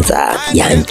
Chenza ya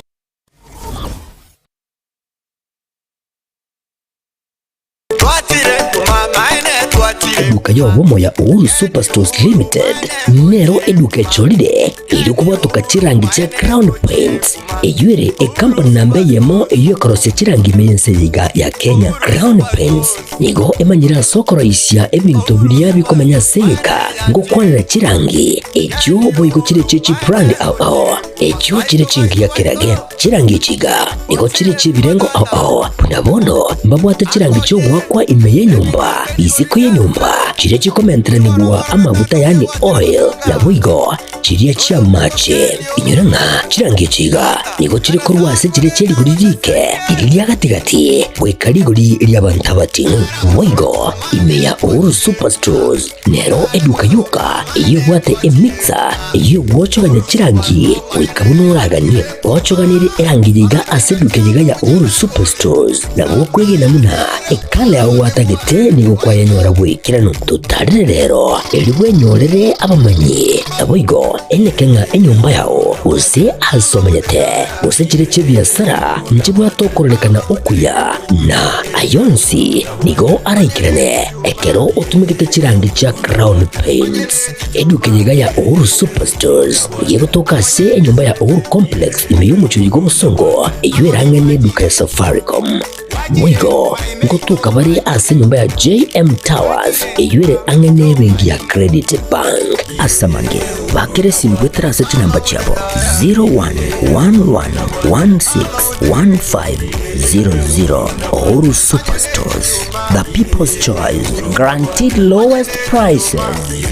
Eduka y'obomo ya Uhuru Superstores Limited nero eduka echorire erio kobwatoka chirangi chia Crown Paints eyio ere ekampani namba eyemo eyio ekorosia chirangi ime y'ense eye iga ya Kenya. Crown Paints nigo emanyire ase okoroisia ebinto biria bikomenya ase egeka ngokwanera chirangi echio boigo chire chie chibrand ao ao echio chire chingiya kerage. Chirangi echi iga nigo chire chi'ebirengo ao ao, buna bono mbabwate chirangi chi'ogoakwa ime y'enyomba, isiko y'enyomba, chiria chikomenteranigwa amaguta yaani oil, naboigo chiria chi'amache. Inyora ng'a chirangi echi iga nigo chire korwa ase chiria chie rigori riike, riria ria gati-gati, goika rigori ri'abanto abating'u. Boigo ime ya Uhuru Superstores Nero eduka yoka eyio ebwate emixer eyio egwochogania chirangi goika buna oraganie. Ochoganirie erangi yaiga ase eduka eyeiga ya Uhuru Superstores nabo okwegena buna ekala yao gwatagete nigo kwayenyora bw'ekeranu. Totarere rero erio bwenyorere abamanyi naboigo eneke ng'a enyomba yao gose ase omenyete gose chire chi'ebiasara nchibwate okororekana okuya na ayonsi Nigo araikerane ekero otumegete chirangi chia Crown Paints. Eduka eye iga ya Uhuru Superstores nigo egotoka ase enyomba ya Uhuru Complex ime y'omochie oyo bw'obosongo eyio ere ang'e n'eduka ya Safaricom. Boigo ngotoka bare ase enyomba ya JM Towers eyio ere ang'e n'ebenki ya Credit Bank. Ase amange, bakera esimi goetera ase chinamba chiabo 0111161500. Uhuru Superstores, the people's choice, guaranteed lowest prices.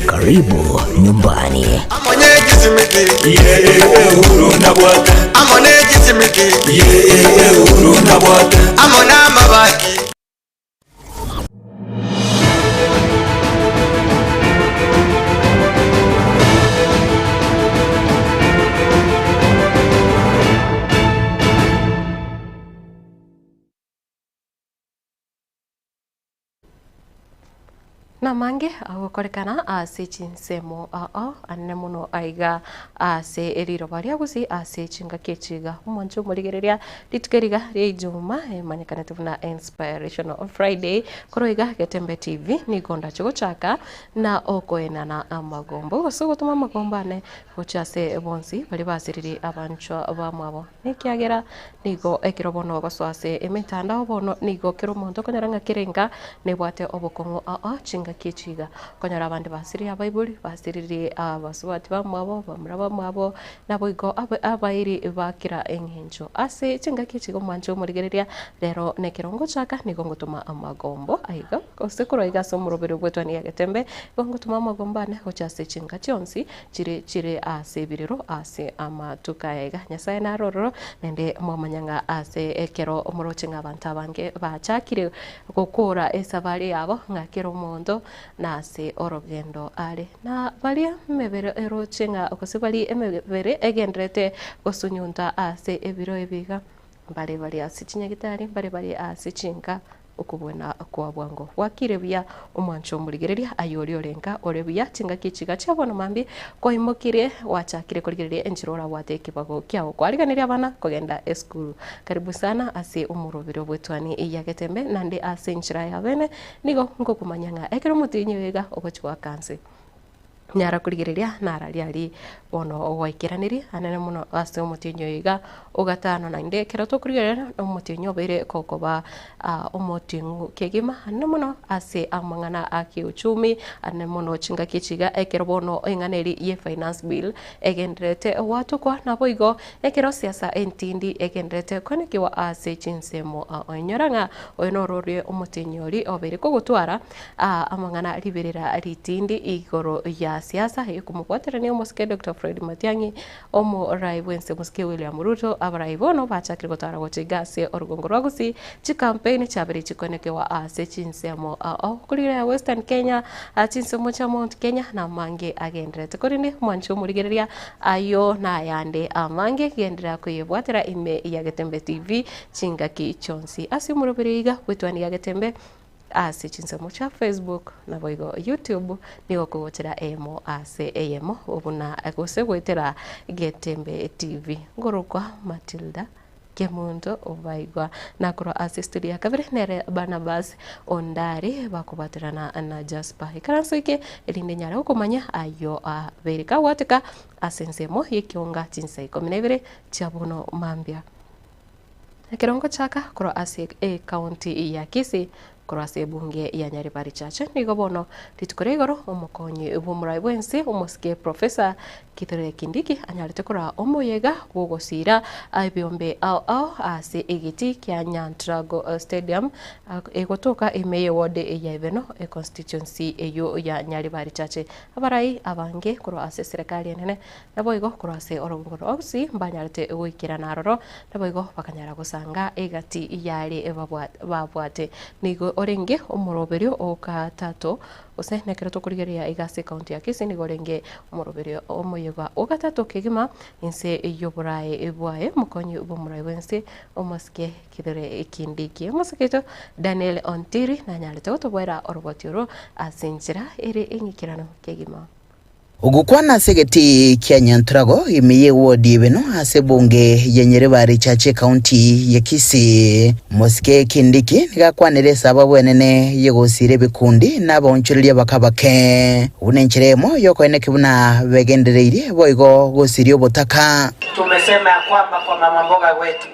Karibu nyumbani. Namange agokorekana ase chinsemo ao anene mono aiga ase eriroba ria Gusii ase chingaki echi iga. Omonche omorigereria rituko eri iga ria Ijuma emanyekanete buna Inspirational Friday korwa iga Getembe TV nigo ndache gochaka na okoenana amagombo gose gotoma amagombo ane gochia ase bonsi baria basiririe abanchwa bamwabo. Nekiagera nigo ekero bono ogosoa ase emetandao bono nigo kera omonto okonyora ng'a kera enka nebwate obokong'u aa chingaki echi iga. Okonyora abande basiririe abaibori, basiririe abasubati bamwabo, abamura bamwabo, naboigo abairi ba kera eng'encho. Ase chingaki echi iga omwanche omorigereria, rero nekero ngochaka nigo ngotoma amagombo aiga gose korwa iga ase omoroberi bw'etwani ya Getembe, nigo ngotoma amagombo ane gochia ase chinka chionsi chire chire ase ebirero ase amatuko aya iga. Nyasae nare ororo, naende mwamanya ng'a ase ekero omoroche ng'a abanto abange bachakire gokora esabari yabo, ng'a kera omonto nase orogendo are. Na baria emebere eroche ng'a gose baria emebere egendererete gosunyunta ase ebiro ebi iga, mbare bare ase chinyagitari, mbare bare ase chinka. Okobwena kwa bwango gwakire buya, omwancho omorigereria, aye oria ore nka ore buya, chingaki echi iga chia bono mambia kwaimokirie gwachakire korigereria enchera orabwate ekebago kiao kwariganirie abana kogenda esukuru. Karibu sana ase omoroberi obw'etuani ya Getembe naende ase enchera ya bene nigo ngokomanya ng'a ekero omotienyi oyo iga ogochia goaka nse. Nyara korigereria nararia aria bono gwaikeranerie anene mono ase omotienyi oyo iga ogatano naende ekero tokorigereria omotienyi obeire gokoba omoting'u kegima anene mono ase amang'ana a kiuchumi anene mono chingaki echi iga ekero bono eng'ana eria ye finance bill egendererete gwatokwa naboigo ekero siasa entindi egendererete koenekiwa ase chinsemo oinyora ng'a oyo noro orie omotienyi oria obeire kogotwara Amang'ana riberera ritindi igoro ya siasa ekomobwaterania omosike Doctor Fred Matiang'i, omorai bwense omosike William Ruto, abarai bono bachakire gotara gocha iga ase orugongo rwa Gusii, chikampeni chiabeire chikoenekewa ase chinsemo ao korigereria Western Kenya, chinsemo chia Mount Kenya na amange agendererete. Korende mwanche omorigereria ayio nayande amange genderera koyebwatera ime ya Getembe TV chingaki chionsi. Ase omoroberi iga bw'etwani ya Getembe. Ase chinsemo chia Facebook naboigo YouTube nigo okogochera eyemo ase eyemo buna gose goetera Getembe TV. Nkorokwa Matilda Kemunto Obaigwa. Na korwa ase studio ya kabere nere Barnabas Ondari bakobwaterana na Jasper. Ikaranso eke erinde nyare gokomanya ayio abeire kagwateka ase ensemo y'ekionga chinsa ikomi na ibere chia bono mambia. Ekero ngochaka korwa ase ecounty ya Kisii korwa ase ebunge ya Nyaribari Church nigo bono rituko ria igoro omokonyi bw'omorai bwensi omosike Professor Kithure Kindiki anyarete koraa omoyega bw'ogosiira ebiombe ao ao ase egetii kia Nyantrago Stadium egotoka ime ye ward ya Ibeno econstituency eyio ya Nyaribari Church. Abarai abange korwa ase eserekari enene Naboigo korwa ase orogongo rwa Gusii mbanyarete goikerana aroro, naboigo bakanyara gosanga egati y'aria babwate. Nigo orenge omoroberio o gatato, gose nekero tokorigereria iga ase ekaunti ya Kisii nigo orenge omoroberio omoyega o gatato kegima inse y'oborae bwaye omokonyi bw'omorae bw'ense omosike Kithure Kindiki. Omosike oito Daniel Ontiri nanyarete gotoboera oroboti orwo ase enchera ere eng'ikeranu kegima. Ogokwana ase egetii kia Nyanturago ime y'ewodi Ibeno ase ebunge ya Nyaribari Church ekaunti ya Kisii, Mosike Kindiki nigo akwanire esababu enene y'egosiira ebikundi na abaonchoreria bake abake buna enchera eyemo y'okoenekia buna begendereirie boigo gosiria obotaka. Tumesema ya kwamba kwa mama mboga wetu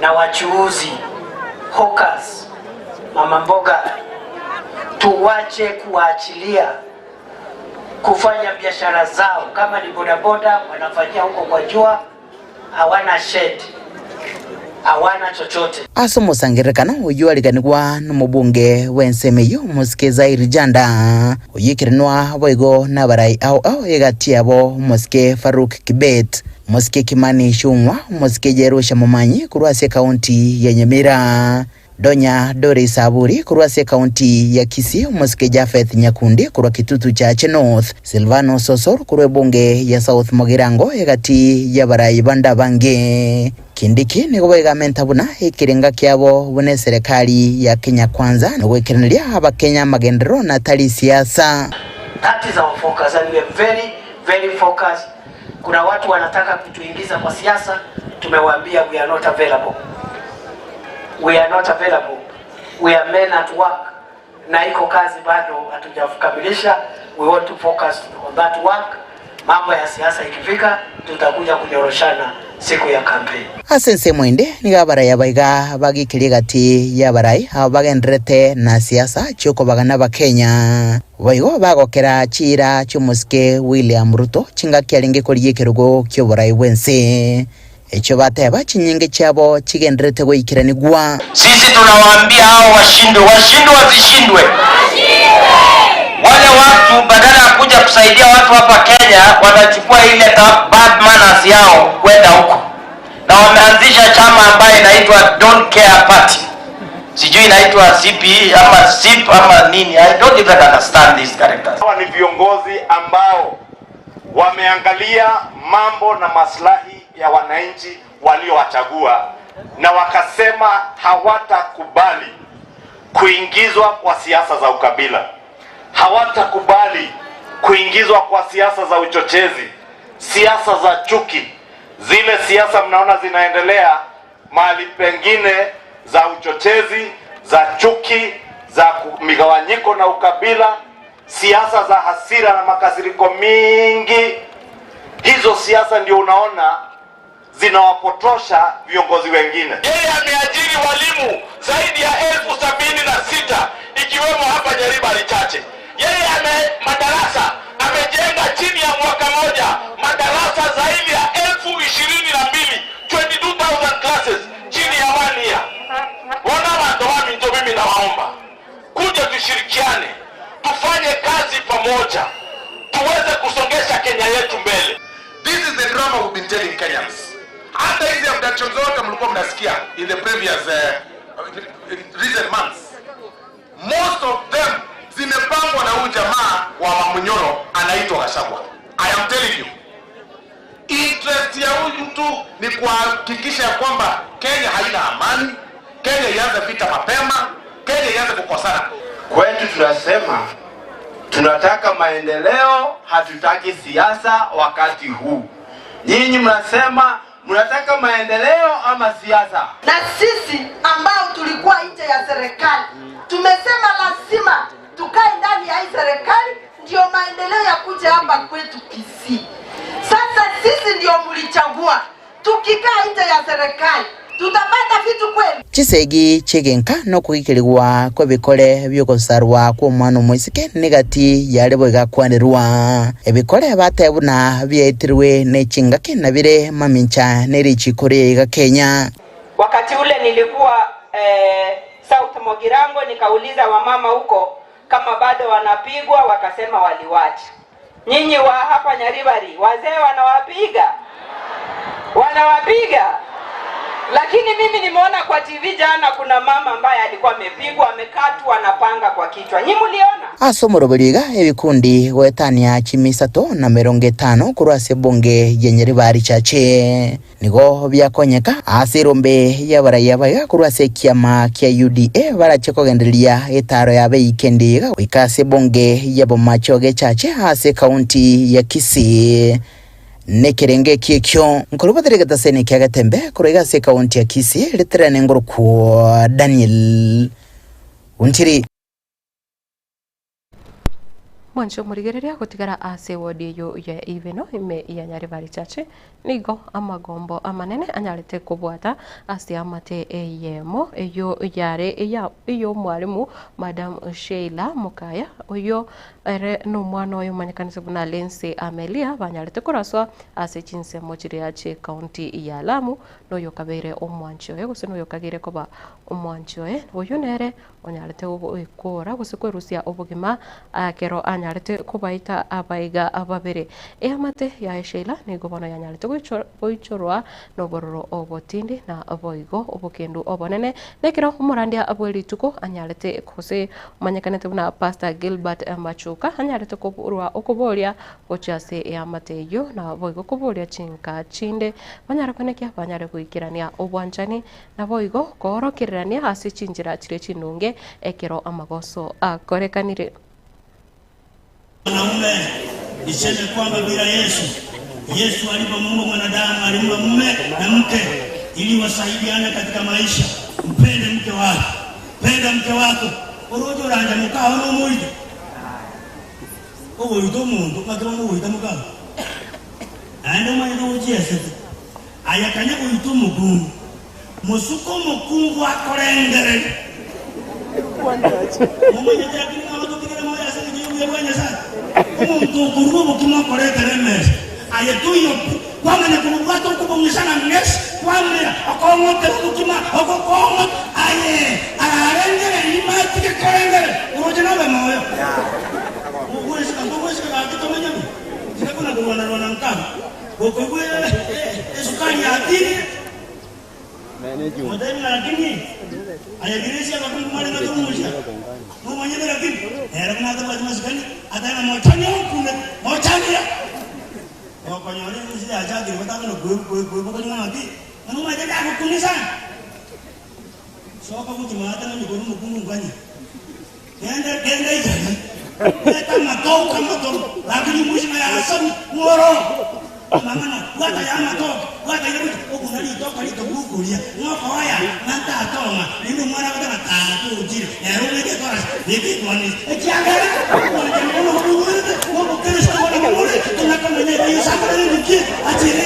na wachuuzi, hawkers, mama mboga tuwache kuwaachilia kufanya biashara zao. Kama ni bodaboda wanafanyia huko kwa jua, hawana shed, hawana chochote. Ase omosangererekano oyio ariganigwa nomobunge bw'ensemo eyio omosike Zair Janda, oyio ekerenwa boigo nabarai ao ao egati yabo omosike Farouk Kibet, omosike Kimani Ichung'wa, omosike Jerusha Momanyi korwa ase ekaunti ya Nyamira. Donya Doris Aburi korwa ase ekaunti ya Kisii, omosike Japheth Nyakundi korwa Kitutu Chache North, Silvano Sosor korwa ebunge ya South Mugirango egati y'abarai bande abange. Kindiki nigo baigamenta buna ekerenga kiabo buna eserekari ya Kenya Kwanza nogoikeraneria abakenya amagenderero na tari siasa. That is our focus and we are very very focused. Kuna watu wanataka kutuingiza kwa siasa, tumewaambia we are not available. We are not available. We are men at work. Na iko kazi bado hatujakamilisha. We want to focus on that work. Mambo ya siasa ikifika, tutakuja kunyoroshana siku ya campaign. Ase ensemo ende nigo abarai aba iga bagikirie egati y'abarai aba bagendererete na siasa chi'okobagana Abakenya. Boigo bagokera chiira chi'omosike William Ruto chingaki arenge korigia ekerogo ki'oborai bw'ense. Echio bateba chinyinge chiabo chigendererete goikeranigwa. Sisi tunawaambia hao washindwe, washindwe wasishindwe? Wale watu badala ya kuja kusaidia watu hapa Kenya wanachukua ile bad manners yao kwenda huko, na wameanzisha chama ambayo inaitwa Don't Care Party, sijui inaitwa CPE ama CIP ama nini. I don't even understand these characters. Hawa ni viongozi ambao wameangalia mambo na maslahi ya wananchi waliowachagua na wakasema hawatakubali kuingizwa kwa siasa za ukabila, hawatakubali kuingizwa kwa siasa za uchochezi, siasa za chuki, zile siasa mnaona zinaendelea mahali pengine za uchochezi, za chuki, za migawanyiko na ukabila, siasa za hasira na makasiriko mingi. Hizo siasa ndio unaona zinawapotosha viongozi wengine. Yeye ameajiri walimu zaidi ya 76,000 ikiwemo hapa Nyaribari Chache. Yeye ame madarasa amejenga chini ya mwaka moja madarasa zaidi ya 22,000, 22,000 classes chini ya one year. Wana bantu baminto, mimi nawaomba kuja tushirikiane, tufanye kazi pamoja, tuweze kusongesha Kenya yetu mbele. This is the drama we've been telling Kenyans. Hata hizi abduction zote mlikuwa mnasikia in the previous recent months. Most of them zimepangwa na huyu jamaa wa Wamunyoro anaitwa Gachagua. I am telling you. Interest ya huyu mtu ni kuhakikisha ya kwamba Kenya haina amani, Kenya ianze vita mapema. Kenya ianze kukosana. Kwetu tunasema tunataka maendeleo, hatutaki siasa wakati huu. Nyinyi mnasema mnataka maendeleo ama siasa? Na sisi ambao tulikuwa nje ya serikali tumesema lazima tukae ndani ya hii serikali ndio maendeleo ya kuja hapa kwetu Kisii. Sasa sisi ndio mlichagua, tukikaa nje ya serikali tutapata vitu kweli? Chisegi chi'egenka na okogikerigwa kw'ebikore bi'ogosarwa kw'omwana omoiseke negati yare boigo akwanerwa. Ebikore bateba buna biaetirwe ne chingaki na bire mamincha ne richiiko riaiga Kenya. Wakati ule nilikuwa eh, South Mogirango nikauliza wamama huko kama bado wanapigwa, wakasema waliwacha. Nyinyi wa hapa Nyaribari wazee wanawapiga, wanawapiga. Lakini mimi nimeona kwa TV jana kuna mama ambaye alikuwa amepigwa, amekatwa na panga kwa kichwa. Nyinyi mliona? Ase omoroberi iga ebikundi goetania chimisato na merongo etano korwa ase ebunge ya Nyaribari Chache nigo biakonyeka ase erombe y'abaraiya baiga korwa ase ekiama kia UDA barache kogendereria etaaro yabo eyikendi iga goika ase ebunge ya Bomachoge Echache ase ekaunti ya Kisii. Nekerengo ekio ekio nkorubatera egetaseni kia Getembe korwa iga ase ekaunti ya Kisii riterane ngorokwo Daniel Ontiri. Mwanche omorigereria gotigara ase ewodi eyio ya Ibeno ime ya Nyaribari Church nigo amagombo amanene anyarete kobwata ase amate eyemo eyio yare ey'omwalimu Madam Sheila Mokaya oyio ere nomwana oye omanyekanete buna Lindsay Amelia banyarete koraswa ase chinsemo chiria chi'ecounty ya Lamu noyokabeire omwanchi oye gose noyokageire koba omwanchi oye oyio nere Onyarete goikora gose kwerusia obogima ekero anyarete kobaita abaiga babere. Eamate yaye Sheila nigo bono yanyarete goichorwa nobororo obotindi na boigo obokendu obonene, na ekero omorandia bwe rituko anyarete gose omanyekanete buna Pastor Gilbert Machuka anyarete korwa okoboria gochia ase eamate eyio na boigo koboria chinka chinde banyare konekia banyare goikerania obwanchani Naboigo koorokererania ase chinchera chiria chinunge ekero amagoso akorekanire. Mwanaume, niseme kwamba bila Yesu, Yesu alipomuumba mwanadamu alimuumba mume na mke ili wasaidiane katika maisha. Mpende mke wako, penda mke wako oroche oranje mokao nomoite ogoita omonto ng'aki bono ogoita mokao naende omanyete ogochiesete Aye kanya goita omokungu, mosuke omokungu akorengereria. Momanyete lakini ng'a abatokigere moyo ase engencho y'obuya bwa Nyasae? Omonto okorua obokima okoretera emesa, aye toiyo pi, kwamanya kobobwata okobong'isa na ng'esi, kwamera, okong'otera obokima, ogokong'ota, aye ararengererie matige korengereria, oroche nobe moyo. Mogwesika, ntogwesika gaki tomenye buya, tiga kona korwana-rwana nkabwo. Gokoigwa esukari yatinire, motebi ng'a lakini aye Grace abakungu mware ng'a tomomochia, nomanyete lakini ere buna atabwati masikani atebe ng'a mochanie okune, mochanie. Gokonyora emisi yachakire gotang'ana koebokoria ng'a naki, ng'a nomanyete ndagokune sana. Soka gochia maate ng'a nyokore omokungu nkanye. Genda, genda Italy, leta amatoke amatoro, lakini omoiseke yasami ng'ororo. Amang'ana, bwata ya amatoke, bwata ire gochia okuna ritoke ritobu okoria, ng'a okoya, ng'a ntatong'a, naende omwana agoteba tata ochire, nere obeke etorasi, beka etwanisi, ekiagera obwanchani bono boboigwerete, bw'obokeresito bono bore, tona komenya ebi Yeso akorire niki? Achire.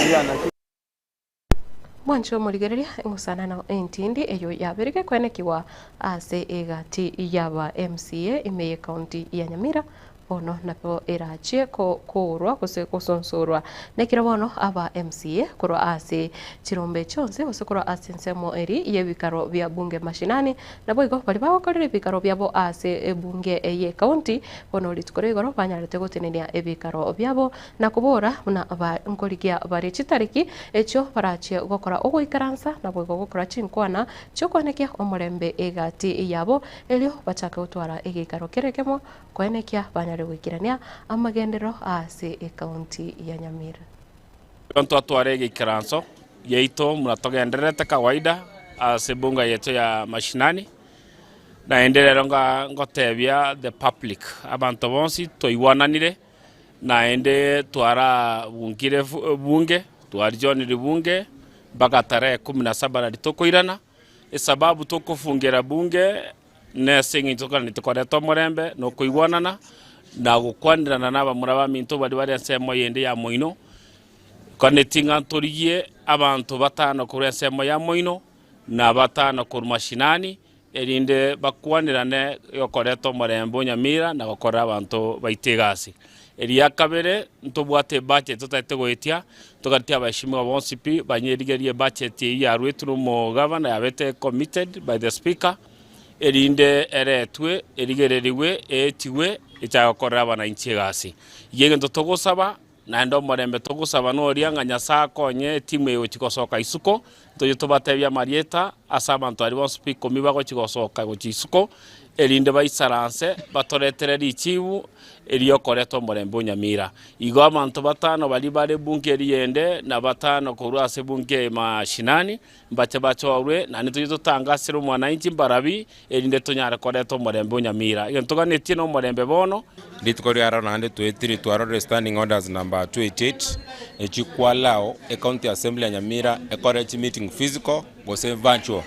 Mwanche omorigereria eng'usanano entindi eyio yaberire kwenekigwa ase egati y'aba MCA ime y'ecounty ya Nyamira bono nabo erachie koorwa gose gosonsorwa. Nekero bono aba MCA korwa ase chirombe chionsi gose korwa ase ensemo eri y'ebikaro bia bunge mashinani naboigo baria bagokorera ebikaro biabo ase ebunge y'ecounty bono rituko ria igoro banyarete gotenenia ebikaro biabo Na kobora buna nkorigia bare chitariki echio barachie gokora ogoikaransa, naboigo gokora chinkwana chi'okoenekia omorembe egati yabo, erio bachake gotwara egeikaro kere ekemo koenekia banyare goikerania amagenderero ase ekaunti ya Nyamira. Igo ntwatware egeikaranso giaito buna togendererete kawaida ase ebunga yaito ya mashinani. Naende rero nga ngotebia the public, abanto bonsi twaigwananire, naende twarabunkire bunge, twarijonire bunge mpaka tarehe kumi na saba nari tokoirana, esababu tokofungera bunge nese eng'encho tokaneti koreta omorembe na okoigwanana, na gokwanerana na abamura baminto baria bare ensemo eyende ya moino, Nkaneti ng'a ntorigie abanto batano korwa ensemo ya moino, na batano korwa mashinani, erinde bakwanerane okoreta omorembe o nyamira na gokorera abanto baito egasi. Eria kabere, ntobwate ebudget totagete goetia, togatie abaheshimiwa bonsi pi banyerigerie ebudget eyio yaruetwe na omogavana yabete committed by the speaker, erinde eretwe, erigererigwe, eetigwe, echake gokorera abananchi egasi. Iga egento togosaba. Naende omorembe togosaba noria ng'a Nyasae akonye etimu eye gochia gosoka isiko, toche tobatebie amarieta ase abanto aria bonsi pi ikomi bagochia gosoka gochia isiko, erinde baisaranse batoretere richibu eriokoreta omorembe o Nyamira. Igo abanto batano baria bare bunge eria ende, na batano korwa ase bunge eye mashinani, mbache bachorwe, naende toche totangasere omwananchi mbarabi, erinde tonyare koreta omorembe o Nyamira. Egento toganetie nomorembe bono. Rituko riaro naende toetire twarorire standing orders number 288 echi kwallow ecounty assembly ya Nyamira ekore chimeeting physical gose virtual.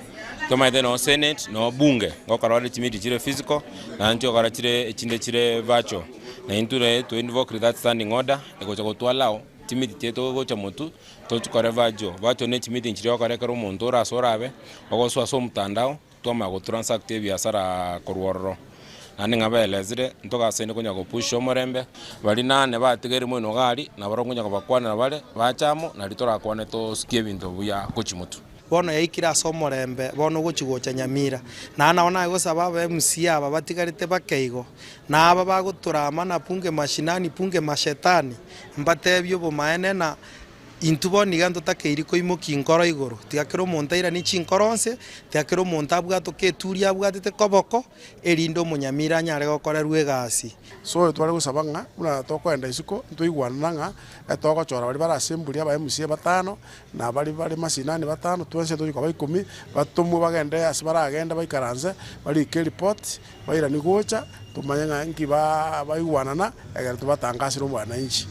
Tomaete noo senate noo bunge ngokora bare chimeeting chire physical naende nchigokora chire echinde chire virtual. Na intwe naye to invoke that standing order egocha gotuallow chimeeting chiaito gocha motwe tochikore virtual. Virtual ne chimeeting chiria ogokora ekero omonto ore ase orabe ogosoa ase omotandao. Twamanya gotransact ebiasara korwa ororo, naende ng'a baelezire, ntogasaine konya gopusha omorembe, baria nane batigaire moino iga aria, nabarabwo nkonya kobakwanera bare, bache amo, nario torakwane tosikie ebinto buya gochia motwe. Bono yaikire ase omorembe, bono ogochia gocha Nyamira. Naende nabo naye gosaba aba MCA aba batigarete bake igo, na aba bagotorama na bunge mashinani, bunge mashetani, mbatebie obomaene na Intwe bono iga ntotakeiri koimokia inkoro igoro, tiga kera omonto airanie chinkoro onsi, tiga kera omonto abwatoke eturi abwatete koboko, erinde omonyamira anyare gokorerwa egasi. So oyo tware gosaba ng'a buna tokoenda isiko ntoigwanana ng'a etogochora baria bare ase emburi aba MCA batano, na baria bare masinani batano, twensi tochi koba ikomi, batomwe bagende ase baragende baikaranse, barike eripoti, bairanie gocha, tomanye ng'a nki ba baigwanana, egere tobatangasere omwananchi.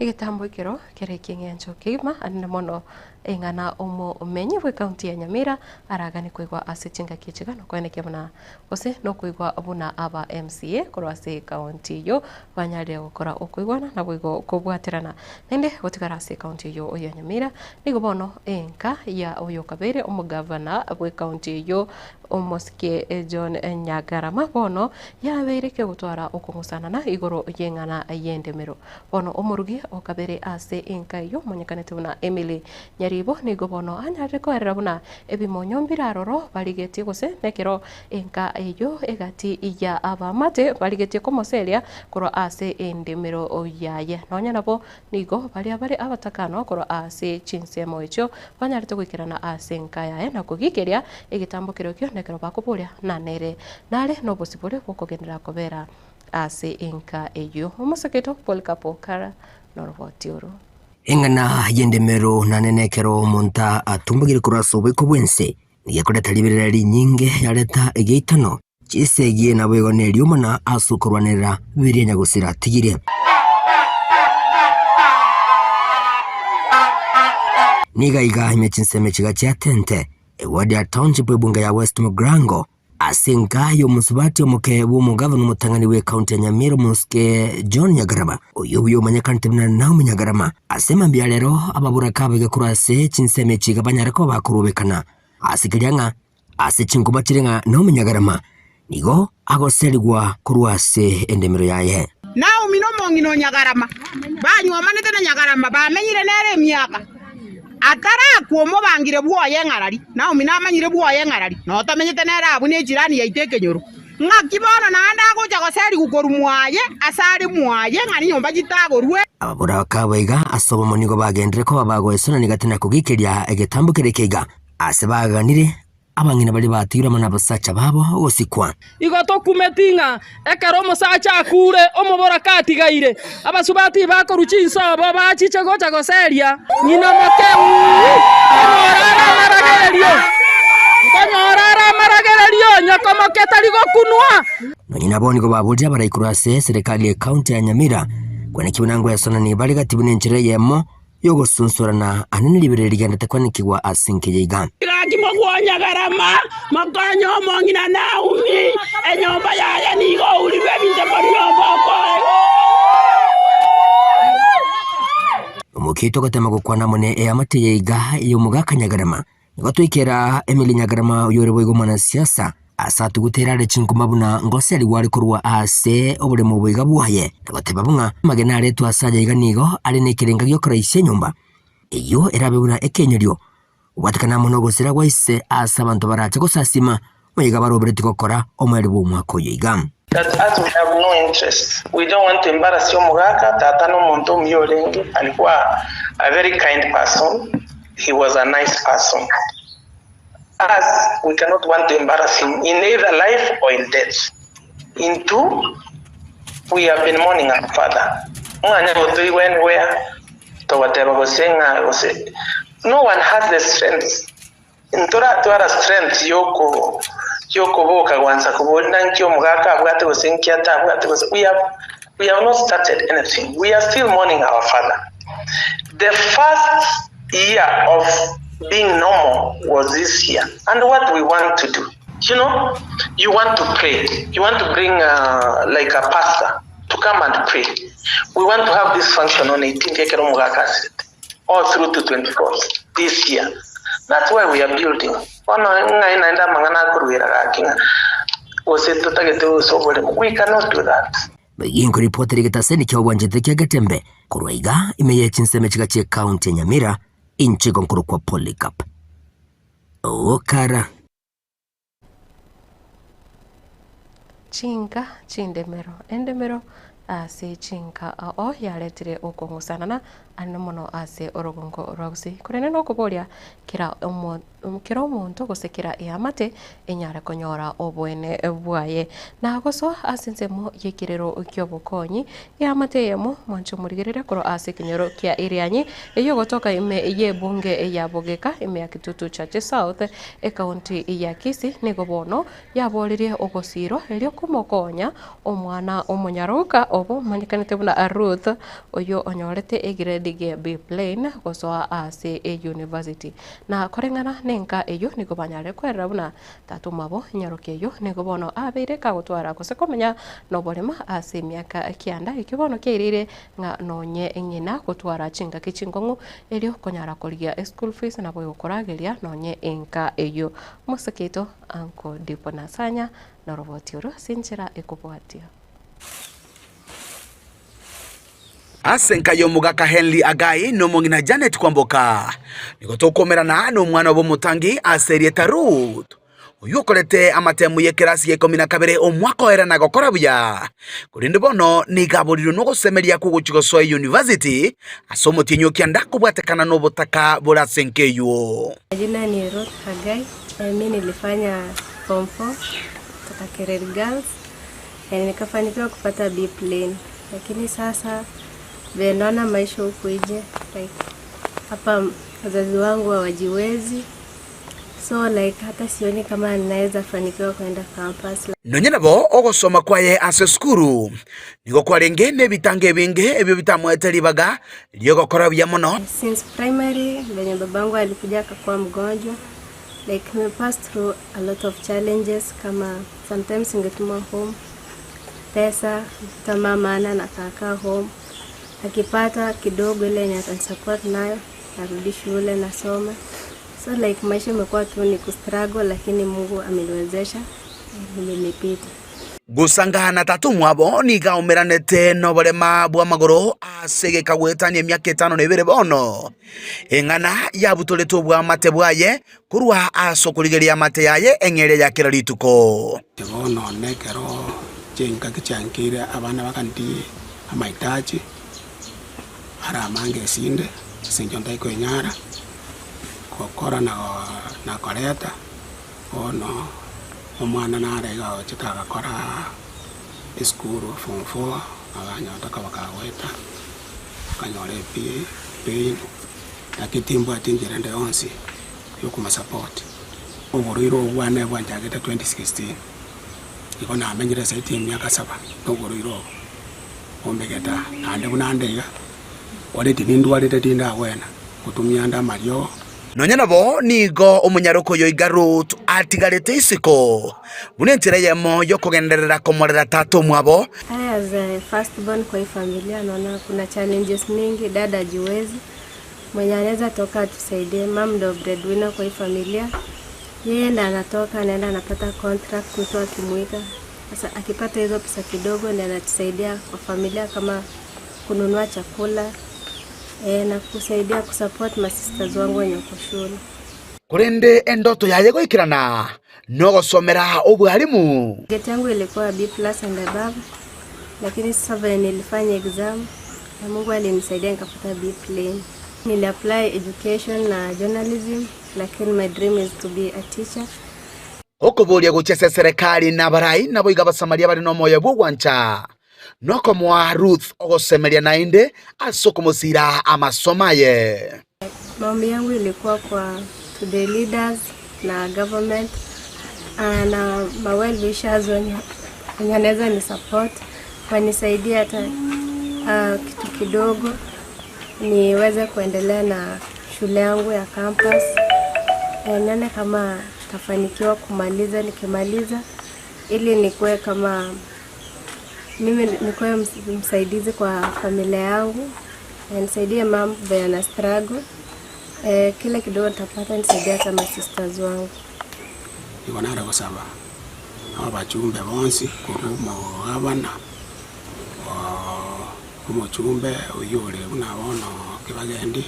Egetambo ekero kere eki'eng'encho kegima anene mono eng'ana omomenyi bw'ecounty ya Nyamira araganie koigwa ase chingaki echi iga nokoenekia buna gose nokoigwa buna aba MCA korwa ase ecounty eyio banyarire gokora okoigwana naboigo kobwaterana. Naende gotigara ase ecounty eyio ya Nyamira nigo bono enka ya oyokabeire omogavana bw'ecounty eyio Omosike John Nyagarama bono yabeire kegotwara okong'usanana igoro y'eng'ana y'endemero. Bono omorugi o kabere ase enka eyio omonyekanete buna Emily Nyaribo nigo bono anyarire koerera buna ebimonyo mbire aroro barigetie gose nekero enka eyio egati ya abamate barigetie komoseria korwa ase endemero yaye. Nonya nabo Nigo baria bare abatakanwa korwa ase chinsemo echio banyarete goikerana ase enka yaye na kogikeria egetambo kerokio nekero bakoboria na nere nare nobosibore bw'okogenderera kobera ase enka eyio. Omosaketo Polycarp Okara noroboti oro. Eng'ana y'endemero nane nekero omonto atumbagire korwa ase oboiko bw'ense, nigo ekoreta riberera rinyinge yareta egeitano, chisegi naboigo neriomana ase okorwanerera biria nyagosira atigire. Nigo iga ime chinsemo chiga chia Tente, eward ya Township ebunge ya West Mugirango, ase enka y'omosubati omoke bw'omogavana omotang'ani bw'ecounty ya Nyamira omosike John Nyagarama, oyio buya omanyekanete buna Naomi Nyagarama. Ase mambia rero ababuraka abaiga korwa ase chinsemo echi iga banyare koba bakorobekana ase keria ng'a Ase chinkuba chire ng'a nomonyagarama, nigo agoserigwa korwa ase endemero yaye. Naomi nomong'ina o Nyagarama banywomanete na Nyagarama bamenyire nere emiaka. Atarakwa omobangire bwoye eng'arari. Naomi namanyire bwoye eng'arari, noo tomenyete nere abwo nechirani yaito ekenyoro. Ng'aki bono naende agocha goserigwa korwa mwaye ase are mwaye ng'a ninyomba chitagorwe. Ababoraka aba iga ase obomo nigo bagenderere koba bagoesonania gati na kogikeria egetambo keria ekeiga. Aase baaganire, abang'ina baria batigirwe amo nabasacha babo gosikwa. Igo tokumeti ng'a ekero omosacha akuure, omoboraka atigaire, abasubati bakorwa chinsobo bachiche gocha goseria ng'ina moke, nkonyora are amaragererio, nkonyora are amaragererio. Ragereria onye komoke tari gokunwa. Nonye nabo nigo baborire abaraikorwa ase eserekari y'ecounty ya Nyamira kwanekigwa na ngwesonani bare gati buna enchera eyemo y'ogosunsurana ande neribereri rigenderete kwanekigwa ase enka eye iga. Gaki mogwonya garama, mokonye omong'ina Naomi, enyomba yaye nigo ourirwe ebinto korwa nyomba okoegwa. Omokia togotema gokwana amo ne eamate eye iga y'omogaka Nyagarama, nigo twaikera Emily Nyagarama oyore boigo omwanasiasa, ase atugutera are chinkuma buna ngoserigwa are korwa ase oboremo obo iga bwaye, na goteba buna amagena aretwe ase aya iga nigo are nekerenga gi'okoraisia enyomba eyio erabe buna ekenyorio, gobwatekana amo nogosira gwa ise ase abanto barache gosasima moiga baroberetie gokora omoerio bw'omwaka oyo iga. That us we have no interest, we don't want to embarrass omogaka, tata nomonto omuya orenge, alikuwa a very kind person, he was a nice person. Us we cannot want to embarrass him in either life or in death. In two, we have been mourning our father. Mwana gotoigwa anywhere, togoteba gose ng'a gose no one has the strength. Ntoratwara strength yoko yokoboka gwansa koboria nanki omogaka abwate gose nki atabwate gose we have we have not started anything. We are still mourning our father. The first year of being normal was this year. And what we want to do, you know, you want to pray. You want to bring uh, like a pastor to come and pray. We want to have this function on 18th Ekero Mugaka Street, all through to 24th this year. That's why we are building. Ono ng'ai naenda mang'ana akorwera gaki ng'a gose totagete gose oboremo. We cannot do that. Boigo ripoti rigetaseni kia obwanchete kia Getembe korwa iga ime ye chinsemo chiga chie county ya Nyamira inche igo nkorokwa Polycarp Okara. Chinka chindemero endemero ase chinka ao yaretire okong'usanana ande mono ase orogongo rwa Gusii. Korende nokoboria kera omo kera omonto gose kera eamate enyare konyora oboene bwaye. Na gosoa ase ensemo y'ekerero ki'obokonyi, eamate eyemo mwanche omorigereria korwa ase ekenyoro kia Irianyi, eyio egotoka ime y'ebunge ya Bogeka, ime ya Kitutu Chache South, Ekaunti ya Kisii, nigo bono yaboririe ogosiirwa erio komokonya omwana omonyaroka obo omanyekanete buna Ruth, oyio onyorete egiredi gie B plain gosoa ase eyunivasiti. Na koreng'ana nenka eyio nigo banyarire kwerera buna tata omwabo nyaroka eyio nigo bono abeire kagotwara gose komenya noborema ase emiaka kianda ekio bono kiaireire ng'a nonye ng'ina gotwara chingaki chinkong'u erio konyara korigia eschool fees naboigo korageria nonye enka eyio. Omosike oito Uncle Dipo Nasanya noroboti oro ase enchera ekobwatia. Ase enka y'omogaka Henry Agai na omong'ina Janet Kwamboka, nigo tokomerana nomwana obo omotangi ase erieta Ruth, oyio okorete amatemu y'ekerasi gia ikomi na kabere omwaka oera na gokora buya, korende bono nigo aborirwe nogosemeria kw'ogochia gosoa eyunivasiti ase omotienyi o kianda kobwatekana nobotaka bore ase enka eyio. Majina ni Ruth Hagai, mi nilifanya form 4 kutoka Kereri Girls na nikafanikiwa kupata B plain, lakini sasa vile naona maisha huku nje like hapa wazazi wangu hawajiwezi so like hata sioni kama ninaweza fanikiwa kwenda campus. Nonya nabo ogosoma kwaye ase esukuru nigo kwarenge nebitango ebinge ebio bitamoete ribaga ri'ogokora buya mono. Since primary venye babangu alikuja akakuwa mgonjwa like nimepass through a lot of challenges kama sometimes ningetumwa home pesa hata mama hana nakaakaa home akipata kidogo ile yenye atanisupport nayo narudi shule nasoma so like maisha imekuwa tu ni kustruggle lakini Mungu ameniwezesha nimepita. Gosanga na tata omwabo nigo aomeranete noborema bw'amagoro ase egeka goetania emiaka etano na ebere bono, eng'ana yabutoretwe obwamate bwaye korwa ase okorigereria amate yaye eng'eria ya kera rituko. Bono nekero chingaki chiankeire abana baganeti amahitaji are amange esinde, ase eng'encho ntari koenyara gokora na koreta, bono omwana nare iga agochete agakora esukuru form four, aganyora akaba kagoeta, akanyora ebi pain, lakini timbwati enchera ende yonsi yokomosupport. Oborwaire obo bwane bwanchagete 2016, igo namenyire zaidi ya emiaka saba na oborwaire obo bombegete aa. Naende buna nde iga, already nindwarete tindagwena, ngotumia ande amariogo. Nonya nabo nigo omonyaroka oyo iga Ruth atigarete isiko, buna enchera eyemo y'okogenderera komorera tata omwabo. I as a first born kwa hii familia naona kuna challenges mingi, dad hajiwezi, mwenye anaeza toka atusaidie, mum ndo breadwinner kwa hii familia, yeye ndo anatoka anaenda anapata contract mtu akimuita, sasa akipata hizo pesa kidogo ndio anatusaidia kwa familia kama kununua chakula eh, na kusaidia kusupport masisters wangu wenye wako shule. Korende endoto yaye goikerana nogosomera obwarimu. Target yangu ilikuwa B plus and above, lakini sasa vile nilifanya exam na Mungu alinisaidia nikapata B plain. Niliapply education na journalism, lakini my dream is to be a teacher. Okoboria gochia ase eserekari na abarai naboigo Abasamaria bare nomoyo bw'ogwancha, nokomoa Ruth ogosemeria naende ase okomosiira amasomo aye. Maombi yangu ilikuwa kwa to the leaders na government ah, na ma well wishers wenye wenye wanaweza ni support wanisaidie hata ah, kitu kidogo niweze kuendelea na shule yangu ya campus. Eh, nione kama tafanikiwa kumaliza nikimaliza ili nikuwe kama mimi nikuwe msaidizi kwa familia yangu, eh, nisaidie mam venye ana struggle eh, kile kidogo nitapata nisaidie hata masisters wangu. Nigo nare gosaba abachumbe bonsi korwa omogabana omochumbe oyio ore buna bono Kibagendi,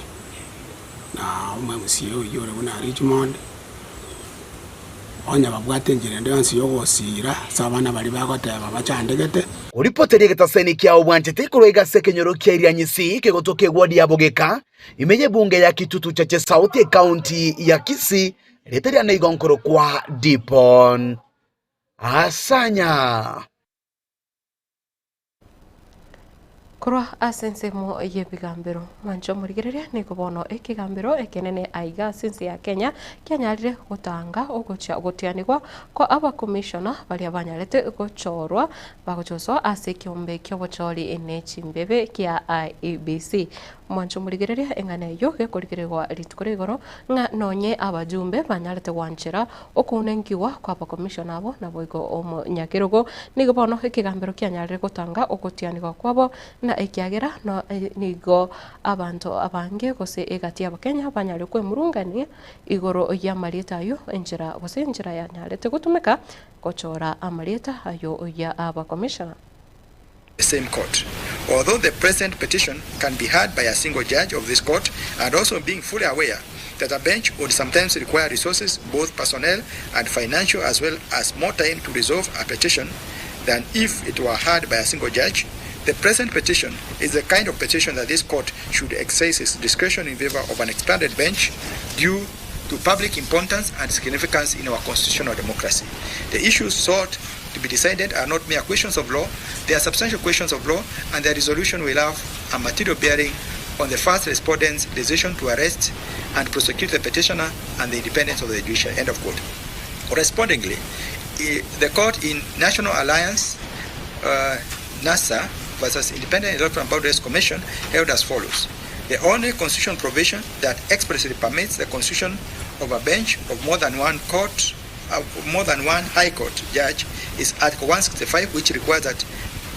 na omo MCA oyio ore buna Richmond, Onye babwate enchera ende yonsi y'ogosiira ase abana baria bagoteba bachandegete. Oripoterie egetaseni kiao bwanchete korwa iga ase ekenyoro kia Irianyisi kegotoka egwodi ya Bogeka, ime y'ebunge ya Kitutu Chache South ekaunti ya Kisii, rieta riane igo nkorokwa Dipon Asanya. Korwa ase ensemo y'ebigambero, mwanche omorigereria, nigo bono ekegambero ekenene aiga ase ense ya Kenya kianyarire gotanga ogochia gotianigwa kwa abakomishona baria banyarete gochorwa bagochoswa ase ekeombe ki'obochori ne chimbebe kia IEBC. Mwanche omorigereria, eng'ana eyio gekorigererigwa rituko ria igoro ng'a nonye abajumbe banyarete gwanchera Okounenkiwa kw'abakomishona abo naboigo omonyakerogo nigo bono ekegambero kianyarire gotanga ogotianigwa kwabo, na ekiagera nigo abanto abange gose egati y'Abakenya banyare kwemurungania igoro y'amarieta ayio, enchera gose enchera yanyarete gotumeka gochora amarieta ayio y'abakomishona. the same court. Although the present petition can be heard by a single judge of this court and also being fully aware that a bench would sometimes require resources, both personnel and financial, as well as more time to resolve a petition than if it were heard by a single judge, the present petition is the kind of petition that this court should exercise its discretion in favor of an expanded bench due to public importance and significance in our constitutional democracy. The issues sought to be decided are not mere questions of law, they are substantial questions of law, and their resolution will have a material bearing on the first respondent's decision to arrest and prosecute the petitioner and the independence of the judiciary. End of quote. Correspondingly, the court in National Alliance, uh, NASA versus Independent Electoral Boundaries Commission held as follows. The only constitutional provision that expressly permits the constitution of a bench of more than one court, of more than one High Court judge is Article 165, which requires that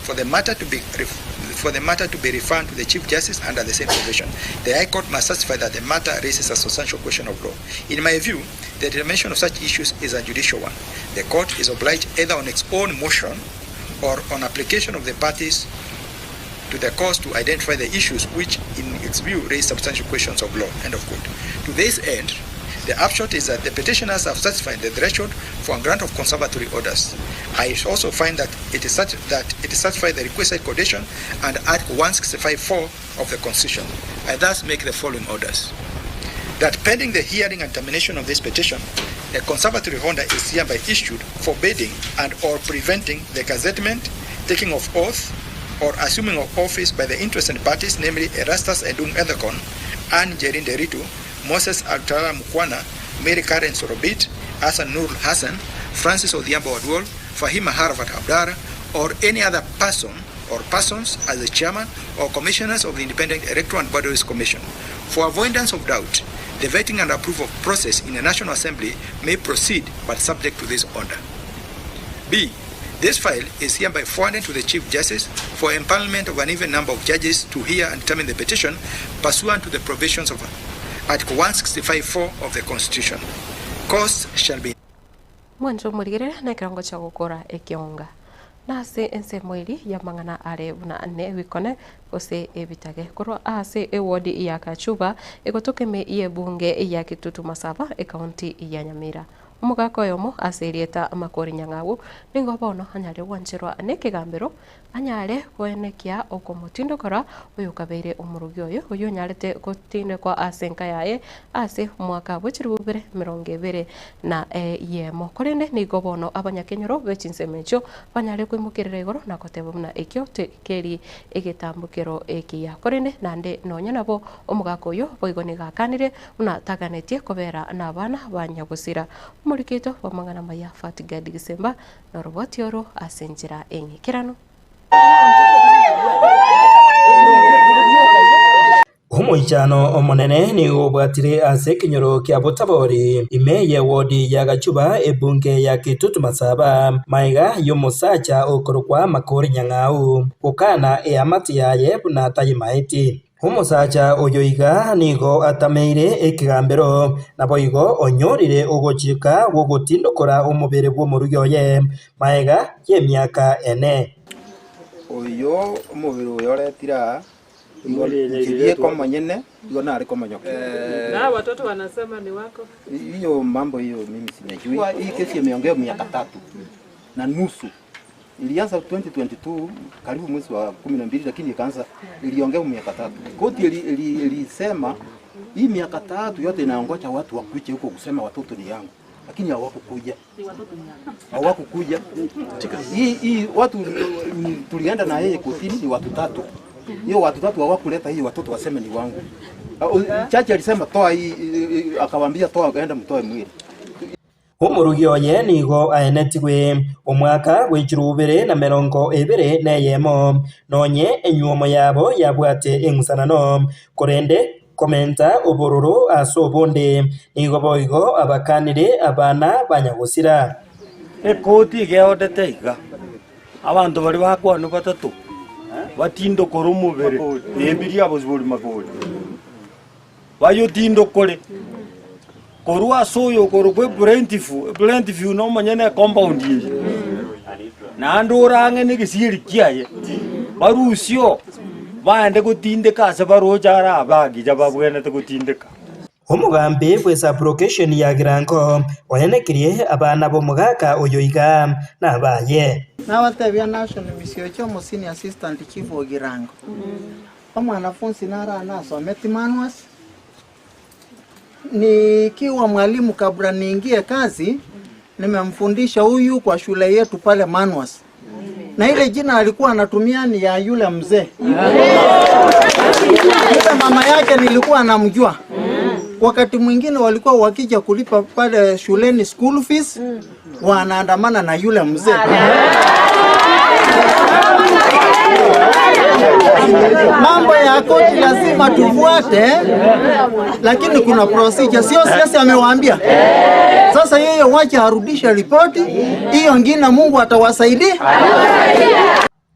for the matter to be for the matter to be referred to the Chief Justice under the same provision. The High Court must certify that the matter raises a substantial question of law. In my view, the determination of such issues is a judicial one. The court is obliged either on its own motion or on application of the parties to the cause to identify the issues which, in its view, raise substantial questions of law. End of quote. To this end, the upshot is that the petitioners have satisfied the threshold for a grant of conservatory orders. I also find that it is such that it is satisfied the requisite condition under Article 165.4 of the Constitution. I thus make the following orders. That pending the hearing and termination of this petition, a conservatory order is hereby issued forbidding and or preventing the gazettement, taking of oath, or assuming of office by the interested parties, namely Erastus Edung Ethekon, Anne Njeri Nderitu, Moses Alutalala Mukhwana, Mary Karen Sorobit, Hassan Nur Hassan, Francis Odhiambo Oduol, Fahima Harvat Abdara, or any other person or persons as the chairman or commissioners of the Independent Electoral and Boundaries Commission. For avoidance of doubt, the vetting and approval process in the National Assembly may proceed but subject to this order. B. This file is hereby forwarded to the Chief Justice for empanelment of an even number of judges to hear and determine the petition pursuant to the provisions of Article 165.4 of the Constitution. Costs shall be Mwanche omorigerere nekerongo chia gokora ekeonga. Na ase ensemo eria y'amang'ana are buna nebikone gose ebitage korwa ase ewodi ya Gachuba egotoka ime y'ebunge ya Kitutu Masaba ekaunti ya Nyamira. Omogaka oyomo ase erieta Makori Nyang'au nigo bono anyare gwancherwa nekegambero anyare koenekia okomotindokora oyokabeire omorogi oyo, oyio onyarete gotindekwa ase enka yaye ase omwaka bwe chilifu bibere emerongo ebere na eyemo. Korende nigo bono abanyakenyoro be chinsemo echio banyare koimokerera igoro na goteba buna ekio tikeri egetambokero ekiya. Korende naende nonya nabo omogaka oyio boigo nigo akanire buna taganetie kobera nabana ba nyagosira. Omoriketo bw'amang'ana amaya Fatgad Gisemba Noroboti oro ase enchera eng'ikeranu. Omoichano omonene nigo obwatire ase ekenyoro kia Botabori, ime y'ewodi ya Gachuba, ebunge ya Kitutu Masaba, magega y'omosacha okorokwa Makori Nyang'au gokana eamate yaye buna tayimaeti. Omosacha oyo iga nigo atameire ekegambero, naboigo onyorire ogochika gw'ogotindokora omobere bw'omorugi oye magega y'emiaka ene. Oyo omobere oyo oretire aa, igo inche bieka omonyene, igo nare komonyokia. Na watoto wanasema ni wako. Hiyo mambo hiyo mimi siyajui. Hii kesi imeongea miaka tatu na nusu. Ilianza 2022 karibu mwezi wa 12, lakini ikaanza iliongea miaka tatu. Koti ilisema hii miaka tatu yote inaongoja watu wakuje huko kusema watoto ni yangu, lakini hawakukuja, hawakukuja. Hii hii watu tulienda na yeye kotini ni watu tatu, hiyo watu tatu hawakuleta hii watoto waseme ni wangu. Chachi alisema toa hii, akawaambia toa, enda mtoe mwili. Omorugi oye nigo aenetigwe omwaka bwe chirubere na merongo ebere neyemo, nonye enyuomo yabo yabwate eng'usanano, korende komenta obororo ase obonde, nigo boigo abakanire abana ba nyagosira. Ekoti iga eodete iga, abanto baria bakwanwa batato batindokore omobere, embiri yabosibori makori. Bayotindokore korwa ase oyo okorokwa Ebrentifu, Ebrentifu nomonyene ecompound eye, naende ore ang'e negesieri kiaye, barusio baende gotindeka ase baroche are abagicha babwenerete gotindeka. Omogambi bw'esabulokesheni ya Girango oenekirie abana b'omogaka oyo iga nabaye. Nabatebia Nashon Misiocha omo senior assistant chief o Girango. Omwanafunzi naro anasometi manuals, nikiwa mwalimu kabla niingie kazi, nimemfundisha huyu kwa shule yetu pale manuals, na ile jina alikuwa anatumia ni ya yule mzee yule mama yake nilikuwa namjua. Wakati mwingine walikuwa wakija kulipa pale shuleni school fees, wanaandamana na yule mzee. Mambo ya koti lazima tufuate, lakini kuna procedure, sio siasa amewaambia. Sasa yeye wacha arudishe ripoti hiyo, ngine Mungu atawasaidia.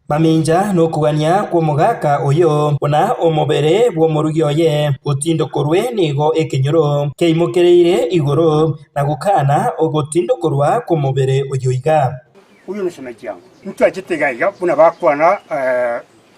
Mamincha nokogania kw'omogaka oyo, buna omobere bw'omorugi oye otindokorwe nigo ekenyoro keimokereire igoro na gokana ogotindokorwa kw'omobere oyo iga. Huyu ni shemeji yangu mtu achete iga iga buna bakwana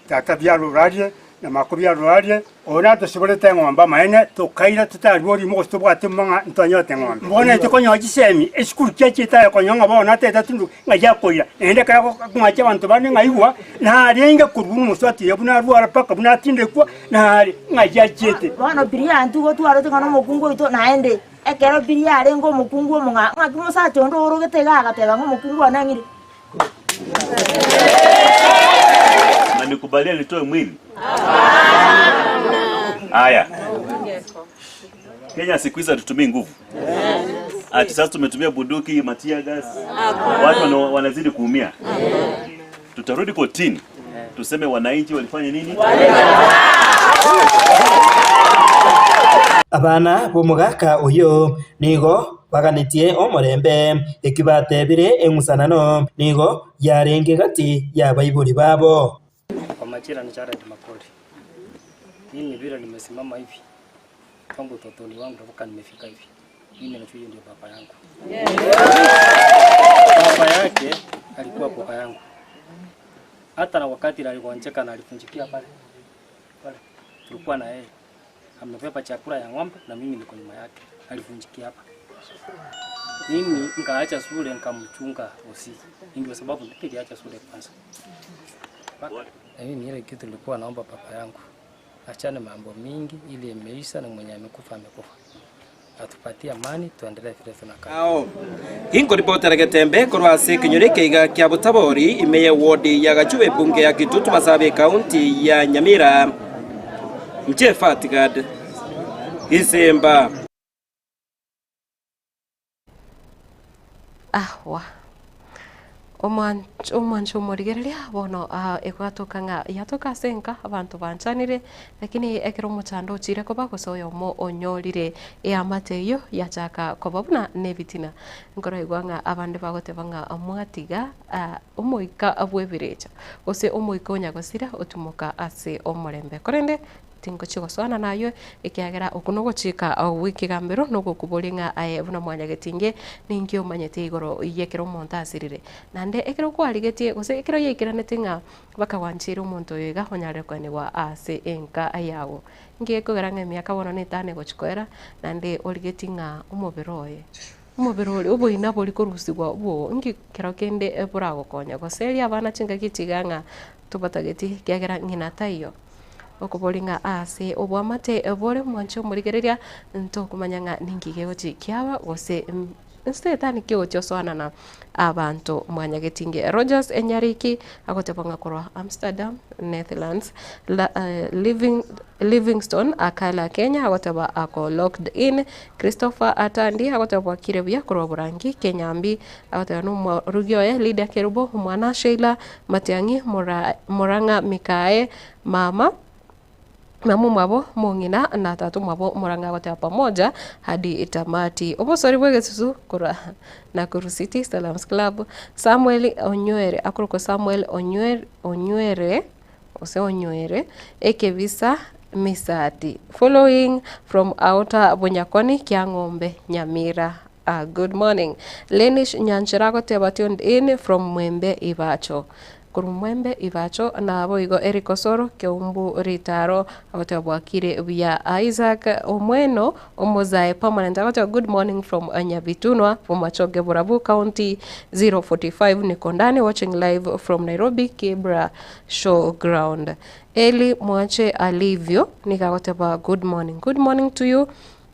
tata biarurarie na mako biarurarie oyo natosiborete eng'ombe amaene tokaira totarua orimo gose tobwate mang'a ntwanyorete eng'ombe bono intwe konyora chisemi esukuru chiachete aye konyora ng'a bono natete tundu ng'a yakoira naende ekero akong'achia abanto bande ng'a igwa narenge korwa omosubati oyo buna arwara mpaka buna atindekwa nare ng'a yachiete. Bono biria intwe twarete ng'a nomokungu oito naende, ekero biria arenge omokungu omong'aa, ng'aki mosacha onde oorogete iga agateba ng'a omokungu one ang'ire? Mnanikubalia nitoe mwili? Haya. Kenya siku hizi hatutumii nguvu. Ati sasa tumetumia bunduki, ma-tear gas, watu wanazidi kuumia. Tutarudi kotini tuseme wananchi walifanya nini? Abana b'omogaka oyio nigo baganetie omorembe, eki batebire eng'usanano nigo yarenge gati y'abaibori babo. Kwa majina ni Jared Makori. Mimi vile nimesimama hivi tangu utotoni wangu mpaka nimefika hivi. Mimi najua hiyo ndio baba yangu. Baba yake alikuwa baba yangu. Hata na wakati aligonjeka na alifunjikia pale. Pale tulikuwa na yeye. Amebeba chakula ya ng'ombe na mimi niko nyuma yake. Alifunjikia hapa. Mimi nikaacha shule nikamchunga usiku. Ndio sababu niliacha shule kwanza. Na mimi ile kitu nilikuwa naomba baba yangu achane mambo mingi, ili imeisha na mwenye amekufa amekufa, atupatie amani, tuendelee vile tunakaa. Inkoripotera Getembe korwa ase ekenyoro ekeiga kia Botabori ime ye ward ya Gachuba ebunge ya Kitutu Masaaba ekaunti ya Nyamira. Inche Fatgad Gisemba. Ahwa. Omwanch omwancho omorigereria bono ah egwatoka ng'a yatoka ase enka abanto banchanire, lakini ekero omochando ochire koba gose oyomo onyorire eamate eyio yachaka koba buna na ebitina. Nkoroigwa ng'a abande bagoteba ng'a mwatiga omoika bw'ebirecha gose omoika o nyagosira otimoka ase omorembe. Korende Tingochia gosoana naywe, ekiagera okwo nogochika gw'ekegambero, na ogokoboria ng'a aye buna mwanyagetinge, ninki omanyete igoro y'ekero omonto asirire? Naende ekero kwarigetie, gose ekero yaikeranete ng'a bakagwancheire omonto oyo iga onyarire koenigwa ase enka yago. Inki gekogera ng'a emiaka bono netano egochia koera, naende origetie ng'a omobere oye, omobere oria, oboina boria korusigwa bwogo, inki kero kende boragokonya? Gose eria abana chingaki echi iga ng'a tobatageti ekiagera ng'ina taiyo. Okoboria ng'a aase oboamate bore mwanche omorigereria, ntokomanya ng'a ninki gegochi kiaba gose nsetani ki ogochia osoanana abanto mwanyagetinge. Rogers Enyariki agoteba ng'a korwa Amsterdam, Netherlands, la Living Livingstone Akala Kenya agoteba ako locked in, Christopher Atandi agoteba bwakire buya korwa Borangi, Kenyambi agoteba nomorugi oye Lydia Kerubo, omwana Sheila Matiang'i Mora Morang'a Mikae Mama, mama omwabo mong'ina na tata omwabo omorang'a agoteba pamoja hadi tamati. Obosori bw'egesusu korwa Nakuru City Salams Club, Samuel Onywere akorokwa Samuel Onywere Onywere gose Onywere ekebisa Misati following from outer Bonyakoni Kiang'ombe Nyamira Ah good morning. Lenish Nyanchera agoteba tuned in from Mwembe Ibacho. Korwa Mwembe Ibacho naboigo Eric Osoro Keumbu Ritaro agoteba bwakire buya. Isaac Omweno Omozae Permanent agoteba good morning from Nyabitunwa Bomachoge Borabu County 045 niko ndani watching live from Nairobi Kibra Showground. Eli Mwache Alivyo nigo agoteba good morning. Good morning to you.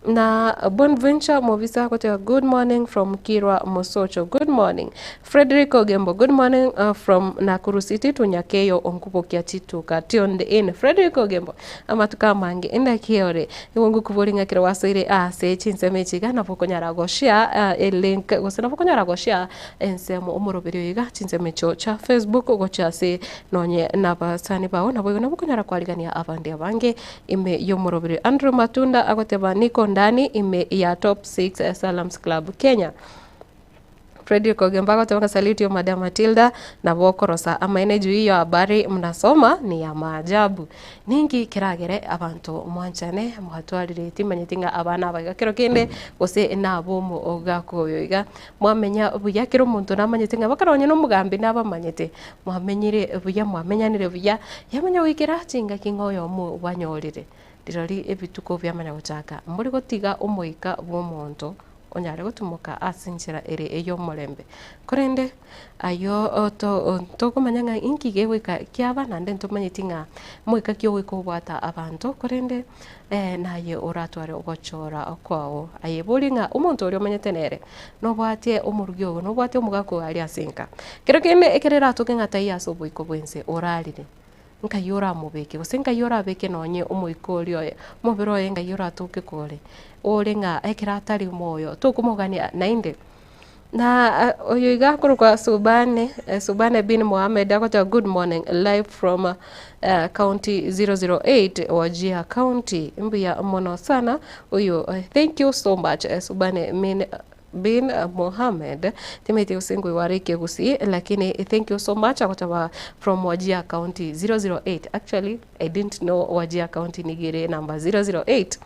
Na Bonventure Mobisa agoteba good morning from Kirwa Mosocho. Good morning. Frederick Ogembo, good morning uh, from Nakuru City to Nyakeyo Onkubokia Chituka. Tuned in. Frederick Ogembo, amatuko amange endaki ore. Nigo ngokobori ng'a ekero wasoire ase chinsemo echi iga nabo okonyara goshare uh, elink gose nabo okonyara goshare ensemo omoroberi oyo iga chinsemo echio chia Facebook gochia ase nonye nabasani bao naboigo nabo okonyara kwarigania abande abange Ime y'omorobiri Andrew Matunda agoteba niko ndani ime ya Top 6 Salams Club Kenya. Fredrick Ogembo agoteba ng'a salute you Madam Matilda nabo okorosa amaene juu hiyo habari mnasoma ni ya maajabu. Ninki keragere abanto mwanchane mwatwarire timanyeti ng'a abana aba iga kero kende gose nabomo ogaka oyo iga mwamenya buya kera omonto namanyete ng'a bakare onye nomogambi nabamanyete Mwamenyire buya, mwamenyanire buya, yamanya goikera chingaki ng'a oyomo bwanyorire. Rirorio ebituko biamanya gochaka, mbori gotiga omoika bw'omonto onyare gotimoka ase enchera ere ey'omorembe. Korende ayio to tokomanya ng'a inki gegoika kiaba naende ntomanyeti ng'a moika ki ogoika obwata abanto, korende naye oratware ogochora kwao. Aye borie ng'a omonto oria omanyete nere, nobwatie omorugi ogo, nobwatie omogaka oyo aria ase enka. Kero kende ekero eratoke ng'a taiyo ase oboiko bw'ense, orarire. Nkai oramobeke, gose nkai orabeke nonye omoika oria oye, omobere oye nkai oratoke kore, ore ng'a ekero atari moyo tokomogania naende. Na oyo iga akorokwa Subane, Subane bin Mohammed agoteba good morning live from county 008 Wajir county, mbuya mono sana oyo thank you so much Subane min Bin Mohammed, timanyeti gose nkoigware ekegusii lakini thank you so much agoteba from Wajir county 008 actually I didn't know Wajir county nigo ere number 008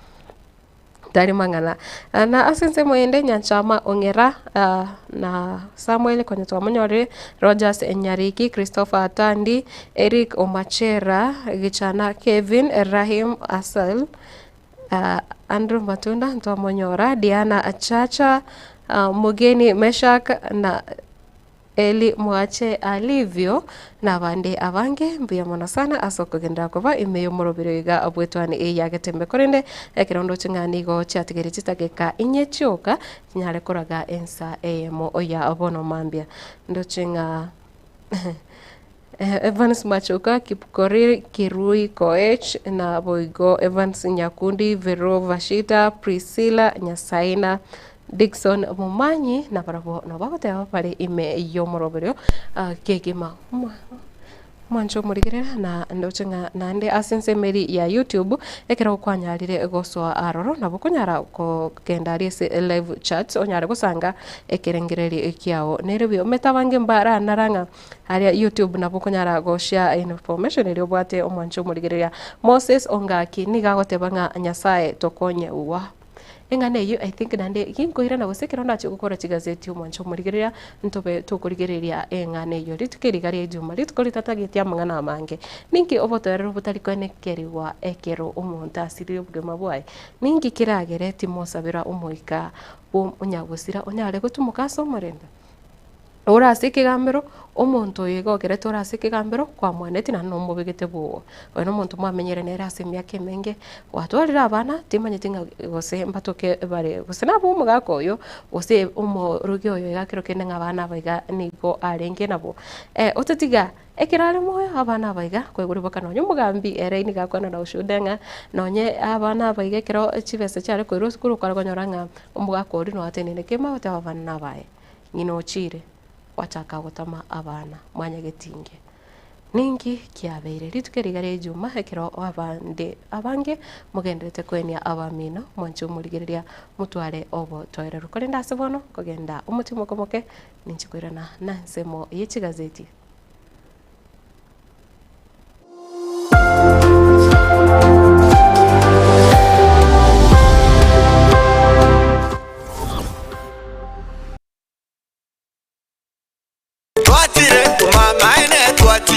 tari mang'ana. Na ase ensemo ende Nyanchama Ong'era na Samuel konya twamonyorire, Rogers Nyariki, Christopher Atandi, Eric Omachera, Gichana Kevin, Rahim Asel, Andrew Matunda ntwamonyora, Diana Chacha, Mugeni Meshack na Eli Mwache Alivio na abande abange. Mbuya mono sana ase okogenderera koba ime y'omoroberi oyo iga bw'etwani eye ya Getembe. Korende ekero ndoche ng'a nigo chiatigaire chidageka inye chioka chinyare koraga ensa eyemo ya bono mambia. Ndoche ng'a Evans Machoka, Kipkorir Kirui Koech, naboigo Evans Nyakundi, Vero Vashita, Priscilla Nyasaina, Dickson Momanyi, nabarabwo nabo bagoteba bare ime y'omoroberio kegima. Mwanche omorigerera na ndoche ng'a naende ase ensemo eria ya YouTube, ekero kwanyarire gosoa aroro, nabo okonyara kogenda aria ase live chat onyare gosanga ekerengererio kiao. Nere buya omanyete abange mbaranara ng'a Aria YouTube nabo okonyara go share information eria obwate omwanche omorigereria. Moses Ongaki nigo agoteba ng'a Nyasaye tokonye wa. Eng'ana eyio I think naende ginkoirana gose ekero ndachie gokora chigazeti omwanche omorigereria ntobe tokorigereria eng'ana eyio. Rituko eri iga ria ejuma, rituko ritatageti amang'ana amange. Ninki obotoereru botari koenekerigwa ekero omonto asirire obogima bwaye? Ninki keragere timosabera omoika bwo onyagosira onyare gotumoka ase omorembe? Ore ase ekegambero, omonto oyo iga ogerete ore ase ekegambero, kwamwaneti naende nomobegete bwogo. Oyo nomonto mwamenyire nere ase emiaka emenge, gwatwarire abana, timanyeti ng'a gose mbatoke bare, gose nabe omogaka oyo, gose omorogi oyo iga kero kende ng'a abana aba iga nigo arenge nabwo. Otatiga ekero are moyo abana aba iga, kwaigure mpaka nonye omogambi ere nigo akwana na ushuhuda ng'a nonye abana aba iga ekero chibesa chiare koirwa esukuru kware konyora ng'a omogaka oria noatenene kema goteba abana nabaye. Ng'ina ochiire, gwachaka gotama abana mwanyagetinge. Ninki kiabeire? Rituko eri iga ria Ejuma, ekero abande abange mogenderete koenia abamino, mwanche omorigereria motware obotoereru. Korende ase bono, kogenda omochie moke moke, ninche koirana na ensemo ye chigazeti.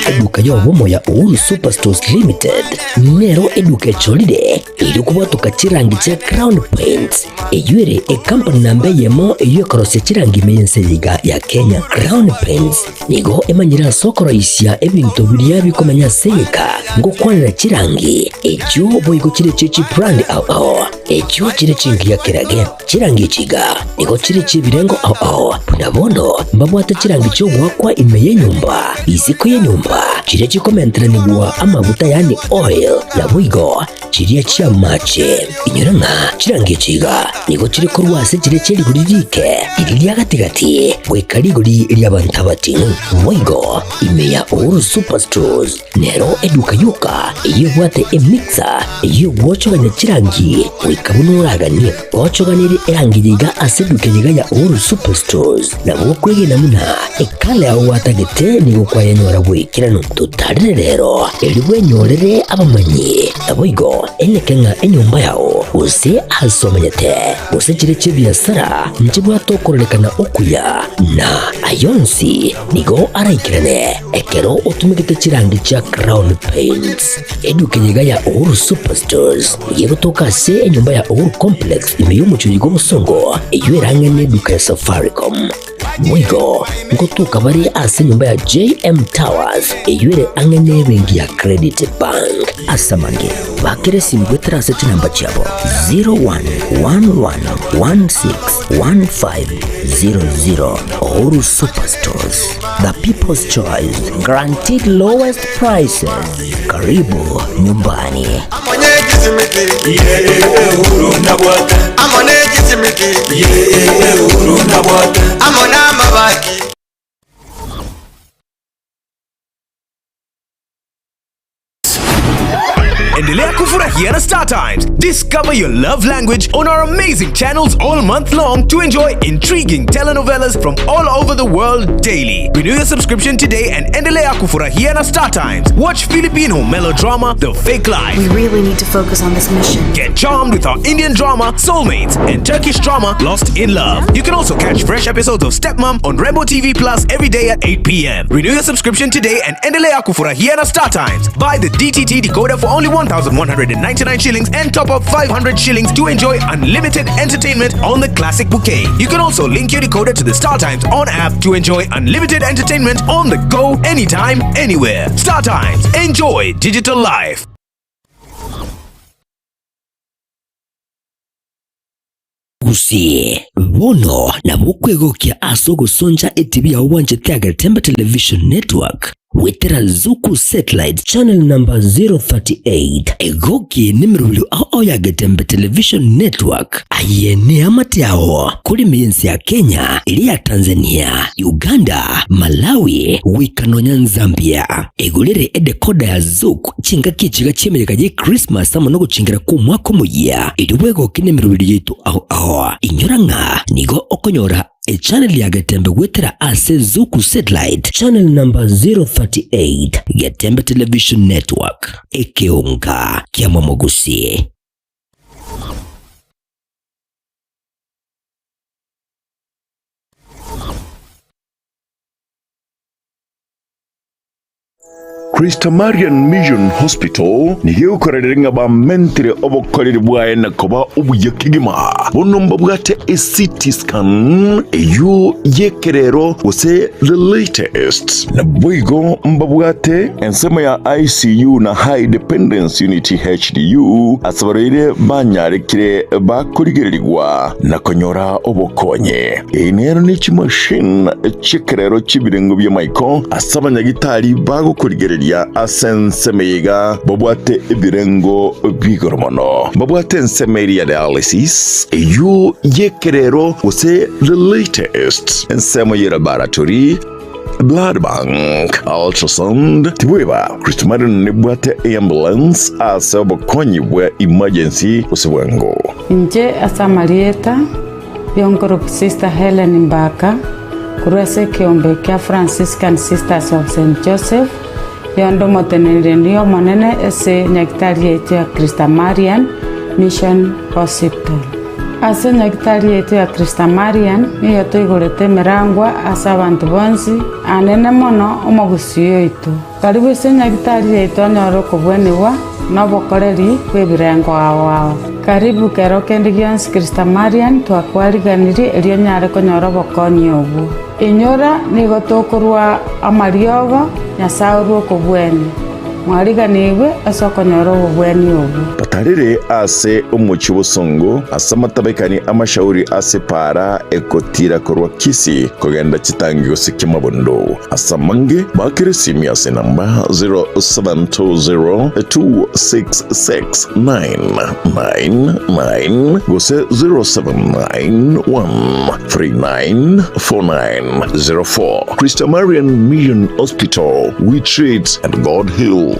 Eduka y'obomo ya Uhuru Superstores Limited nero eduka echorire erio kobwatoka chirangi chia Crown Paints eyio ere ekampani namba eyemo eyio ekorosia chirangi ime y'ense eye iga ya Kenya. Crown Paints Nigo emanyire ase okoroisia ebinto biria bikomenya ase egeka, ngokwanera chirangi, echio boigo chire chie chibrand ao ao, echio chire chingiya kerage. Chirangi echi iga nigo chire chi'ebirengo ao ao, buna bono mbabwate chirangi chi'ogoakwa ime y'enyomba, isiko y'enyomba, chiria chikomenteranigwa amaguta yaani oil, naboigo chiria chi'amache. Inyora ng'a chirangi echi iga nigo chire korwa ase chiria chie rigori riike, riria ria gati-gati, goika rigori ri'abanto abating'u. Boigo ime ya Uhuru Superstores nero eduka yoka eyio ebwate emixer eyio egwochogania chirangi goika buna oraganie. Gochoganerie erangi eye iga ase eduka eye iga ya Uhuru Superstores nabo okwegena buna ekala yao gwatagete nigo kwayenyora bw'ekeranu. Totarere rero erio bwenyorere abamanyi. Naboigo eneke ng'a enyomba yao, gose aase omenyete, gose chire chi'ebiasara, nchibwate okororekana okuya, na ayio onsi nigo araikerane ekero otumegete chirangi chia Crown Paints. Eduka eye iga ya Uhuru Superstores nigo egotoka ase enyomba ya Uhuru Complex ime y'omochie oyo bw'obosongo, eyio ere ang'e neduka ya Safaricom. Boigo ngotoka bare ase enyomba ya JM Towers eyio ere ang'e n'ebenki ya Credit Bank. Ase amange, bakera esimu goetera ase chinamba chiabo 01111615. 00. Uhuru Superstores, the people's choice, guaranteed lowest prices. Karibu nyumbani. Endelea kufurahia na Star Times. Discover your love language on our amazing channels all month long to enjoy intriguing telenovelas from all over the world daily. Renew your subscription today and endelea kufurahia na Star Times. Watch Filipino melodrama The Fake Life. We really need to focus on this mission. Get charmed with our Indian drama Soulmates and Turkish drama Lost in Love. You can also catch fresh episodes of Stepmom on Rainbow TV Plus every day at 8 p.m. Renew your subscription today and endelea kufurahia na Star Times. Buy the DTT decoder for only 1,199 shillings and top up 500 shillings to enjoy unlimited entertainment on the classic bouquet. You can also link your decoder to the Star Times on app to enjoy unlimited entertainment on the go anytime, anywhere. Star Times. Enjoy digital life. Gusii, bono nabo okwegokia ase ogosoncha etibi yao bwanchete ya Getembe Television Network goetera Zuku Satellite Channel number 038. Egoki nemerobio ao ao ya Getembe Television Network. Aye neamate ao kore ime y'ense ya Kenya, eria ya Tanzania, Uganda, Malawi, goika nonya Nzambia. Egorere edekoda ya Zuku chingaki echiga chi'emeyega y'Ekrismasi amo nogochingera kw'omwaka omoyia, erio bwegoke nemeroberi yaito ao ao. Inyora ng'a nigo okonyora echannel ya Getembe goetera ase Zuku Satellite channel number 038, Getembe Television Network, ekeonga kia Momogusi. Christamarian Mission Hospital nigo egokorerera ng'a bamentire obokoreri bwaye na koba obuya kegima. Bono mbabwate e-CT scan eyio y'ekerero gose the latest. Naboigo mbabwate ensemo ya ICU na High Dependence Unit HDU ase abarwaire banyarekire bakorigererigwa na konyora obokonyi. Eye nero ne chimashini chi'ekerero chi'ebirengo bi'amaiko ase abanyagitari bagokorigereria ase ensemo eye iga babwate ebirengo bi'igoro mono. Mbabwate ensemo eria ya dialysis, eyio y'ekerero gose the latest, ensemo ye laboratory, blood bank, ultrasound, tibweba Christmarin nebwate eambulance ase obokonyi bwa emergency gose bwango. Inche ase amarieta Y'onkoroku Sister Hellen Mbaka, korwa ase ekeombe kia Franciscan Sisters of Saint Joseph, yonde omoteneneri omonene ase nyagitari yaito ya Christamarian Mission Hospital. Ase nyagitari yaito ya Christamarian nigo toigorete emerangwa ase abanto bonsi, anene mono omogusii oito. Karibu ase nyagitari yaito onyore okobwenigwa na obokoreri bw'ebirengo ao ao. Karibu kero kende gionsi Christamarian twakwariganirie erio onyare konyora obokonyi obwo. Inyora nigo tokorwa amariogo Nyasae orwe okobwenia. Mwariganigwe ase okonyora obobweni obwo. Batarire ase omochie bosongo, ase amatabekani amashauri ase epaara egotira korwa Kisii kogenda chitangi gose Kiamabondo. Ase amange, bakere esimi ase enamba 0720266999 gose 0791394904. Christamarian Mission Hospital, we treat and God heals.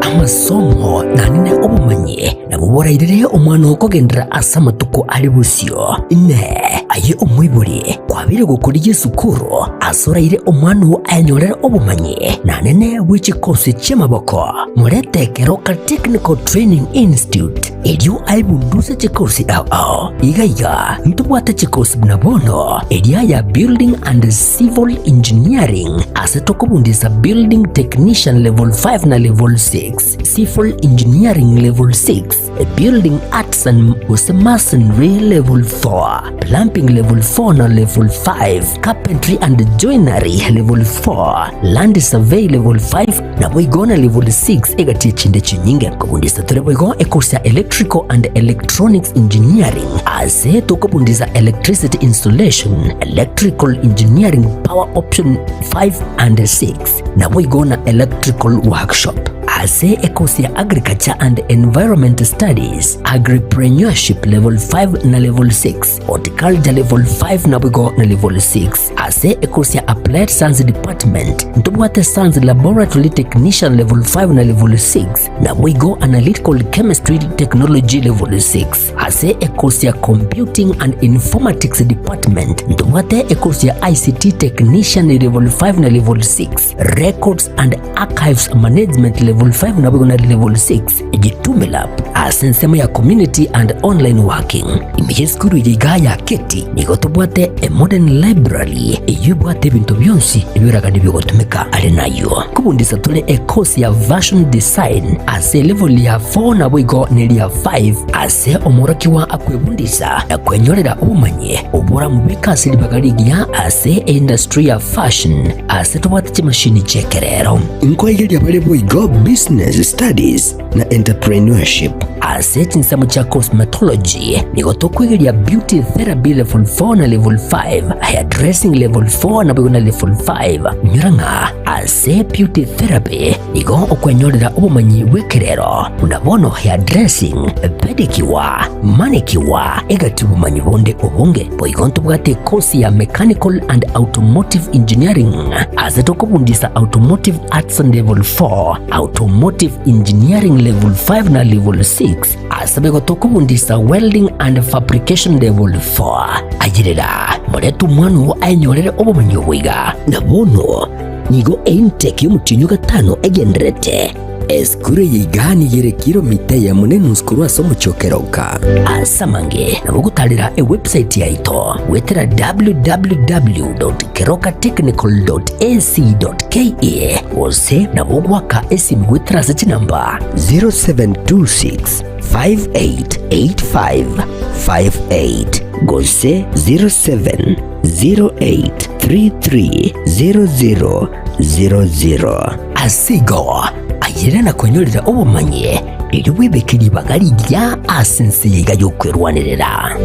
Amasomo nanene obomanyi nabwo borairere omwana okogenderera ase amatuko are bosio. Inee! Aye omoibori kwabeire gokorigia esukuru ase oraire omwana oo ayenyorere obomanyi nanene bwe chikosi chi'amaboko? Morete Keroka Technical Training Institute erio aebunduse chikosi ao ao. Iga iga ntobwate chikosi buna bono eria ya Building and Civil Engineering ase tokobundisa Building Technician Level 5 na Level 6, Civil Engineering Level 6, Building Arts and gose Masonry Level 4, Plumbing. Bookkeeping level 4 na level 5, Carpentry and Joinery level 4, Land Survey level 5, Naboigo na level 6 egati echinde chinyinge. Kobundisa tore boigo ecourse ya Electrical and Electronics Engineering ase tokobundisa Electricity Installation, Electrical Engineering Power Option 5 and 6 naboigo na Electrical Workshop. Ase ecourse ya Agriculture and Environment Studies, Agripreneurship level 5 na level 6, Horticulture level 5 naboigo na level 6. Ase ekosi ya Applied Science Department ntobwate Science Laboratory Technician level 5 na level 6, naboigo Analytical Chemistry Technology level 6. Ase ekosi ya Computing and Informatics Department ntobwate ekosi ya ICT Technician level 5 na level 6, Records and Archives Management level 5 naboigo na level 6. Jitume Lab ase ensemo ya Community and Online Working. Ime y'esukuru eye igaa ya Keti nigo tobwate a modern library eyio ebwate ebinto bionsi ebioragani biogotumeka are nayio. Kobundisa tore e course ya Fashion Design ase elevel ya 4 naboigo neria 5 ase omworokigwa akwebundisa na kwenyorera obomanyi oboramobeke ase ribaga rigiya ase eindustry ya fashion ase tobwate chimashini chi'ekerero. Nkoigeria bare boigo Business Studies na Entrepreneurship. Ase chinsemo chia Cosmetology nigo tokwegeria Beauty Therapy Level 4 na Level 5, Hairdressing Level 4 naboigo na Level 5. Nyora ng'a ase Beauty Therapy nigo okwenyorera obomanyi bw'ekerero buna bono hairdressing, pedicure, manicure, egati obomanyi bonde obonge. Boigo ntobwate ekosi ya Mechanical and Automotive Engineering ase tokobundisa Automotive Arts Level 4, Automotive Engineering Level 5 na Level 6 ase boigo tokobundisa Welding and Fabrication Level 4. Ayerera, morete omwana oo aenyorere obomanyi obo iga. Na bono nigo eintake y'omotienyi o gatano egendererete. Esukuru eye iga nigo ere kilomita eyemo na enusu korwa ase omochie o Keroka. Ase amange nabo ogotarera ewebsite yaito goetera www.kerokatechnical.ac.ke gose nabo ogoaka esimi goetera ase chinamba 0726 588558 gose 0708330000. Ase igo, ayerera na kwenyorera obomanyi, erio bwebeke ribaga rigiya ase ense eye iga y'okwerwanerera.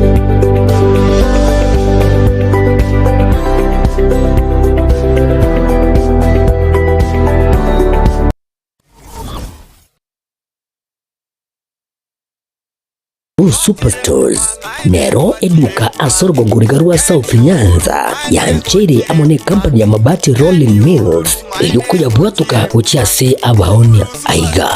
Superstores nero eduka ase orogongo riga rwa South Nyanza yancheire amo ne company ya Mabati Rolling Mills erio koyabwatoka gochia ase abaonia. Aiga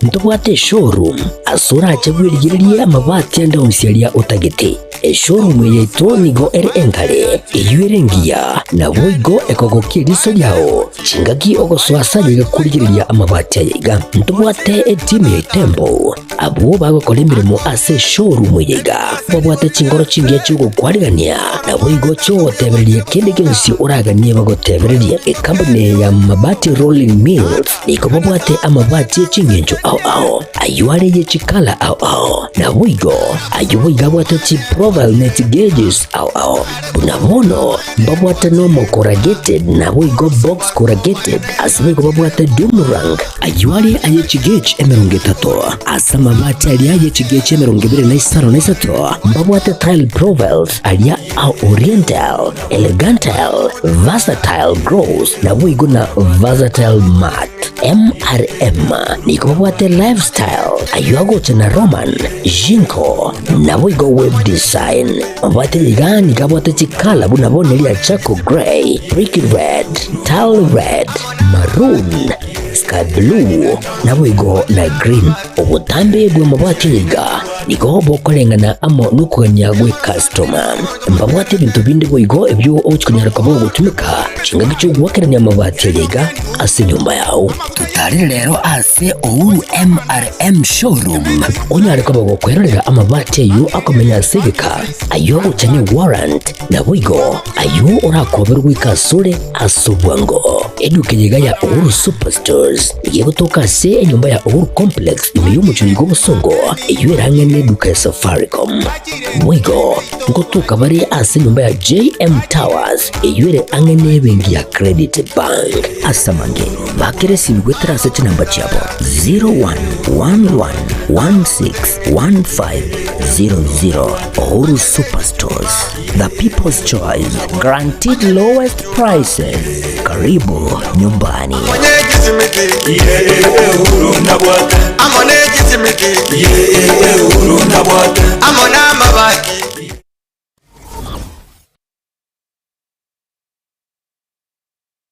ntobwate eshowroom ase orache bwerigererie amabati ande onsi aria otagete. Eshowroom eye yaito nigo ere enkare, eyio ere engiya, naboigo ekogokia eriso riao. Chingaki ogosoa ase aye iga korigereria amabati aya iga. Ntobwate etimu ya Itembo, abwo bagokora emeremo ase eshowroom eye iga. Babwate chingoro chingiya chi'ogokwarigania, naboigo chi'ogotebereria kende gionsi oraganie bagotebererie. Ekampuni eye ya Mabati Rolling Mills nigo babwate amabati e chingencho ao ao, ayio are ye chikala ao ao, naboigo ayio boigo abwate chiprofile ne chigauges ao ao. Buna bono mbabwate nomo corrugated naboigo box corrugated, ase boigo babwate doom rank, ayio are aye chigauge 30, ase amabati aria aye chigauge 23, mbabwate tile profiles aria a oriental, elegantal, versatile gloss, naboigo na versatile matte. MRM nigo babwate lifestyle, ayio agocha na Roman, Jinko, naboigo web design. Mabwate iga nigo abwate chikala buna bono eria charcoal grey, brick red, tile red, maroon, sky blue, naboigo na green. Obotambe bw'amabwate iga nigo bokoreng'ana amo nokogania gw'ekastoma. Mbabwate ebinto binde boigo ebio ogochia konyara koba ogotumeka chingaki chi'ogoakerania amabati aya iga ase enyomba yao. Totarere rero ase Uhuru MRM Showroom onyare koba gokwerorera amabati ayio akomenya ase egeka, ayio agocha ne warrant, naboigo ayio orakoberwe goika asore ase obwango. Eduka eye iga ya Uhuru Superstores nigo egotoka ase enyomba ya Uhuru Complex ime y'omochie oiga obosongo, eyio erang'e. n'eduka ya Safaricom. Boigo nkotoka bare ase enyomba ya JM Towers eyio ere ang'e n'ebenki ya Credit Bank. Ase amange, bakera esimi goetera ase chinamba chiabo 0111161500. Uhuru Superstores, the people's choice, guaranteed lowest prices. Karibu nyumbani.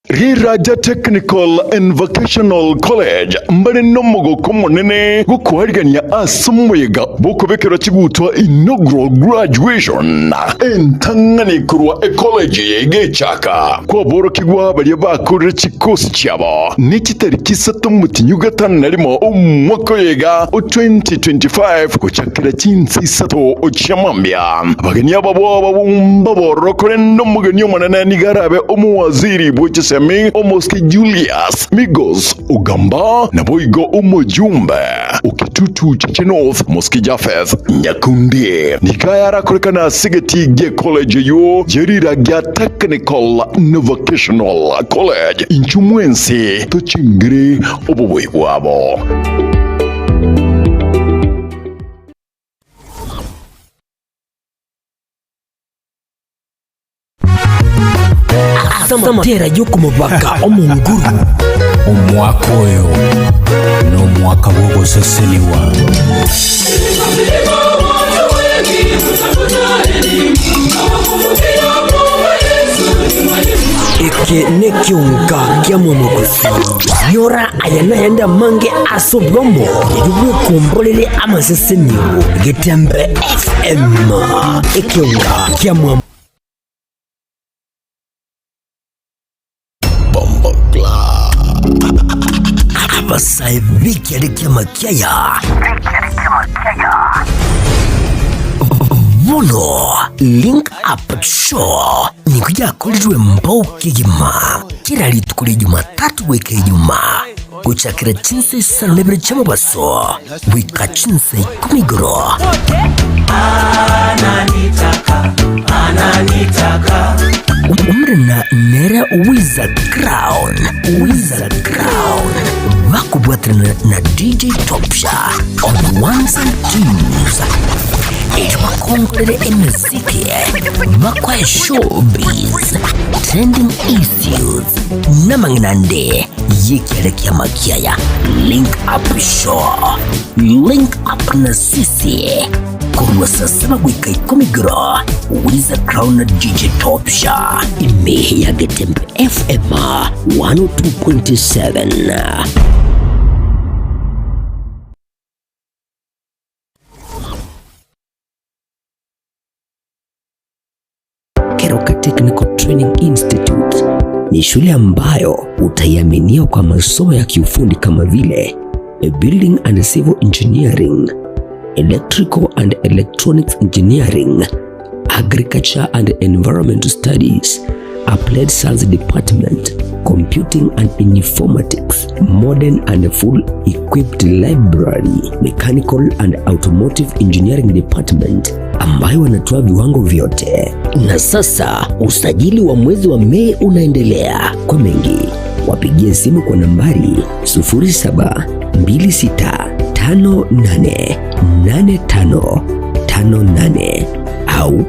Riraja Technical and Vocational College mbare nomogoko omonene gokoarigania ase omoyega bw'okobekerwa chigutwa Inaugural Graduation entang'ani korwa ecollege eye egechaka kwaborokigwa baria bakorire chikosi chiabo ne chitariki isato omotinyu gatano na rimo omwaka oyo iga o 2025 gochakera chinsa isato chia mambia. Abageni aba boba mbabororo korende omogeni omonene nigo arabe omowaziri bwe chisemi Omosike Julius Migos Ogamba, naboigo omojumbe o Kitutu Chache North Omosike Japheth Nyakundi. Nigo aya arakorekane ase egetii gie college eyio ye rira gia Technical na Vocational College. Inchuo mwensi tochingere obobui bwabo. Ase amatera y'okomobaka Omonguru. Omwaka oyo nomwaka bw'ogosesenigwa. Eke nekionka kia mwamogosi. Nyora aya nayande amange ase obwamo erio bwekomborere amasesenio. Getembe FM, ekionka kia mwamogosi. Abasae b'ekiare ki'amakiaya bono Link Up Show nigo yakorirwe mbao kegima kera rituko ria Jumatatu goika Ijumaa gochakera chinsa isano na ibere chi'omobaso goika chinsa ikomi igoro. Omorena nere Wiza Crown, Wiza Crown, bakobwaterana na DJ Topsha on ones and twos. Erio bakongorere emeziki, bakoe showbiz, trending issues, namang'ina ande y'ekiare ki'amakiaya. Link Up Show, Link Up na sisi korwa saa saba goika ikomi igoro, Wiza Crown na DJ Topsha, ime ya Getembe FM 102.7. Keroka Technical Training Institute ni shule ambayo utaiaminia kwa masomo ya kiufundi kama vile Building and Civil Engineering, Electrical and Electronics Engineering, Agriculture and Environmental Studies, Applied Science Department, Computing and Informatics, Modern and Full Equipped Library, Mechanical and Automotive Engineering Department ambayo wanatoa viwango vyote. Na sasa usajili wa mwezi wa Mei unaendelea. Kwa mengi wapigie simu kwa nambari 0726588558 au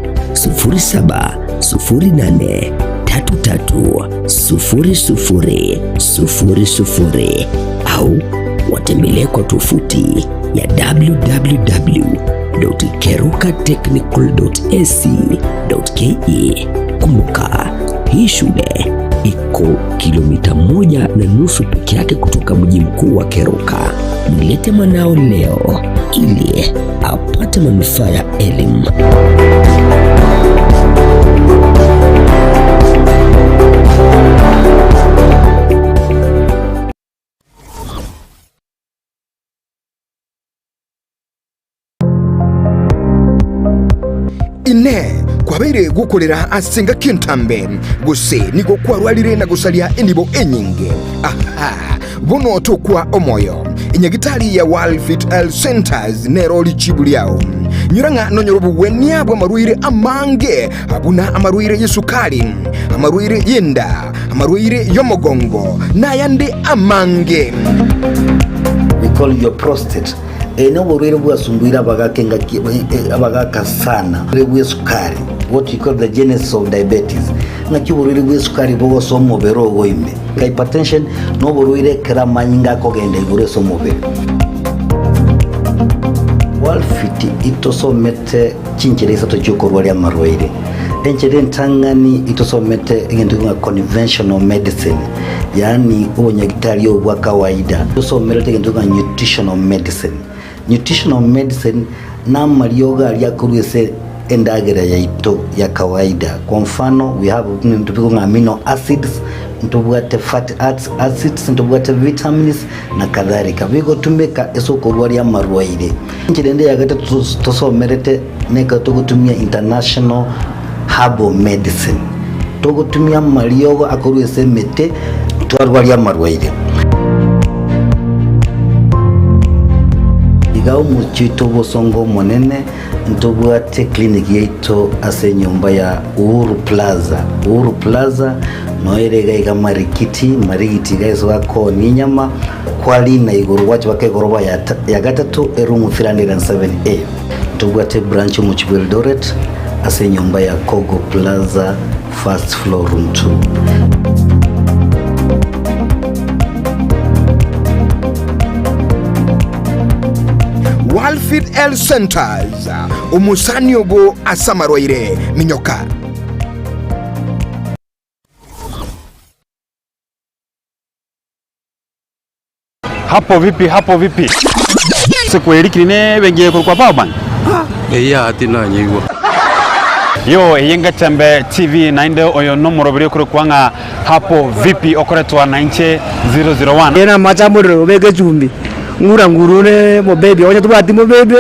0708330000 au watembelee kwa tovuti ya www.kerukatechnical.ac.ke. Kumbuka, hii shule iko kilomita 1.5 peke yake kutoka mji mkuu wa Keroka. Mlete mwanao leo ili apate manufaa ya elimu. Inee! Kwabeire Kwabeire gokorera ase engaki entambe, gose nigo kwarwarire na gosaria enibo enyinge? Aha! Bono tokwa omoyo. Enyagitari ya World Health Centers nero richibu riao. Nyora ng'a nonyore obogwenia bw'amarwaire amange buna amarwaire y'esukari, amarwaire y'enda, amarwaire y'omogongo, na ayande amange. We call your prostate. Eye noborwaire bwasumbuire abagaka engaki abagaka sana. Oborwaire bw'esukari, what we call the genesis of diabetes. Ng'aki oborwaire bw'esukari bogosoa omobere ogo ime. Hypertension noborwaire ekero amanyinga akogenda igoro ase omobere. Walfit itosomete chinchera isato chiokorwaria amarwaire. Enchera entang'ani itosomete egento ng'a conventional medicine, yaani obonyagitari obo bwa kawaida. Tosomerete egento ng'a nutritional medicine. Nutritional medicine namariogo aria akorwa ase endagera yaito ya kawaida. Kwa mfano we have ebinto bikong'a amino acids, ntobwate fatty acids, ntobwate vitamins na kadhalika. Bigotumeka ase okorwaria amarwaire. Enchera ende ya gatato tosomerete nekero togotumia international herbal medicine. Togotumia amariogo akorwa ase emete twarwaria amarwaire. Iga omochie oito obosongo omonene ntobwate clinic yaito ase enyomba ya Uhuru Plaza. Uhuru Plaza noyo ere iga iga Marikiti, Marigiti iga ase bakoonia enyama, kwarina igoro gwacha baka egoroba ya gatato eroom 307A. Ntobwate ebranch omochie bwa Eldoret ase enyomba ya Kogo Plaza first floor room 2. Walfit Health Centers, omosani obo ase amarwaire, minyoka. Hapo vipi hapo vipi? Sikweri ne ebenki ekorokwa Power Bank? Eya tinanyeigwa. Yo eye Ngachembe TV naende oyo nomoroberi okorokwa ng'a hapo vipi okoretwa nainche 001. Ere namache amorero obeke echumbi, ng'ura nguru ore mobebi, onye tobwati mobebi,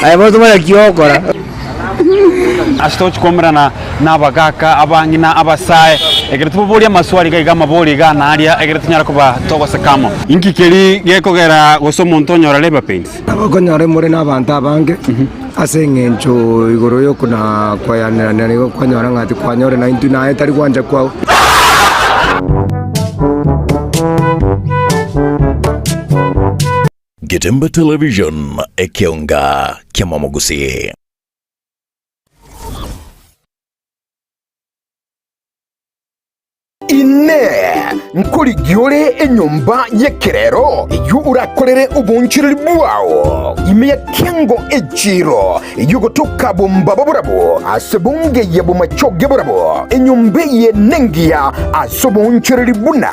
aye bono tomanye ki ogokora. Ase togochia koumerana nabagaaka, abang'ina, abasae, ekero toboborie amaswali iga iga amabori iga na aria, ekero tonyare koba togoseka amo. Inki keria gekogera gose omonto onyora labour pains? Nabo okonyora more nabanto abange ase eng'encho igoro y'okona koyanerana nigo kwanyora ng'a tikwanyore na intwe naye tari gwancha kwao. Getembe Television, ekeonga ki'amamogusii. Inee! Nkorigia ore enyomba y'ekerero eyio orakorere oboonchoreria bwao ime ya kiango echiiro eyio gotoka bombaba borabwo ase bongeye bomachoge borabwo? Enyomba eye nengiya ase oboonchoreria buna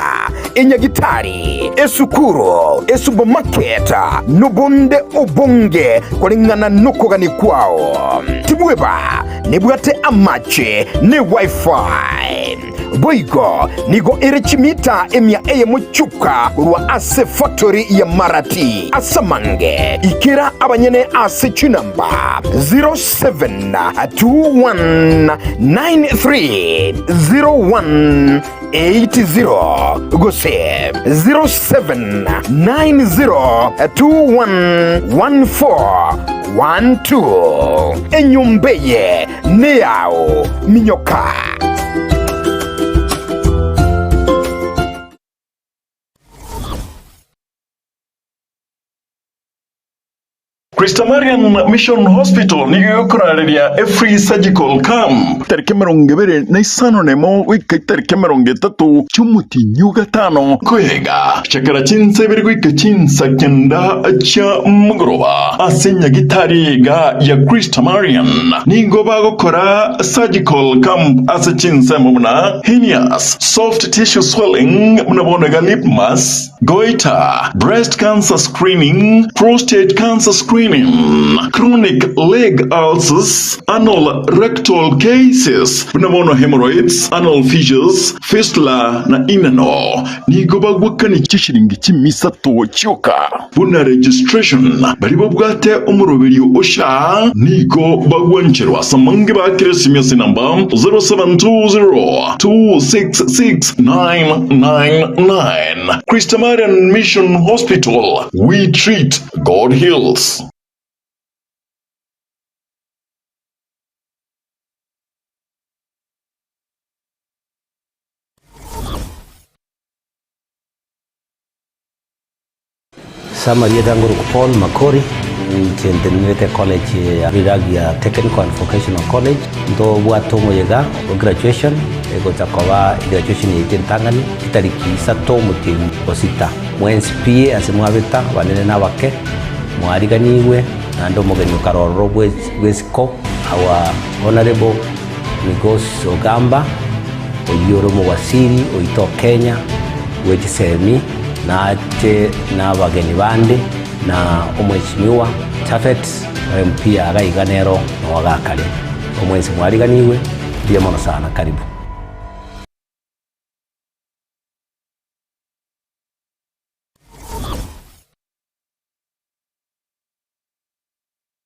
enyagitari, esukuru, esupermarket, nobonde obonge koreng'ana nokogania kwao. Tibweba nebwate amache ne wifi. Boigo nigo ere chimita emia eyemo chioka korwa ase factory ya Marati. Ase amange, ikera abanyene ase chinamba 0721930180 gose 0790211412. Enyomba eye neyao, minyoka. Christamarian Mission Hospital nigo egokorareria a free surgical camp tariki 25 nemo goika tariki 30 chi'omotienyi o gatano koyega chakera chinsa ibere goika chinsa kenda chia mogoroba ase nyagitari iga ya Christamarian nigo bagokora surgical camp ase chinsemo buna hernias, soft tissue swelling buna bono iga lip mass, goiter, breast cancer screening, prostate cancer screening. pain, chronic leg ulcers, anal rectal cases, buna bono hemorrhoids, anal fissures, fistula na inano. Nigo bagwakani chishilingi chimisato chioka. Buna registration, baria babwate omoroberio o SHA nigo bagwancherwa ase amange bakire esimi ase enamba 0720 266 999. Christamarian Mission Hospital, we treat, God heals. Ase amarieta ngorokwa Paul Makori, inche ntenenerete ecollege ya Riragia Technical and Vocational College, ntobwate omoyega o graduation egocha koba egraduation yaito entang'ani chitariki isato omotienyi o sita. Mwensi pi ase mwabeta abanene na abake, mwariganigwe, naende omogeni okare ororo bw'esiko, our Honourable Migos Ogamba, oyio ore omowasiri oito o Kenya bwe chisemi, nache nabageni bande, na omweshimiwa Japhet o MP iga iga nero nowagakare. Omwensi mwariganigwe, mbuya mono sana, karibu.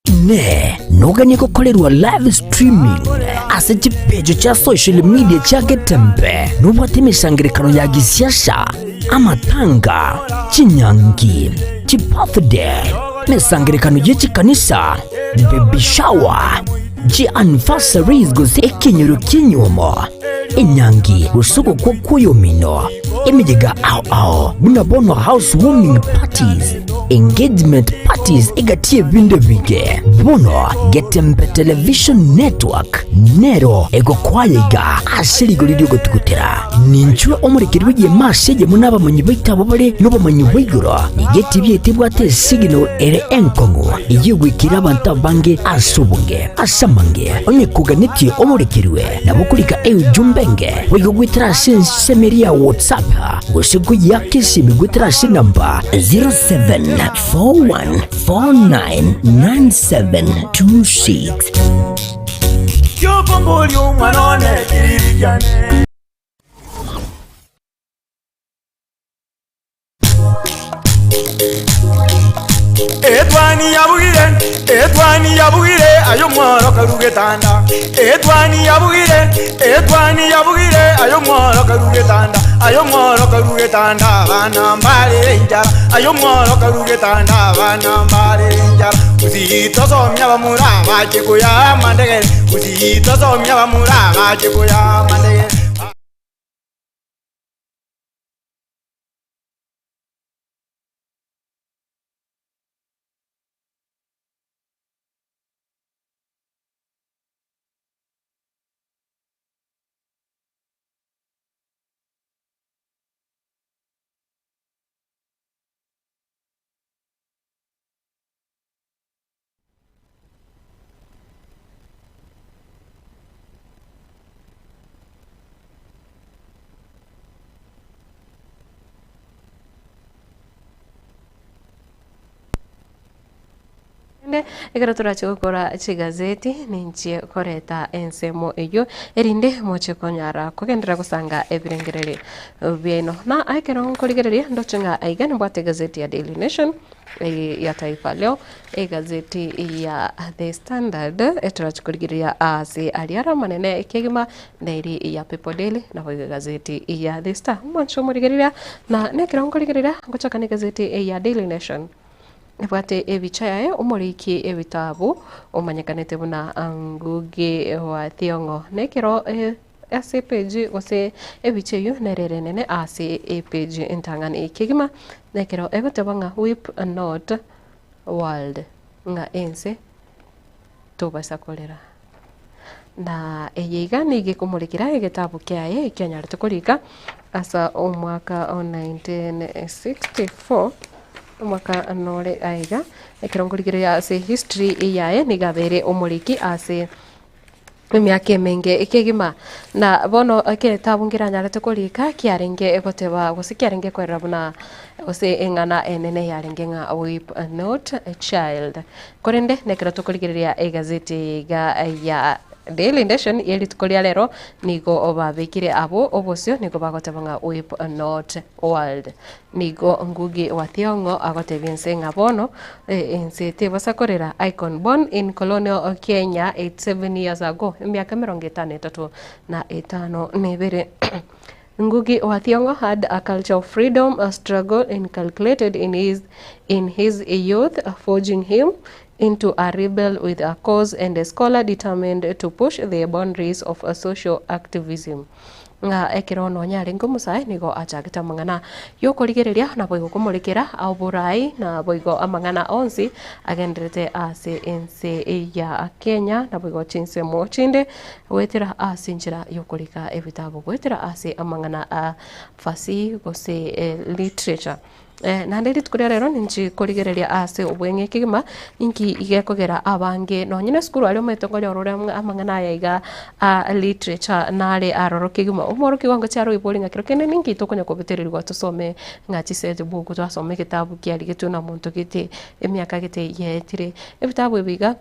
Inee! Noganie gokorerwa live streaming ase chipecho chia social media chia Getembe? Nobwate emesangererekano ya gisiasa, amatanga, chinyangi, chibirthday, emesangererekano ye chikanisa, baby shower, chianniversaries gose ekenyoro ki'enyuomo, enyangi gose ogokwa kw'oyomino, emeyega ao ao buna bono house warming parties, engagement parties egati y'ebinto ebinge. Bono Getembe Television Network nero egokoaya iga ase rigori ri'ogotugutera. Ninchwe omorekeri bw'egeema ase eyemo n'abamanyi baito abwo bare nobomanyi bwa igoro. Nigo etibi yaito ebwate esignal ere enkong'u eyio egoikera abanto abange ase obonge. Ase amange, onye koganetie omorekerwe, nabo okorika eujumbe enge boigo goetera ase ensemo eria ya WhatsApp gose koyiaka esimi goetera ase enamba 0741499726. Kiokomboria omwana one kiriri kiane. Etwani yabugire, etwani yabugire, ayo mworo karugetanda. Etwani yabugire, etwani yabugire, ayo mworo karugetanda. Ayo mworo karugetanda, abana mbarire enchara. Ayo mworo karugetanda, abana mbarire enchara. Gusii tosomia abamura bache koya amandegere. Gusii tosomia abamura bache koya amandegere. Rende ekero torache gokora chigazeti ninchie koreta ensemo eyio erinde moche konyara kogenderera gosanga ebirengererio biaino. Na ekero nkorigereria ndoche ng'a aiga nimbwate egazeti ya Daily Nation, eye ya Taifa Leo, egazeti ya The Standard etorache korigereria ase aria are amanene ekegima na eri ya People Daily naboigo egazeti ya The Star. Omwancho omorigereria na nekero nkorigereria ngochaka na egazeti ya Daily Nation. Ebwate ebicha yaye omoriki ebitabu omanyekanete buna Ngugi wa Thiong'o. Nekero ase epeji gose ebicha eyio nere ere enene ase epeji entang'ani kegima nekero egoteba ng'a weep not world ng'a ense tobasa korera. Na eye iga nigo ekomorekera egetabu kiaye ekianyarete korika ase omwaka o 1964, omwaka nore aiga, ekero nkorigereria ase history yaye nigo abeire omoriki ase. Emiaka emenge ekegima, na bono egetabu nkeranyarete korika kiarenge goteba gose kiarenge koerera buna gose eng'ana enene yarenge ng'a weep not child. Korende nekero tokorigereria egazeti eye iga ya Daily Nation ye rituko ria rero nigo babekire abwo obosio nigo bagoteba ng'a weep not world. Nigo Ngugi wa Thiong'o agotebia ense ng'a bono ense tebosa korera Icon born in colonial Kenya 87 years ago, emiaka emerongo etano etato na etano na ebere. Ngugi wa Thiong'o had a culture of freedom struggle inculcated in his, in his youth, forging him into a rebel with a cause and a scholar determined to push the boundaries of social activism. Ng'a ekero nonya arenge omosae nigo achagete amang'ana y'okorigereria naboigo komorekera oborai naboigo amang'ana onsi agenderete ase ense ya Kenya naboigo chinsemo chinde goetera ase enchera y'okorika ebitabu goetera ase amang'ana a fasihi gose literature. Naende rituko ria rero ninchi korigereria ase obweng'e kegima, inki gekogera abange nonye na esukuru aria omanyete nkonyora ore amang'ana aya iga a literature nare aroro kegima. Omworokigwa ngochia are oibori ng'a kero kende ninki tokonya kobetererigwa tosome ng'a chisete buku twasoma egetabu kiarigetwe na omonto gete emiaka gete yaetire. Ebitabu ebi iga.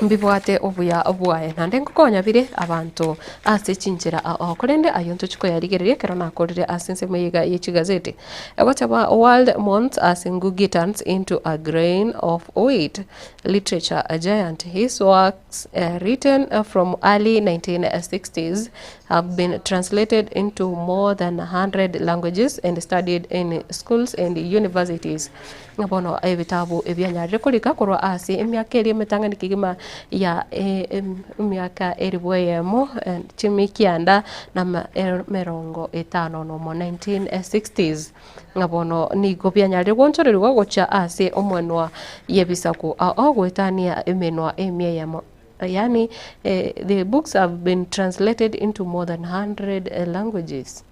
Mbibwate obuya bwaye, naende ngokonya bire abanto ase chinchera ao. Korende ayio ntochie koyarigereria ekero nakorire ase ensemo eye iga ye chigazeti. Egoteba World mourns as Ngugi turns into a grain of wheat, literature giant. His works written from early 1960s have been translated into more than 100 languages and studied in schools and universities. Ng'a bono ebitabu ebianyarire korika korwa ase emiaka eria emetang'ani kegima ya emiaka elifu eyemo chimi kianda na emerongo etano nomo, 1960s. Ng'a bono nigo bianyarire goonchorerigwa gochia ase omonwa y'ebisaku ao goetania emenwa emia eyemo. Yaani the books have been translated into more than 100 languages.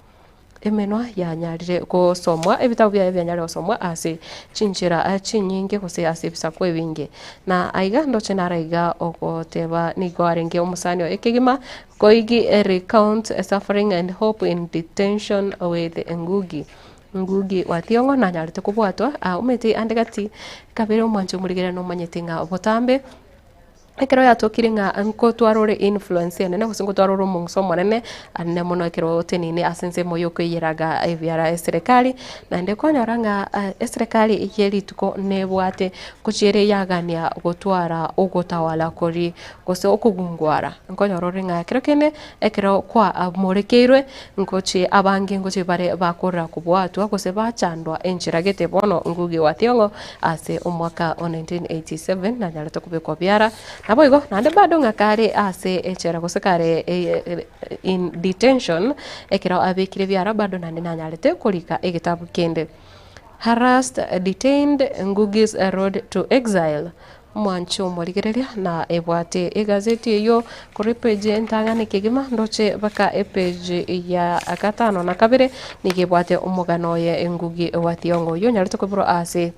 Emenwa yanyarire gosomwa, ebitabu biaye bianyarire gosomwa ase chinchera chinyinge gose ase ebisaku ebinge. Na aiga ndoche naro aiga ogoteba nigo arenge omosani oye kegima, Koigi recounts suffering and hope in detention with Ngugi. Ngugi wa Thiong'o nanyarete kobwatwa, aumete ande gati kabere omwancho omorigereria nomanyete ng'a botambe. Ekero yatokire ng'a nkotwara ore influence enene gose nkotwara ore omong'uso omonene, anene mono ekero oteneine ase ensemo ya okoiyeraga ebiara eserekari, naende kwanyora ng'a eserekari ye rituko nebwate ngochia ere yagania gotwara ogotawala koria gose okogungwara. Nkonyora ore ng'a ekero kende, ekero kwamorekeirwe, ngochie abange ngochie bare bakorora kobwatwa gose bachandwa enchera gete bono Ngugi wa Thiong'o Ase omwaka o 1987 nanyarete kobekwa biara, naboigo naende bado ng'a kare ase echela gose kare in detention, ekero abekire biara bado naende nanyarete korika egetabu kende. Harassed, detained, Ngugi's road to exile. Omwanche omorigereria na ebwate egazeti eyio korwa epage entang'ani kegima ndoche mpaka epage ya gatano na kabere nigo ebwate omogano oye Ngugi wa Thiong'o oyio onyarete koiborwa ase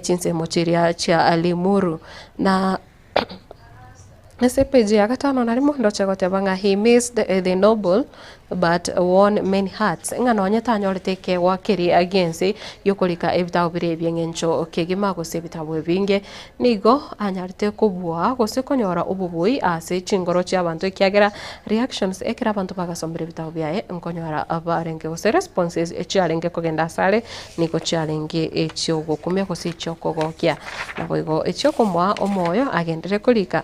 chinsemo chiria chia Limuru. Na ase epage ya gatano na rimo ndoche goteba ng'a he missed the noble but won many hearts, ng'a nonye tanyorete ekeegwa keria gi'ense gi'okorika ebitabu biria ebi'eng'encho kegima gose ebitabu ebinge, nigo anyarete kobua gose konyora obobui ase chingoro chi'abanto ekiagera reactions ekero abanto bagasomire ebitabu biaye nkonyora barenge gose responses chiarenge kogenda asare nigo chiarenge echiogokumia gose echiokogokia. Naboigo echiokomoa omoyo agenderere korika.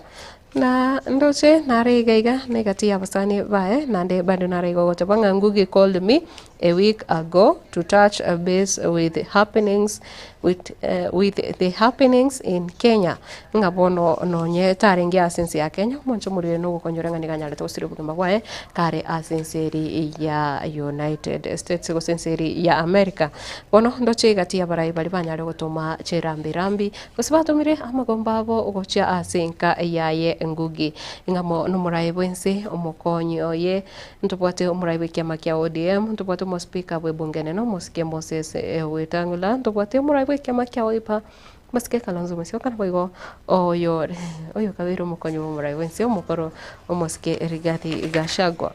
Na ndoche nare iga iga negati y'abasani baye, naende bado nare iga ogoteba ng'a Ngugi called me a week ago to touch base with happenings with, with the happenings in Kenya. Ng'a bono nonye tarenge ase ense ya Kenya, omonche omorwire nogokonyora ng'a nigo anyarete gosiria obogima bwaye kare ase ense eri ya United States gose ense eri ya America. Bono ndoche egati y'abarai baria banyare gotoma chirambi rambi Gose batomire amagomba abo gochia ase enka yaye Ngugi. Ing'amo nomoraai bw'ense, omokonyi oye, ntobwate omoraai bw'ekiama kia ODM, ntobwate omospeaker bw'ebunge enene omosike Moses Wetang'ula, ntobwate omoraai bw'ekiama kia Wiper. Omosike Kalonzo Musyoka naboigo oyore oyokabeire omokonyi bw'omorai bw'ense omokoro omosike Rigathi Gachagua.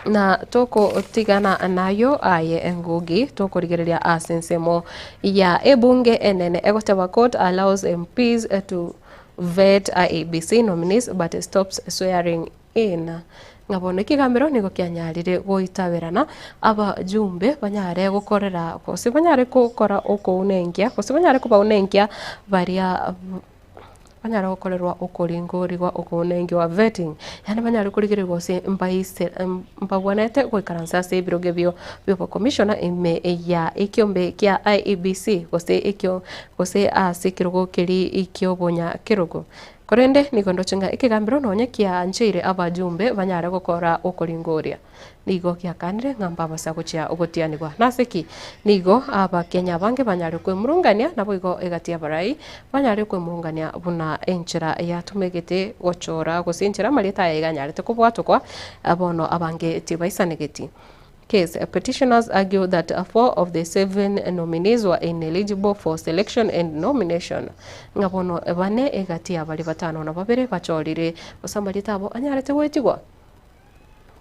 Na tokotigana nayo aye Ngugi tokorigereria ase ensemo ya ebunge enene egoteba court allows MPs to vet IEBC nominees but stops swearing in. Ng'a bono ekegambero nigo kianyarire goitaberana abajumbe banyare gokorera gose banyare gokora okounenkia gose banyare kobaunenkia baria banyare gokorerwa okoringorigwa okounenkiwa, vetting, yaani banyare korigererigwa gose mbaise mbagwenerete goikaransa ase ebirogo ebio bia obokomishona ime ya ekiombe kia IEBC gose ekio gose ase ekerogo keria kiobonya kerogo. Korende nigo ndoche ng'a ekegambero nonye kiancheire abajumbe banyare gokora okoringoria, nigo giakanire ng'a mbabasa gochia gotianigwa. Nase ki? Nigo Abakenya abange banyare kwemurungania, naboigo egati y'abarai banyare kwemurungania buna enchera yatumegete gochora gose enchera amarieta aya iga anyarete kobwatokwa, bono abange tibaisanegeti. Case, Petitioners argue that four of the seven nominees were ineligible for selection and nomination. Ng'a bono bane egati ya baria batano na babere bachorire gose amarieta abo anyarete goetigwa.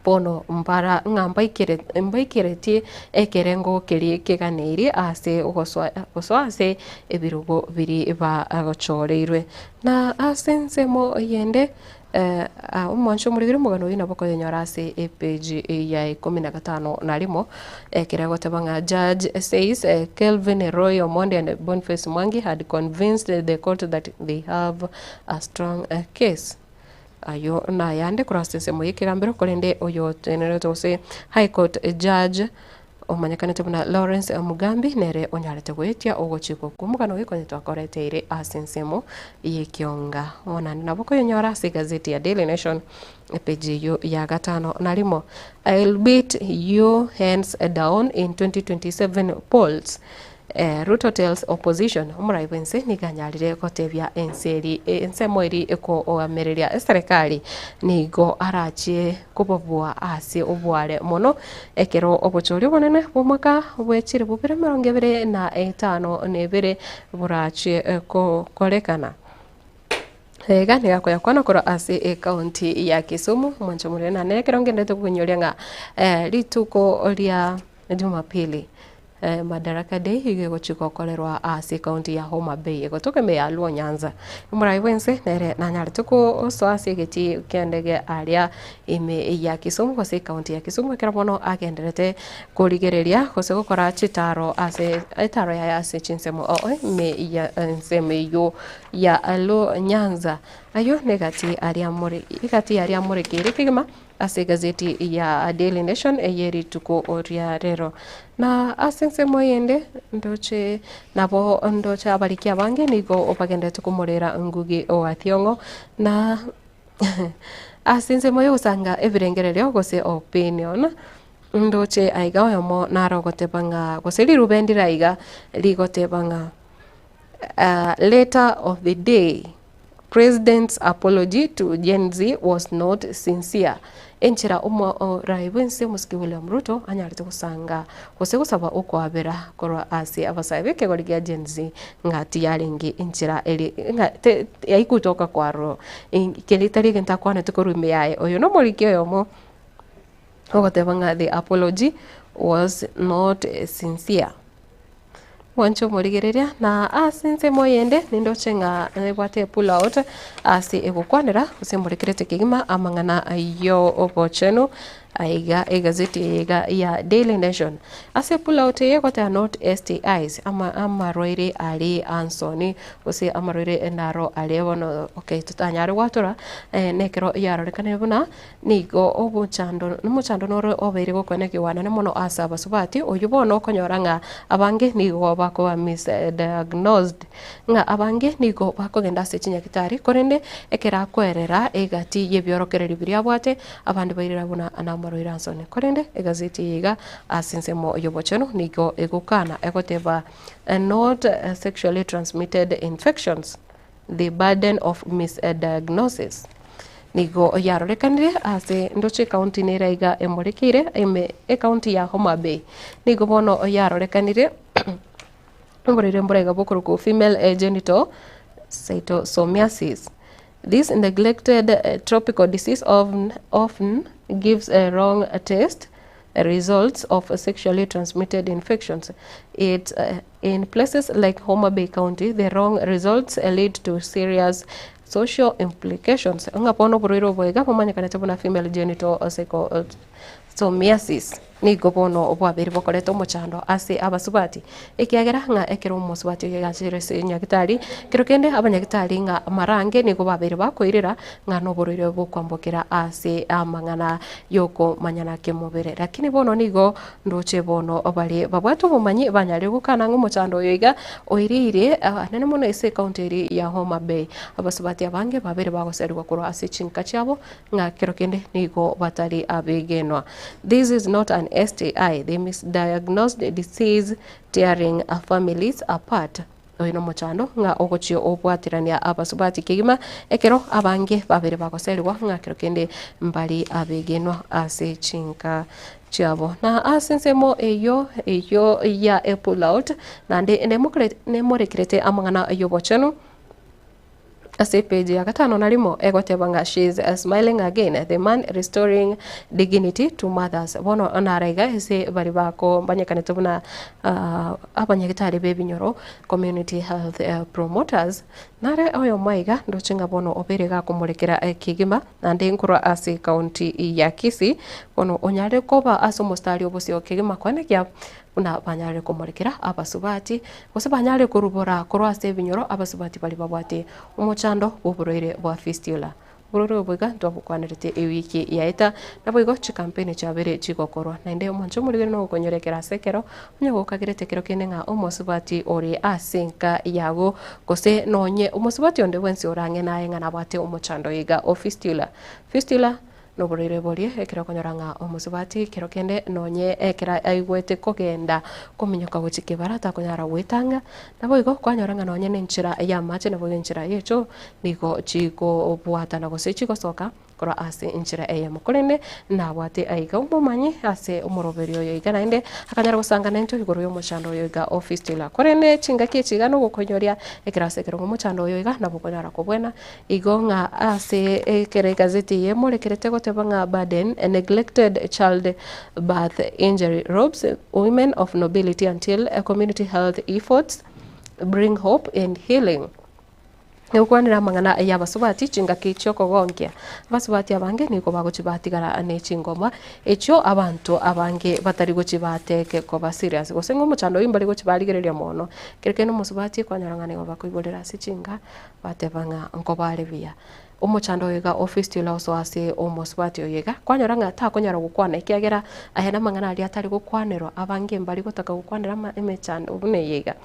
Bono mbara ng'a mbaikere mbaikeretie ekerengo keria keganeiri ase ogosoa gosoa ase ebirogo biria bagochoreirwe. Na ase ensemo eyende Omwancho omorigeri omogano oyio nabo okoyenyora ase epage ya ikomi na gatano na rimo, ekero egoteba ng'a Judge says Kelvin Roy Omondi and Boniface Mwangi had convinced the court that they have a strong case. Ayio nayande korwa ase ensemo y'ekegambero korende oyotenenerete gose High Court Judge Omanyekanete buna Lawrence Mugambi nere onyarete goetia ogochikwa kw'omogano oyo konya twakoreteire ase ensemo y'ekionga. Bono naende nabo okoyenyora ase egazeti ya Daily Nation epeji eyio ya gatano na rimo. I'll beat you hands down in 2027 polls. Ruto tells opposition, Omorai bw'ense nigo anyarire gotebia ense eri ensemo eri ekoamereria eserekari nigo arachie kobabua ase oboare mono ekero obochori obonene bw'omwaka bwe chilifu bibere emerongo ebere na etano na ebere borachie kokorekana. Iga nigo akoyakwana korwa ase ecounty ya Kisumu, omwancho omonene naende ekero ngenderete kokonyoria ng'a rituko ria Jumapili Madaraka Day igo egochia gokorerwa ase ecounty ya Homa Bay egotoka ime ya Luo Nyanza. Omorai bwense nere nanyarete gosoa ase egetii ki'endege aria ime ya Kisumu gose ecounty ya Kisumu ekero bono agenderete korigereria gose gokora chitaro ase etaro yaye ase chinsemo oo ime ya ensemo eywo ya Luo Nyanza. Ayio negati aria more egati aria morekeire kegima Ase egazeti ya Daily Nation eye rituko ria rero. Na ase ensemo eyende ndoche nabo ndoche abariki abange nigo bagenderete komorera Ngugi wa Thiong'o na ase ensemo yogosanga ebirengererio gose opinion ndoche aiga oyomo naro ogoteba ng'a gose rirube ndire aiga rigoteba ng'a Letter of the day. President's apology to Gen Z was not sincere. Enchera omorai bw'ense omosike William Ruto anyarete gosanga gose gosaba okoabera korwa ase abasae b'ekegori gia Gen Z ng'a tiyarenge enchera eri ng'a te yaikutoka kwaroro keri tari egento akwanete korwa ime yaye. Oyo nomoriki oyomo ogoteba ng'a the apology was not sincere. Mwanche omorigereria, na ase ensemo eyende nindoche ng'a nebwate epull out ase egokwanera gose morekerete kegima amang'ana y'obochenu aiga egazeti eye iga ya Daily Nation. Ase epull out eye egoteba not STIs ama amarwaire aria ansoni gose amarwaire naro aria bono okay totanyare gwatora nekero yarorekanire buna Nigo omochando nomochando noro obeire gokwana nene mono ase abasubati, oyio bono okonyora ng'a abange nigo bakoba misdiagnosed, ng'a abange nigo bakogenda ase chinyagitari korende ekero akoerera egati y'ebiorokererio biria abwate, abande bairera buna namarwaire ansoni. Korende egazeti eye iga ase ensemo y'obochenu nigo egokana egoteba not sexually transmitted infections. The burden of misdiagnosis nigo yarorekanire ase ndoche ekaunti nere iga emorekeire ime ekaunti ya Homa Bay. Nigo bono yarorekanire. Oborwaire mbore iga bokorokwa female genital schistosomiasis. This neglected tropical disease often gives a wrong test results of sexually transmitted infections. It in places like Homa Bay County, the wrong results lead to serious social implications. Ng'a bono oborwaire obo iga bomanyekanete buna female genital schistosomiasis. Nigo bono bwabeire bokoreta omochando ase abasubati, ekiagera ng'a ekero omosubati oyo agachire ase nyagitari, kero kende abanyagitari ng'a amarange nigo babeire bakoirera ng'a noborwaire bokwambokera ase amang'ana yokomanyana kemobere. Lakini bono nigo ndoche bono bare babwate obomanyi banyarire gokana ng'a omochando oyo iga oirire anene mono ase ecounty eria ya Homa Bay. Abasubati abange babeire bagoserigwa korwa ase chinka chiabo ng'a kero kende nigo batari abegenwa. This is not an STI, the misdiagnosed disease tearing families apart. Oyo nomochando ng'a ogochia obwaterania abasubati kegima ekero abange babere bagoserigwa ng'a kero kende mbari abegenwa ase chinka chiabo. Na ase ensemo eyio eyio ya pull out naende nemorekerete amang'ana yobochenu. Ase epeji ya gatano na rimo egoteba ng'a she is smiling again, the man restoring dignity to mothers. Bono naro iga ase baria bako banyekanete buna abanyagitari b'ebinyoro, community health promoters, nare oyomo aiga ndoche ng'a bono obeire iga akomorekera kegima naende nkorwa ase ecounty ya Kisii, bono onyare koba ase omostari obosio kegima kwane Buna banyare komorekera abasubati, gose banyare korubora korwa ase ebinyoro abasubati baria babwate omochando bw'oborwaire bwa fistula. Oborwaire obo iga ntwabokwanerete ewiki yaeta, naboigo chikampeni chiabeire chigokorwa. Naende omonche omorwaire nogokonyora ekero ase ekero, onye gokagerete ekero kende ng'a omosubati ore ase enka yago, gose nonye omosubati onde bwensi orang'e naye ng'a nabwate omochando iga o fistula. Fistula Noborwaire boria ekero okonyora ng'a omosubati kero kende nonye ekero aigwete kogenda kominyoka gochia kebara takonyara gwetanga, naboigo kwanyora ng'a nonye na enchera y'amache naboigo enchera y'echoo nigo chikobwatana gose chigosoka korwa ase enchera eyemo. Korende nabwate aiga omomanyi ase omoroberi oyo iga naende akanyara gosanga nentwe igoro y'omochando oyo iga o fistula. Korende chingaki echi iga nogokonyoria ekero ase ekero ng'a omochando oyo iga nabo okonyara kobwena Igo ng'a ase ekero egazeti eye emorekerete goteba ng'a Burden, a neglected child birth injury robs women of nobility until community health efforts bring hope and healing. Egokwanera amang'ana y'abasubati chingaki chi'okogonkia. Abasubati abange nigo bagochia batigara ne chingoma echio abanto abange batari gochia bateke koba serious gose ng'a omochando oyio mbari gochia barigereria mono. Ekero kende omosubati kwanyora ng'a nigo bakoiborera ase chinka Bateba ng'a nkobare buya. Omochando oyo iga o fistula osoa ase omosubati oyo iga, kwanyora ng'a takonyara gokwana ekiagera aya namang'ana aria atari gokwanerwa, abange mbari gotaka gokwanera ama emechando buna eye iga.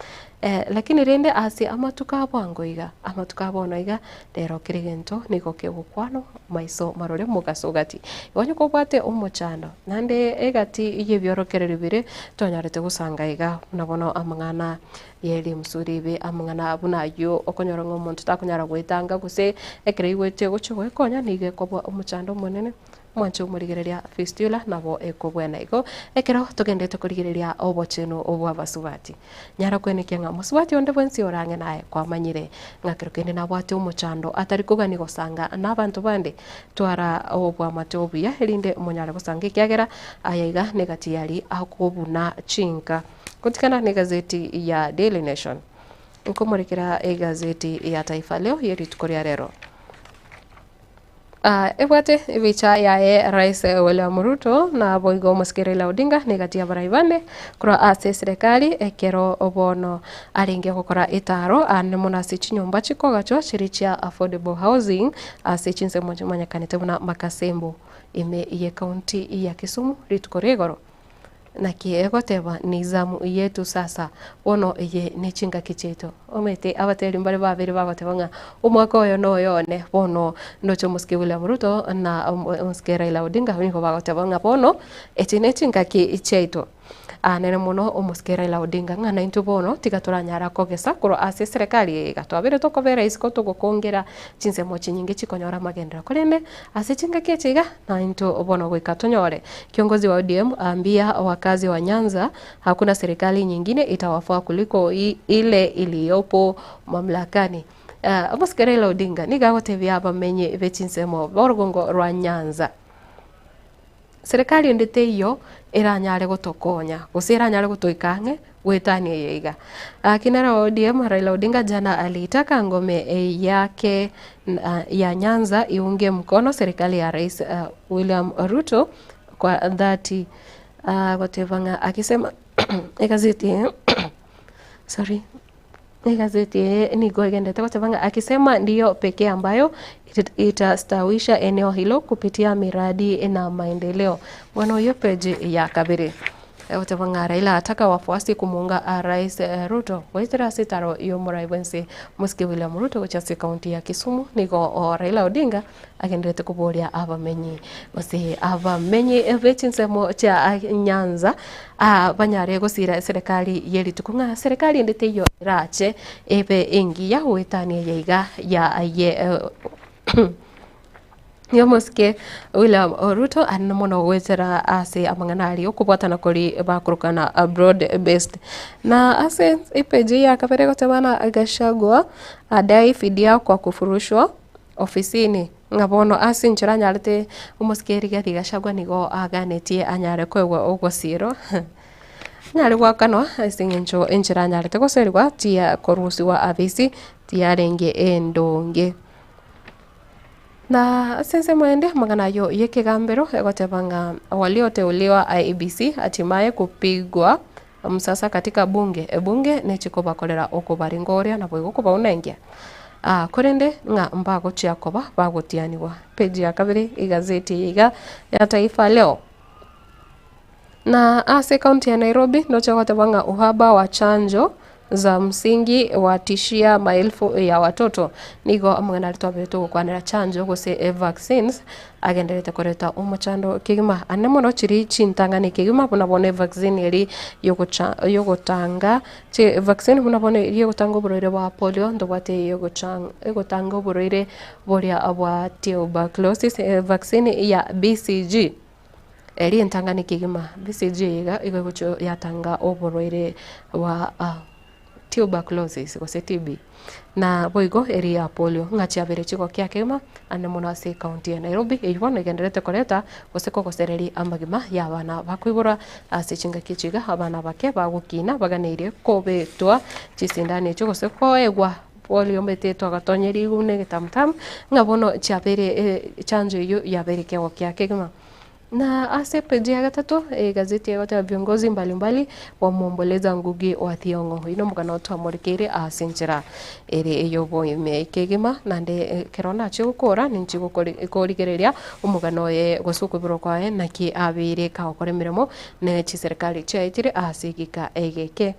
Lakini rende ase amatuko a bwango iga, amatuko a bono iga, rero kera egento nigo kegokwanwa maiso marore mogaso gati. Igo onye kobwate omochando, naende egati yebiorokererio biria twanyarete gosanga iga buna bono amang'ana Ye rimusu ribe amang'ana buna ayio, okonyora ng'a omonto takonyara goetanga gose ekero aigwete gochia goekonya nigo ekobua omochando omonene. Mwanche omorigereria fistula nabo ekobwena igo ekero togendete korigereria obochenu bw'abasubati. Nyara kwenekia ng'a mosubati onde bwensi orang'e naye kwamanyire ng'a kero kende nabwate omochando atari kogania gosanga nabanto bande. Twara obwamate obuya erinde monyare gosanga ekiagera aya iga negati yari akobuna chinka. Gotikana negazeti ya Daily Nation. Nkomorekera egazeti ya Taifa Leo ye rituko ria rero. Ah, ebwate ebicha yaye Rais William Ruto na boigo omosike Raila Odinga negati y'abarai bande korwa ase eserekari ekero bono arenge gokora etaro ande mono ase chinyomba chikogachwa chiri chia affordable housing ase chinsemo chimanyekanete buna Makasembo ime ye county ya Kisumu rituko ria igoro. Naki egoteba, Nizamu yetu sasa, bono eye nechingaki chiaito. Omanyete abateri mbare babere bagoteba ng'a omwaka oyo noyo one, bono ndoche omosike William Ruto na omosike Raila Odinga nigo bagoteba ng'a bono echi nechingaki chiaito. Anene mono omosike Raila Odinga ng'a naintwe bono tiga toranyara kogesa korwa ase eserekari eye iga twabere tokobera isiko togokongera chinsemo chinyinge chikonyora amagenderero korende ase chingaki echi iga naintwe bono goika tonyore. Kiongozi wa ODM aambia wakazi wa Nyanza hakuna serikali nyingine itawafaa kuliko ile iliyopo mamlakani. Omosike Raila Odinga nigo agotebia abamenyi be chinsemo b'orogongo rwa Nyanza. Serikali ende teiyo eranyare gotokonya, gose eranyare gotoika ang'e goetania eye iga. Kinara wa ODM Raila Odinga jana aliitaka ngome yake ya Nyanza iunge mkono serikali ya Rais William Ruto kwa dhati goteba ng'a akisema egazeti eye sorry. Egazeti eye nigo egenderete goteba ng'a akisema ndiyo pekee ambayo itastawisha eneo hilo kupitia miradi na maendeleo. Bono oyio page ya kabere. Egoteba ng'a Raila ataka wafuasi kumuunga Rais Ruto goetera ase etaro y'omorai bwense Mosike William Ruto gochia ase ekaunti ya Kisumu. Nigo Raila Odinga agenderete koboria abamenyi gose abamenyi be chinsemo chia Nyanza banyare gosira eserekari ye rituko ng'a serikali ende teiyo erache ebe engiya goetania eye iga ya ye y'omosike William Ruto anene mono goetera ase amang'ana aria okobwatana koria bakorokana broad based. Na ase epage ya kabere egotebana Gachagua adai fidia kwa kufurushwa Ofisini, ng'a bono ase enchera anyarete omosike Rigathi Gachagua nigo aganetie anyare koegwa ogosierwa, anyare goakanwa ase eng'encho enchera anyarete goserigwa tiya korusiwa afisi tiyarenge endonge. Na ase ensemo ende amang'ana ayio ya ekegambero egoteba ng'a walioteuliwa IEBC hatimaye kupigwa Omosasa katika bunge, ebunge nechi kobakorera okobaringa oria naboigo kobaunengia. Aa, korende ng'a mbagochia koba bagotianigwa. Page ya kabere egazeti eye iga ya Taifa Leo. Na ase ekaunti ya Nairobi noche goteba ng'a uhaba wa chanjo za msingi watishia maelfu ya watoto. Nigo amang'ana aria twabere togokwanera chanjo gose evaccines agendererete koreta omochando kegima. Ande mono chiria chintang'ani kegima buna bono evaccine eria yogocha yogotanga chi vaccine buna bono eria egotanga oborwaire bwa polio ntobwate eyogocha egotanga oborwaire boria bwa tuberculosis, evaccine ya BCG eria entang'ani kegima. BCG iga igo egochia yatanga oborwaire bwa tuberculosis gose TB, na boigo eria ya polio ng'a chiabere chigokia kegima ande mono ase ecounty ya Nairobi, eyio bono egendererete koreta gose kogosereria amagima ya abana bakoiborwa ase chingaki echi iga abana abake bagokina baganeirie kobetwa chisindano echio gose koegwa polio mbete twagatonyeria igoro buna egetamutamu ng'a bono chiabeire chanjo eyio yabeire kegokia kegima. Na ase epeji ya gatato, egazeti egoteba viongozi mbalimbali wamwomboleza Ngugi wa Thiong'o. Oyio nomogano twamorekeire ase enchera ere ey'oboime kegima, naende ekero nachia gokora ninchi korigereria omogano oye gose okoiborwa kwaye naki abeire kagokora emeremo ne chiserikali chiaetire ase egeka egeke.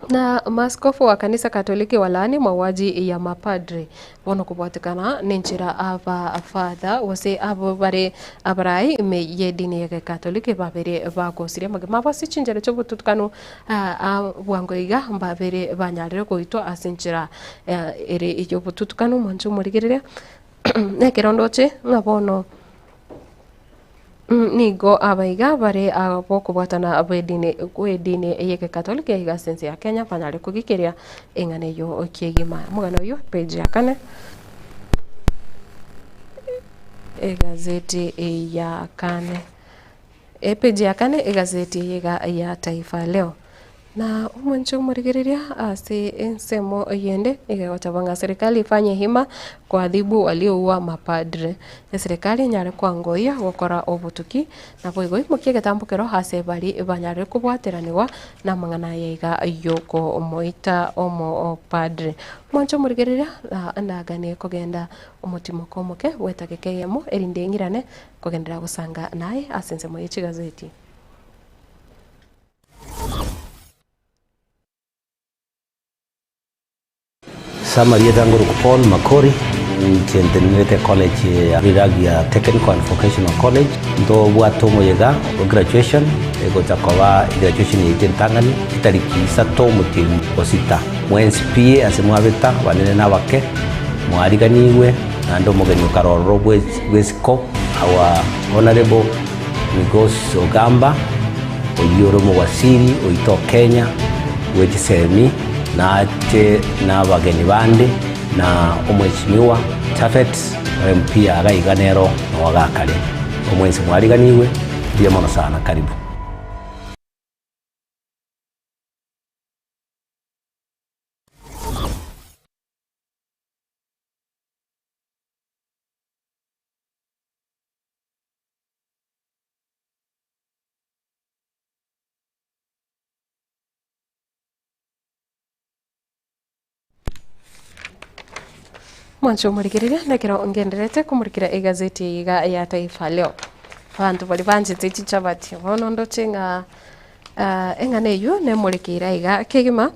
Na maaskofu wa kanisa Katoliki walaani mauaji ya mapadri. Bono kobwatekana nenchera aba father gose abo bare abarai ime y'edini ya Gekatoliki babere bagosiria amagima abo ase chinchera chi'obotutukanu bwango iga mbabere banyarire goitwa ase enchera ere y'obotutukanu mwanche omorigereria nekero ndoche ng'a bono Nigo abaiga bare ab'okobwatana bw'edini bw'edini y'Egekatoliki aiga ase ense ya Kenya banyare kogikeria eng'ana eyio kiegima. Omogano oyio page ya kane egazeti ya kane epage ya kane egazeti eye iga ya Taifa Leo. Na omwanche omorigereria ase ensemo eyende nigo egoteba ng'a serikali ifanye hima kuadhibu walioua mapadre. Eserekari enyare kwangoyia gokora obotuki, naboigo imokie egetambokero ase baria banyarire kobwateranigwa namang'ana aya iga yokomoita omopadre. Omwanche omorigereria ndaganie kogenda omotimoko omoke bw'etageka eyemo erinde ng'irane kogenderera gosanga naye ase ensemo ye chigazeti. Ase amarieta ngoroku Paul Makori, Inche ntenenerete college ya Riragia Technical and Vocational College, ntobwate omoyega o graduation egocha koba egraduation yaito entang'ani chitariki isato omotienyi o sita. Mwensi pi ase mwabeta abanene na abake mwariganigwe naende omogeni okare ororo bw'esiko our Honourable Migos Ogamba oyio ore omowasiri oito o Kenya bwe chisemi nache nabageni bande. Na omweshimiwa Japhet o MP iga iga nero nowagakare. Omwensi mwariganigwe, mbuya mono sana, karibu. Mwanche omorigereria nekero ngendererete komorikera egazeti eye iga ya Taifa Leo. Abanto baria banchete chichabati, bono ndoche ng'a eng'ana eywo nemorekeire aiga kegima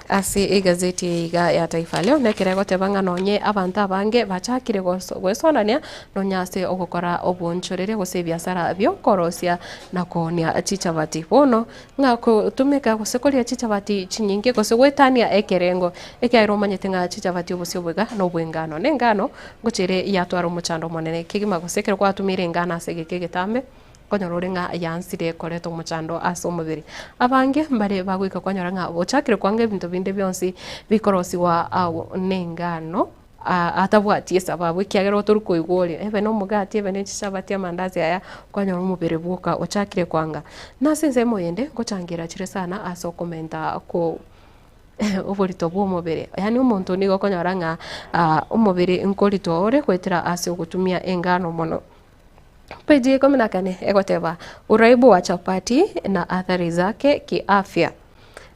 ase egazeti eye iga ya Taifa Leo, nekero egoteba ng'a nonye abanto abange bachakire goso goesonania nonya ase ogokora obonchoreria gose ebiasara biokorosia na koonia chichabati. Bono Ng'a gotumeka gose koria chichabati chinyinge gose goetania ekerengo, ekiagera omanyete ng'a chichabati obosio obo iga nobw'engano, na engano ngocha ere yatwara omochando omonene kegima, gose ekero gwatumiire engano ase egeka egetambe, nkonyora ore ng'a yansire koreta omochando ase omobere. Abange mbare bagoika kwanyora ng'a ochakire kwanga ebinto binde bionsi bikorosigwa agwo nengano. atabwati esababu ekiagera otori koigwa oria, ebe na omogati ebe ne chichabati amandazi aya, kwanyora omobere bwoka ochakire kwanga. Na ase ensemo eyende ngochangera chire sana ase okomenta ko oborito bwa omobere, yaani omonto nigo okonyora ng'a omobere nkoritwa ore goetera ase ogotumia engano mono. Page ya ikomi na kane egoteba, uraibu wa chapati na athari zake kiafya.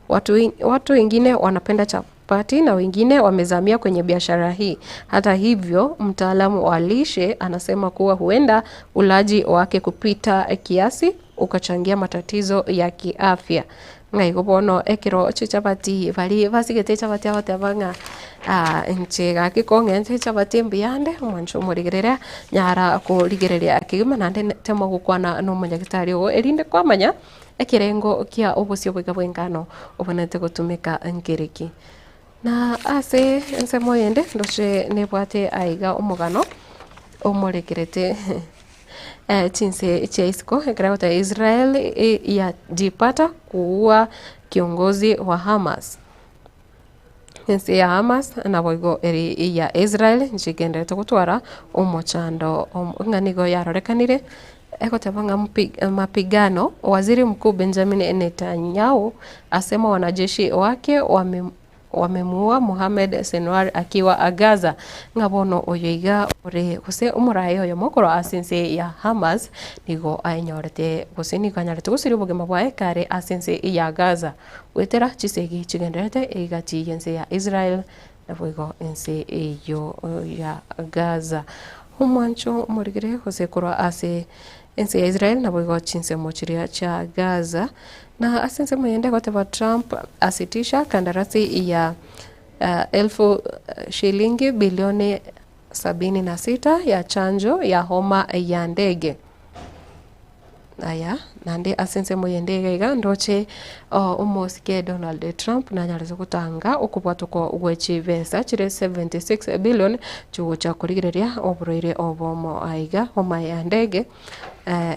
Watu, watu wengine wanapenda chapati na wengine wamezamia kwenye biashara hii. Hata hivyo, mtaalamu wa lishe anasema kuwa huenda ulaji wake kupita kiasi ukachangia matatizo ya kiafya. Ng'a igo bono ekero chichabati baria basigete echabati agoteba ng'a inche gaki kong'enta echabati mbuya ande, omwancho omorigereria nyara korigereria kegima naende tema gokwana na omonyagitari ogo erinde kwamanya ekerengo kia obosio boiga bw'engano obwenerete gotumeka nkereki. Na ase ensemo eyende ndoche nebwate aiga omogano omorekerete chinse chia isiko ekero agoteba Israel yajipata kuua kiongozi wa Hamas. Ense ya Hamas naboigo ere eya Israel nchigendererete gotwara omochando ng'a nigo yarorekanire egoteba ng'a mapigano waziri mkuu Benjamin Netanyahu asema wanajeshi wake wame Wamemuua Mohammed Sinwar akiwa Gaza, ng'a bono oyo iga ore gose omoraai oyomo korwa ase ense ya Hamas nigo aenyorete gose nigo anyarete gosiria obogima bwaye kare ase ense ya Gaza goetera chisegi chigendererete egati y'ense ya Israel naboigo ense eyio ya Gaza. Omwancho omorigere gose korwa ase ense ya Israel naboigo chinsemo chiria chia Gaza. Na ase ensemo eyende goteba Trump asitisha kandarasi ya elfu shilingi bilioni sabini na sita ya chanjo ya homa ya ndege. Aya, naende ase ensemo eyende iga iga ndoche omosike Donald Trump nanyarete gotanga okobwatokwa gwe chibesa chire 76 billion chigocha korigereria oborwaire obomo aiga homa ya ndege.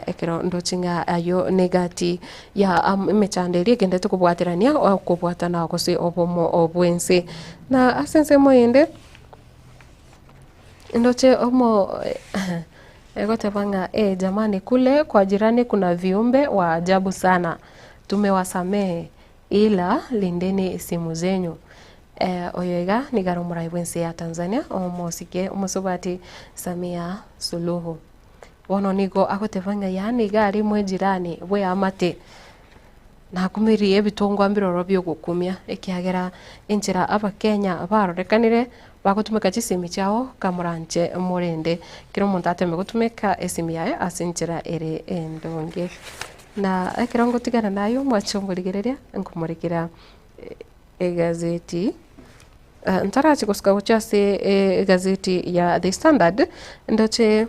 Ekero ndoche ng'a ayio negati ya emechando eria egenderete kobwaterania okobwatana gose obomo bw'ense. Na ase ensemo eyende, ndoche omo egoteba ng'a eh jamani kule kwa jirani kuna viumbe wa ajabu sana, tumewasamehe ila lindeni simu zenyu. Oyo iga nigo are omorai bw'ense ya Tanzania, omosike omosubati Samia Suluhu. Bono nigo agoteba ng'a yaani iga aria mw'ejirani bw'eamate, nakumirie ebitongwa mbiroro bi'ogokumia, ekiagera enchera abakenya barorekanire bagotumeka chisimi chiabo kamoranche morende. Kera omonto ateme gotumeka esimi yaye ase enchera ere endonge. Na ekero ngotigana naye omwache omorigereria, nkomorekera egazeti. Ntarachi gosuka gochia ase egazeti ya The Standard, ndoche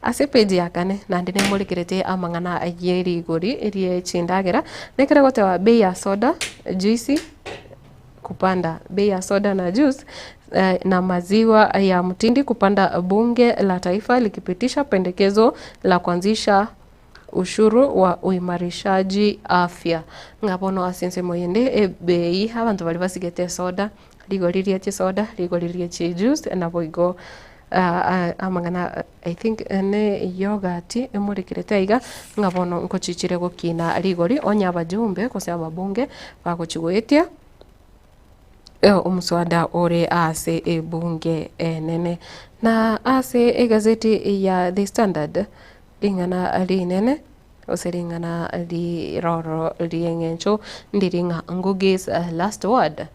ase epage ya kane naende nemorekerete amang'ana ye rigori rie chindagera, nekere goteba bei ya soda, juice kupanda, bei ya soda na juice na maziwa ya mtindi kupanda bunge la taifa likipitisha pendekezo la kuanzisha Ushuru wa uimarishaji afya. Ng'a bono ase ensemo eyende ebei abanto baria basigete esoda, rigori rie chisoda, rigori rie chijuice naboigo amang'ana I think ne yoghurt emorekerete aiga ng'a bono nkochichire gokina rigori onye abajumbe gose ababunge bagochi goetia. Omoswada ore ase ebunge enene. Na ase egazeti ya The Standard, ring'ana rinene gose ring'ana riroro ri'eng'encho ndiri ng'a Ngugi's last word,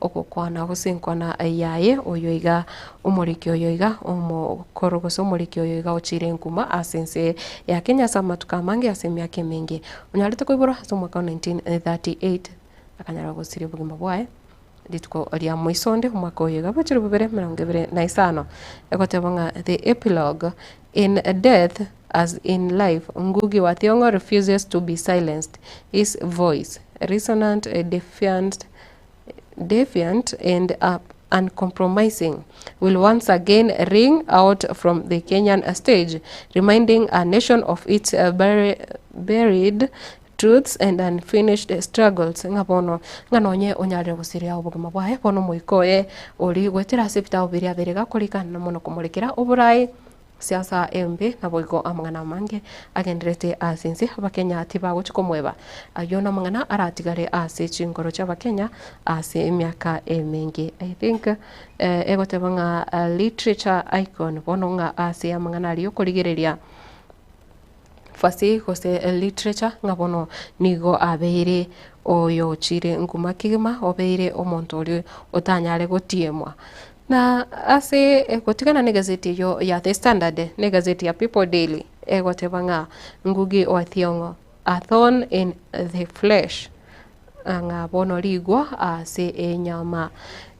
ogokwana gose enkwana yaye oyo iga omoriki oyo iga omokoro gose omoriki oyo iga ochire nkuma ase ense ya Kenya ase amatuko amange ase emiaka emenge. Onyarete koiborwa ase omwaka o 1938. Akanyara gosiria obogima bwaye rituko ria moiso onde omwaka oyo iga bwa chilifu bibere emerongo ebere na isano. Egoteba ng'a the epilogue, in death as in life, Ngugi wa Thiong'o refuses to be silenced, his voice, resonant, defiant, defiant and uncompromising, will once again ring out from the Kenyan stage, reminding a nation of its buried Truths and Unfinished Struggles, ng'a bono, ng'a nonye onyarire gosiria obogima bwaye, bono omoika oye oria goetera ase ebitabu biria bire gakorika na mono komorekera oborai, siasa embe, naboigo amang'ana amange agendererete ase ense, Abakenya tibagochia komoeba. Ayio namang'ana aratigare ase chinkoro chi'Abakenya ase emiaka emenge. I think egoteba ng'a literature icon bono ng'a ase amang'ana aria okorigereria. Fasihi gose literature ng'a bono nigo abeire oyochire nkuma kegima, obeire omonto oria otanyare gotiemwa. Na ase gotigana na egazeti eyio ya The Standard na egazeti ya People Daily egoteba ng'a Ngugi wa Thiong'o, a thorn in the flesh. Ng'a bono rigwa ase enyama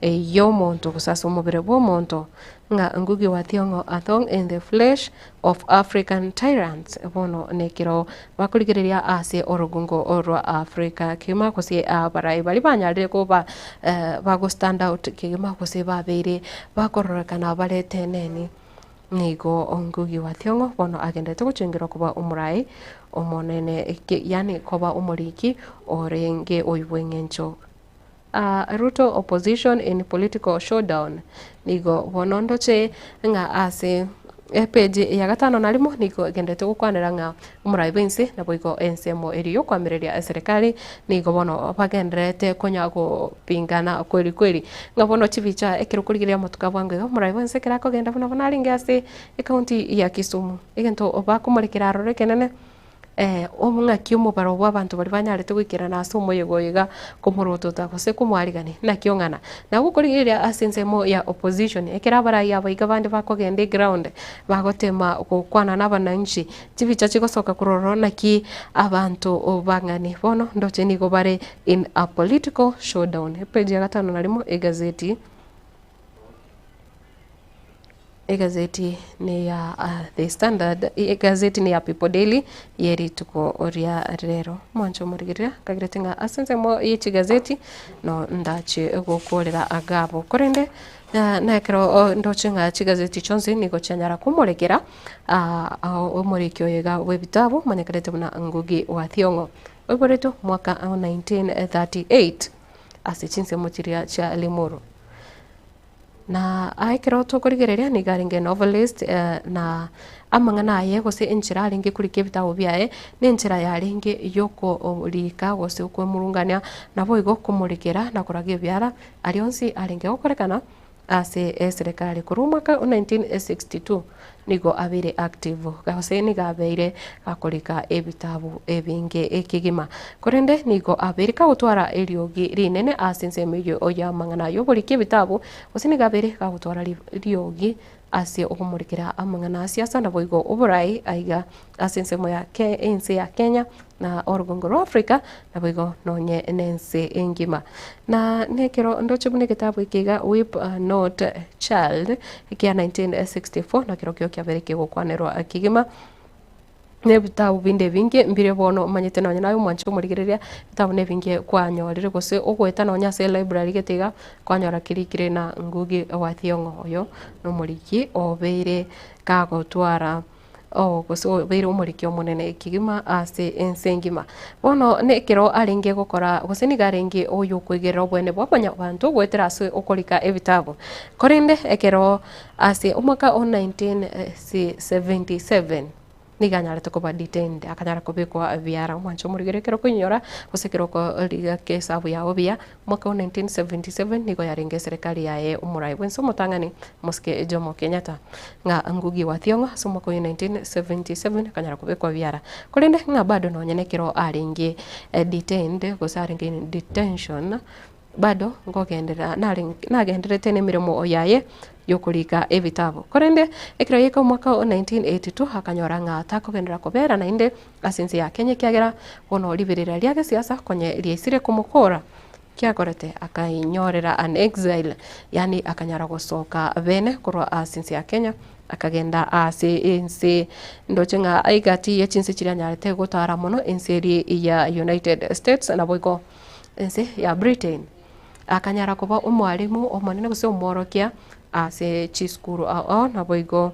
y'omonto gose ase omobere bw'omonto, ng'a Ngugi wa Thiong'o a thorn in the flesh of African tyrants, bono nekero bakorigereria ase orogongo rwa Africa kegima gose abarai baria banyarire koba bago stand out kegima gose babeire bakororekana barete neni. Nigo Ngugi wa Thiong'o bono agenderete gochengerwa koba omorai omonene, yaani koba omoriki orenge oyio bw'eng'encho. Ruto opposition in political showdown. Nigo bono ndoche ng'a ase epage ya gatano na rimo nigo egenderete gokwanera ng'a Omorai bw'ense naboigo ensemo eria y'okoamereria eserekari nigo bono bagendererete konya gopingana kweri kweri. Ng'a bono chibicha ekero okorigereria amatuko a bwango iga omorai bw'ense ekero akogenda buna bono arenge ase ecounty ya Kisumu. Egento bakomorekera aroro ekenene ng'aki omobaro bwa abanto baria banyarete goikerana ase omoyega oyo iga komorotota gose komoarigania naki ong'ana. Nabo okorigereria ase ensemo ya opposition ekero abarai aba iga bande bakogenda eground bagotema gokwana na abananchi Chibicha chigosoka korwa ororo naki abanto bang'ani bono ndoche nigo bare in a political showdown. Epage ya gatano na rimo egazeti egazeti neya The Standard egazeti neya People Daily ye rituko ria rero. Mwanche omorigereria nkagerete ng'a ase ensemo ye chigazeti no ndache gokorera agabo korende na ekero ndoche ng'a chigazeti chionsi nigo chianyara komorekera Omoriki oyo iga bw'ebitabu omanyekanete buna Ngugi wa Thiong'o, oiboretwe omwaka o 1938 ase chinsemo chiria chia Limuru. Na ekero tokorigereria nigo arenge novelist na amang'ana aye gose enchera arenge korika ebitabu biaye, na enchera yarenge yokorika gose okwemurungania naboigo komorekera na koraga ebiara aria onsi arenge gokorekana. Ase eserekari korwa omwaka o 1962 nigo abeire active gose nigo abeire gakorika ebitabu ebinge kegima. Korende nigo abeire kagotwara eriogi rinene ase ensemo eyio y'amang'ana y'oboriki ebitabu gose nigo abeire kagotwara riogi. ase okomorekera amang'ana a siasa naboigo oborai aiga ase ensemo ya ense ya Kenya na orogongo rwa Africa naboigo nonye nense engima. Na nekero ndoche buna egetabu eke iga Weep Not Child ekia 1964 nakerokio kiabeire kegokwanerwa kegima. Na ebitabu binde ebinge mbire bono omanyete nonye naye omwanche omorigereria, ebitabu na ebinge kwanyorire gose ogoeta nonye ase elibrary gete iga, kwanyora kerikire na Ngugi wa Thiong'o oyo na omoriki obeire kagotwara gose obeire omoriki omonene kegima ase ense engima. Bono na ekero arenge gokora gose nigo arenge oyo okoigerera obwene bwa mwanyabanto goetera ase okorika ebitabu. Korende ekero ase omwaka o 1977. Nigo anyarete koba detained, akanyara kobekwa biara. Omwancho omorigere ekero okoinyora, gose ekero okoriga esabu yao buya, omwaka o 1977 nigo yarenge eserekari yaye omorai bwense omotang'ani Mosike Jomo Kenyatta. Ng'a Ngugi wa Thiong'o ase omwaka oyo 1977 akanyara kobekwa biara. Korende ng'a bado nonye na ekero arenge detained gose arenge in detention, Bado nkogenderera nagendererete nemeremo yaye y'okorika ebitabu. Korende ekero yaika omwaka o 1982 akanyora ng'a takogenderera kobera naende ase ense ya Kenya ekiagera bono riberera ria gesiasa konye riaisire komokora kiakorete akainyorera an exile yaani akanyara gosoka bene korwa ase ense ya Kenya akagenda ase ense ndoche ng'a egati ye chinse chiria anyarete gotara mono ense eria ya United States naboigo ense ya Britain, akanyara koba omwalimu omonene gose omworokia ase chisukuru ao ao naboigo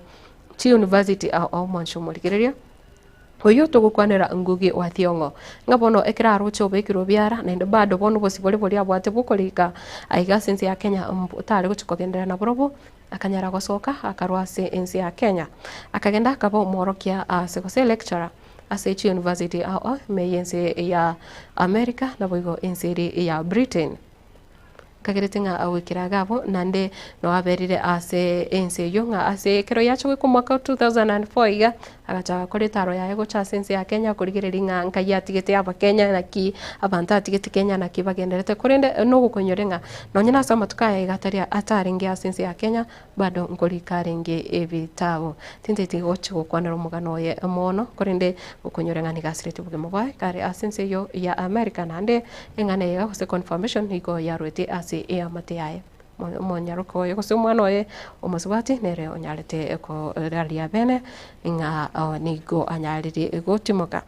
chiuniversity ao ao mwanche omorigereria. Oyio togokwanera Ngugi wa Thiong'o, ng'a bono ekero aroche obekirwe biara naende bado bono obosibore boria abwate bwokorika aiga ase ense ya Kenya tare gochia kogenderera naborobwo, akanyara gosoka akarwa ase ense ya Kenya, akagenda akaba omworokia ase gose lecturer. Ase chiuniversity ao ao ime y'ense ya America naboigo ense ere ya Britain. Nkagerete ng'a goikera iga abwo naende noaberire ase ense eyio ng'a ase ekero yacha goika omwaka o 2004 iga, agachaka gokora etaro yaye gocha ase ense ya Kenya korigereria ng'a nkai atigete abakenya naki abanto atigete Kenya naki bagendererete korende nogokonyora ng'a nonye nase amatuko aya iga atari atarenge ase ense ya Kenya Bado nkorika arenge ebitabu. Tinteti gochia gokwanera omogano oye mono, korende gokonyora ng'a nigo asiretie obogima bwaye kare ase ense eyio ya America naende eng'ana eye gose confirmation nigo yaruetie ase eamate yaye. Omonyaroke oye gose omwana oye omosubati nere onyarete koraria bene ng'a nigo anyarire gotimoka.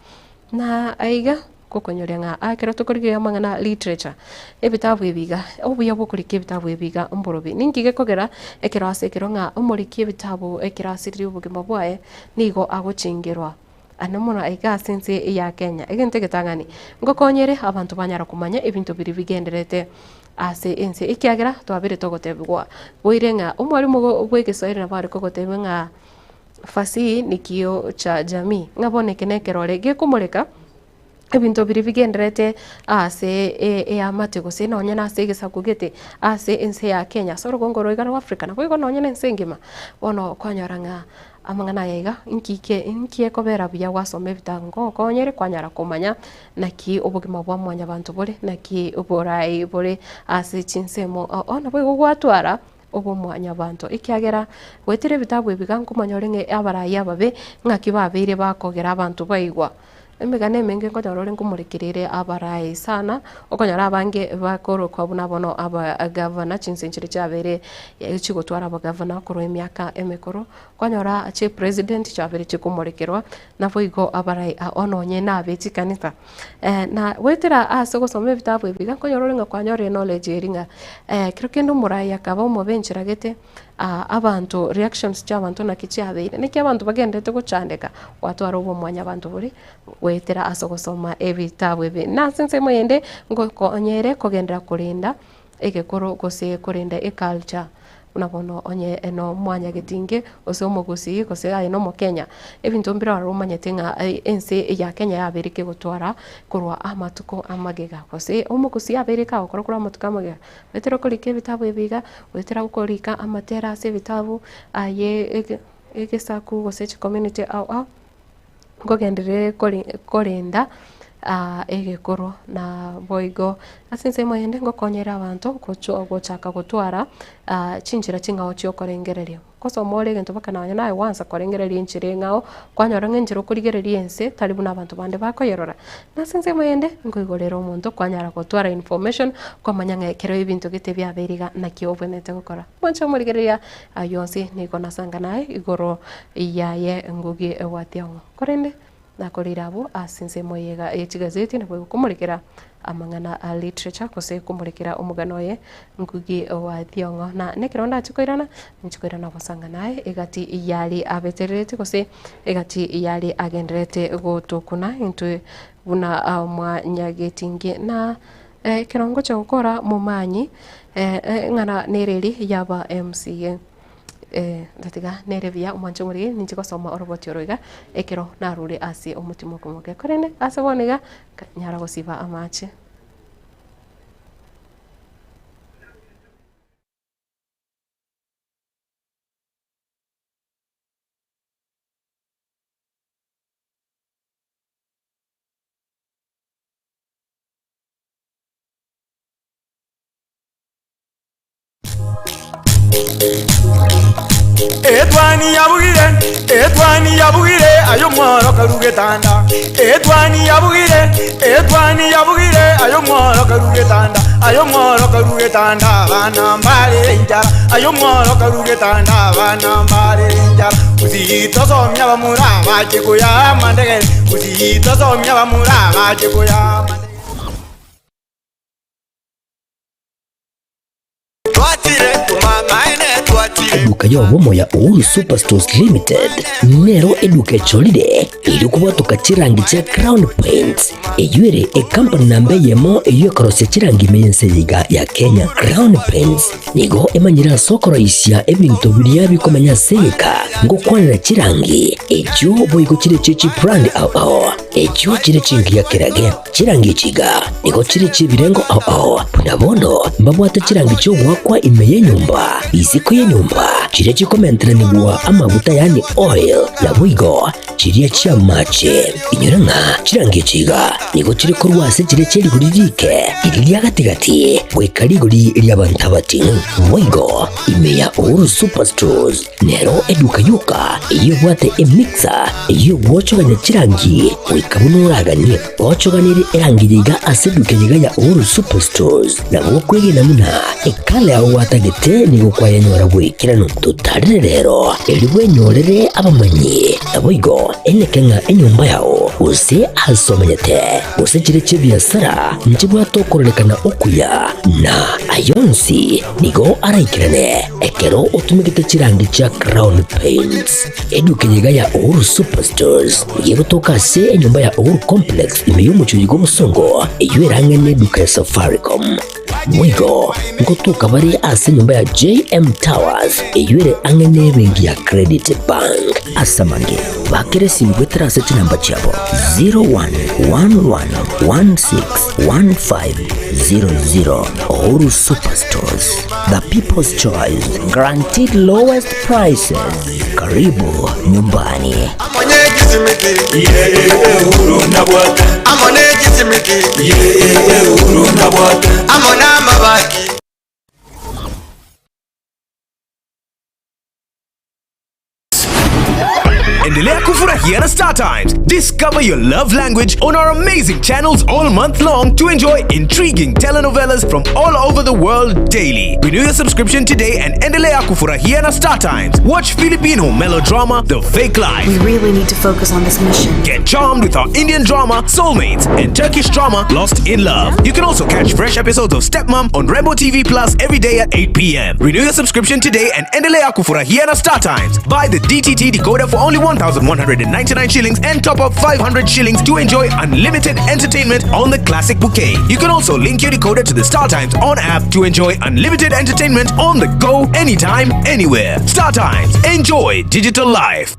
Na aiga gokonyoria ng'a ekero tokorigereria amang'ana a literature, ebitabu ebi iga, obuya bwa okorika ebitabu ebi iga mborobi. Ninki gekogera ekero ase ekero ng'a omoriki ebitabu ekero asiririe obogima bwaye, nigo agochengerwa ande mono aiga ase ense ya Kenya. Egento egetang'ani, ngokonyere abanto banyara komanya ebinto biria bigendererete ase ense ekiagera twabeire togotebiwa boire ng'a omwalimu bwa egeswahili nabo are kogotebia ng'a. Fasihi ni kioo cha jamii, ng'a bono eke nekerore gekomoreka ebinto biria bigendererete ase eamate gose nonye na ase egesaku gete ase ense ya Kenya ase orogongo rwa iga rwa Africa naboigo nonye na ense engima. Bono kwanyora ng'a amang'ana aya iga inki ke inki ekobera buya gwasoma ebitabu ngokonyere kwanyara komanya naki obogima bwa mwanyabanto bore, naki oborai bore ase chinsemo ao ao naboigo gwatwara. obomwanyabanto, ekiagera goetera ebitabu ebi iga nkomanya ore ng'a abarai ababe ng'aki babeire bakogera abanto baigwa. Emegano emenge nkonyora ore nkomorekerere abarai sana, okonyora abange bakorokwa buna bono abagavana chinse chiria chiabeire chigotwara abagavana korwa emiaka emekoro, okonyora chipresident chiabeire chikomorekerwa, naboigo abarai ao nonye na abe chikanisa. Na goetera ase ogosoma ebitabu ebi iga nkonyora ore ng'a kwanyorire knowledge eria ng'a ekero kende omorai akaba omobe enchera gete, abanto reactions chia abanto naki chiabeire, naki abanto bagendererete gochandeka, gwatwara obomwanyabanto boria goetera ase ogosoma ebitabu ebi. Na ase ensemo eyende, ngokonyere kogenderera korenda egekoro gose korenda eculture. Buna bono onye nomwanyagetinge, gose omogusii, gose aye nomokenya, ebinto mbire ororo omanyete ng'a ense ya Kenya yabeire kegotwara korwa amatuko amagega, gose omogusii abeire kagokora korwa amatuko amagega, goetera okorika ebitabu ebi iga, goetera okorika amatera ase ebitabu aye egesaku gose chicommunity ao ao. Nkogenderere korenda egekoro na boigo ase ensemo eyende ngokonyere abanto gochaka gotwara chinchera ching'ao chiokorengereria. Gosoma ore egento mpaka nonya naye gwansa korengereria enchera eng'ao, kwanyora ng'a enchera okorigereria ense tari buna abanto bande bakoyerora. Na ase ensemo eyende, nkoigorera omonto kwanyara gotwara information, kwamanya ng'a ekero ebinto gete biabeire iga naki obwenerete gokora. Mwanche omorigereria aywo onsi nigo nasanga naye igoro yaye Ngugi wa Thiong'o. Korende Nakoreire abwo ase ensemo eye iga ye chigazeti naboigo komorekera amang'ana a literature gose komorekera omogano oye Ngugi wa Thiong'o. Na nekero ndache koirana, ninche koirana gosanga naye egati yari abeterereti gose egati yari agendererete gotokuna intwe buna mwanyagetinge. Na ekero ngocha gokora momanyi eng'ana nere eri yaba MCA. Tatiga nere buya omwanche omoriri ninche gosoma oroboti oro iga ekero narure ase omotima okomoke korende ase bono iga nyara gosiba amache. Etwani yabugire, etwani yabugire, aye omworo karu getanda. Etwani yabugire, etwani yabugire, aye omworo karu getanda. Aye omworo karu getanda, abana mbarere enchara. Aye omworo karu getanda, abana mbarere enchara. Gusii tosomia abamura bache koyaa amandegere, Gusii tosomia abamura bache koyaa amandegere. Eduka y'obomo ya Uhuru Superstores Limited nero eduka echorire erio kobwatoka chirangi chia Crown Paints eyio ere ekampani namba eyemo eyio ekorosia chirangi ime y'ense eye iga ya Kenya. Crown Paints nigo emanyire ase okoroisia ebinto biria bikomenya ase egeka ngokwanera chirangi echio boigo chire chie chibrand ao ao echio chire chingiya kerage. Chirangi echi iga nigo chire chi'ebirengo ao ao, buna bono mbabwate chirangi chi'ogoakwa ime y'enyomba, isiko y'enyomba, chiria chikomenteranigwa amaguta yaani oil, naboigo chiria chi'amache. Inyora ng'a chirangi echi iga nigo chire korwa ase chiria chie rigori riike, riria ria gati-gati, goika rigori ri'abanto abating'u. Boigo ime ya Uhuru Superstores Nero eduka yoka eyio ebwate emixer eyio egwochogania chirangi goika buna oraganie. Gochoganirie erangi eye iga ase eduka eye iga ya Uhuru Superstores nabo okwegena buna ekala yao gwatagete nigo kwayenyora bw'ekeranu. Totarire rero erio bwenyorere abamanyi naboigo eneke ng'a enyomba yao gose ase omenyete gose chire chi'ebiasara nchibwate okororekana okuya na ayonsi nigo araikerane Ekero otumegete chirangi chia Crown Paints, eduka eye iga ya Uhuru Superstores nigo egotoka ase enyomba ya Uhuru Complex ime y'omochie bw'obosongo eyio erang'e neduka ya Safaricom. Boigo ngotoka bare ase enyomba ya JM Towers eyio ere ang'e nebenki ya Credit Bank. Ase amange, bakera esimi goetera ase chinamba chiabo 0111161500. Uhuru Superstores. The People's Choice, guaranteed lowest prices. Karibu nyumbani. Endelea kufurahia na Star Times. Discover your love language on our amazing channels all month long to enjoy intriguing telenovelas from all over the world daily. Renew your subscription today and endelea kufurahia na Star Times. Watch Filipino melodrama The Fake Life. We really need to focus on this mission. Get charmed with our Indian drama Soulmates and Turkish drama Lost in Love. You can also catch fresh episodes of Stepmom on Rainbow TV Plus every day at 8 p.m. Renew your subscription today and endelea kufurahia na Star Times. Buy the DTT decoder for only 1,199 shillings and top up 500 shillings to enjoy unlimited entertainment on the classic bouquet. You can also link your decoder to the Star Times on app to enjoy unlimited entertainment on the go anytime, anywhere. Star Times, enjoy digital life.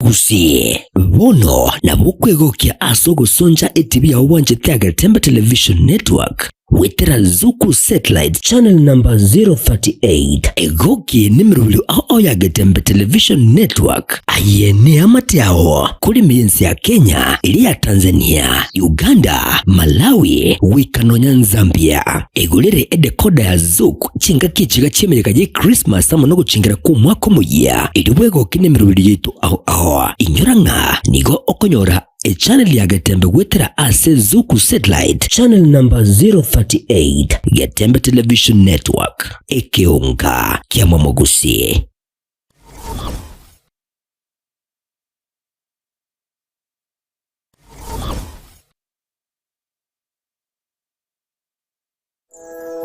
Omogusii, bono nabo okwegokia ase ogosoncha etibi yao bwanchete Agetembe Television Network goetera Zuku Satellite Channel number 038. Egoki nemerobio ao ao ya Getembe Television Network. Aye neamate ao kore ime y'ense ya Kenya, eria ya Tanzania, Uganda, Malawi, goika nonya Nzambia. Egorere edecoder ya Zuku chingaki echiga chi'emeyega ye Christmas amo nogochengera kw'omwaka omoyia, erio bwegokie nemerobio yaito ao ao. Inyora ng'a nigo okonyora echannel ya Getembe goetera ase Zuku Satellite channel number 038, Getembe Television Network, ekeonga kia Momogusi.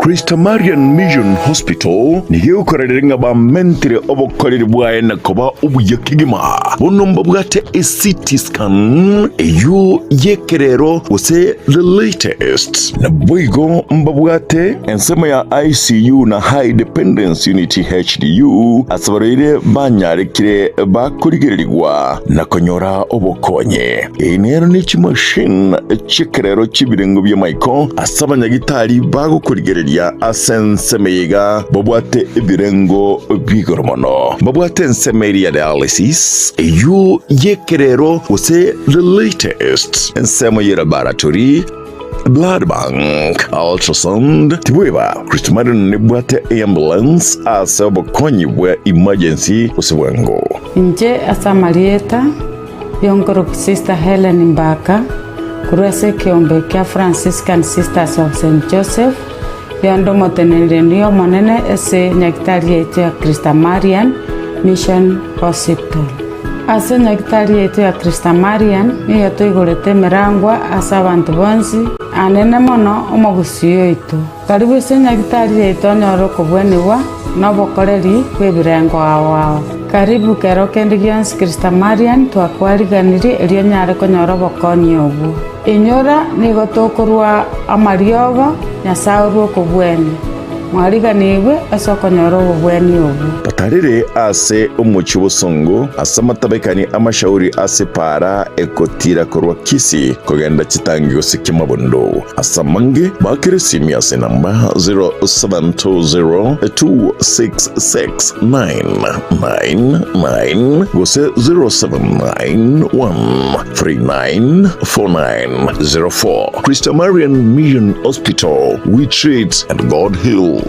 Christamarian Mission Hospital nigo egokorerera ng'a bamentire obokoreri bwaye na koba obuya kegima. Bono mbabwate eCT scan eyio y'ekerero gose the latest. Naboigo mbabwate ensemo ya ICU na High Dependence Unit HDU ase abarwaire banyarekire bakorigererigwa na konyora obokonyi. Eye nero ne chimashini chi'ekerero chi'ebirengo bi'amaiko ase abanyagitari bagokorigereria ase ensemo eye iga babwate ebirengo bi'igoro mono. Mbabwate ensemo eria ya dialysis, eyio y'ekerero gose the latest, ensemo ye laboratory, blood bank, ultrasound, tibweba Christmarian nebwate eambulance ase obokonyi bwa emergency gose bwango. Inche ase amarieta Y'onkoroku Sister Helen Mbaka, korwa ase ekeombe kia Franciscan Sisters of Saint Joseph, yonde omoteneneri omonene ase nyagitari yaito ya Christamarian Mission Hospital. Ase nyagitari yaito ya Christamarian nigo toigorete emerangwa ase abanto bonsi, anene mono omogusii oito. Karibu ase nyagitari yaito onyore okobwenigwa na obokoreri bw'ebirengo ao ao. Karibu kero kende gionsi Christamarian twakwariganirie erio onyare konyora obokonyi obwo. Inyora nigo tokorwa amariogo Nyasae orwe okobwenia. Mwariganigwe ase okonyora obobweni obwo. Batarire ase omochie obosongo, ase amatabekani amashauri ase epaara egotira korwa Kisii kogenda chitangi gose Kimabondo. Ase amange, baakere esimi ase enamba 0720266999 gose 0791394904. Christamarian Mission Hospital, we treat and God heals.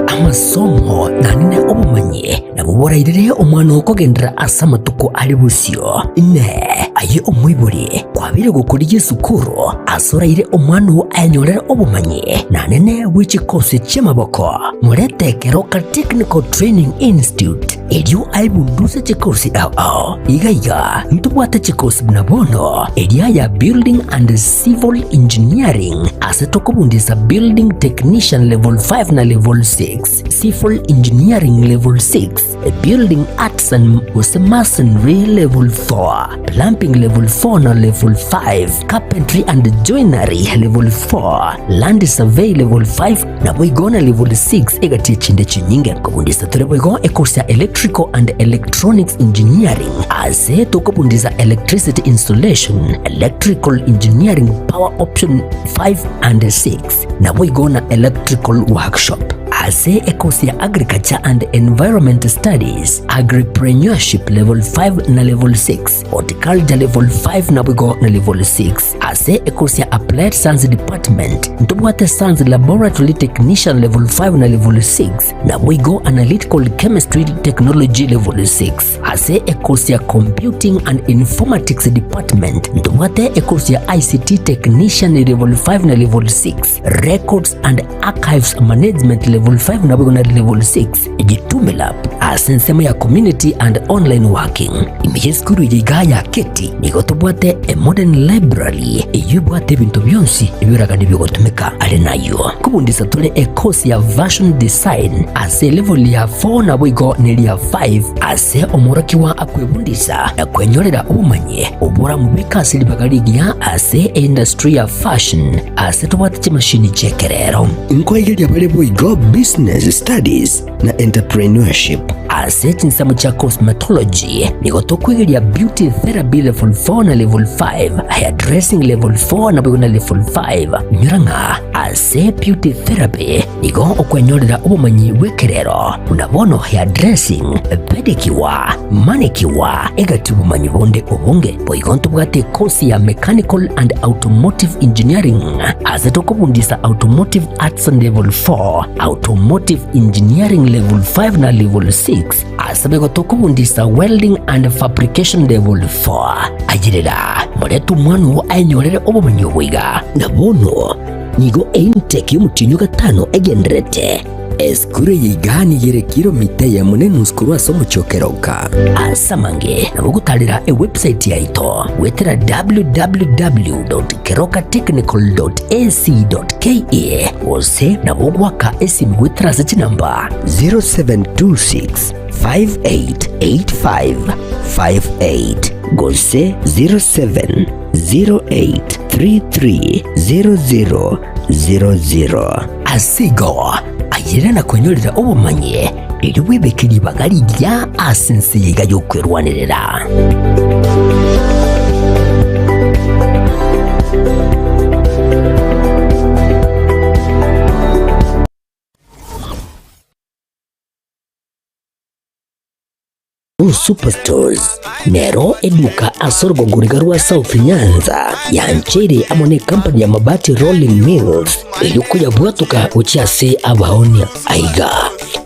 Amasomo naende obomanyi nabwo borairire omwana okogenderera ase amatuko are bosio. Inee! Aye omoibori, kwabeire gokorigia esukuru ase oraire omwana oo ayenyorere obomanyi naende bwe chikosi chi'amaboko? Morete Keroka Technical Training Institute erio aebunduse chikosi ao ao. Iga iga ntobwate chikosi buna bono eria ya Building and Civil Engineering ase tokobundisa Building Technician Level 5 na Level 6, Civil Engineering Level 6, Building Arts and gose Masonry Level 4, Plumbing Level 4 na Level 5, Carpentry and Joinery Level 4, Land Survey Level 5 naboigo na Level 6 egati echinde chinyinge. Kobundisa tore boigo ecourse ya Electrical and Electronics Engineering ase tokobundisa Electricity Installation, Electrical Engineering Power Option 5 and 6 naboigo na Electrical Workshop. Ase ecourse ya Agriculture and Environment Studies, Agripreneurship Level 5 na Level 6, Horticulture Level 5 naboigo na Level 6. Ase ekosi ya Applied Science Department ntobwate Science Laboratory Technician Level 5 na Level 6, naboigo Analytical Chemistry Technology Level 6. Ase ekosi ya Computing and Informatics Department ntobwate ekosi ya ICT Technician Level 5 na Level 6, Records and Archives Management Level 5 naboigo na Level 6. Jitume Lab. ase ensemo ya Community and Online Working. Ime y'esukuru eye igaa ya Keti nigo tobwate a modern library eyio ebwate ebinto bionsi ebioragani bigotumeka. Are nayio nkobundisa tore e course ya Fashion Design ase elevel ya 4 naboigo neria 5 ase omworokigwa akwebundisa na kwenyorera obomanyi oboramobeke ase ribaga rigiya ase eindustry ya fashion ase tobwate chimashini chi'ekerero. Nkoigeria bare boigo Business Studies na Entrepreneurship. Ase chinsemo chia Cosmetology nigo tokwegeria Beauty Therapy Level 4 na Level 5, Hairdressing Level 4 naboigo na Level 5. Inyora ng'a ase Beauty Therapy nigo okwenyorera obomanyi bw'ekerero buna bono hairdressing, pedicure, manicure, egati obomanyi bonde obonge. Boigo ntobwate ekosi ya Mechanical and Automotive Engineering ase tokobundisa Automotive Arts Level 4, Automotive Engineering Level 5 na Level 6 ase boigo tokobundisa Welding and Fabrication Level 4. Ayerera, morete omwana oo aenyorere obomanyi obo iga. Na bono nigo eintake y'omotienyi o gatano egendererete. Esukuru eye iga nigo ere kilomita eyemo na enusu korwa ase omochie o Keroka. Ase amange nabo ogotarera ewebsite yaito goetera www.kerokatechnical.ac.ke gose nabo ogoaka esimi goetera ase chinamba 0726 588558 gose 0708330000. Ase igo, ayerera na kwenyorera obomanyi, erio bwebeke ribaga rigiya ase ense eye iga y'okwerwanerera. Superstores nero eduka ase orogongo riga rwa South Nyanza yancheire amo ne company ya Mabati Rolling Mills erio koyabwatoka gochia ase abaonia. Aiga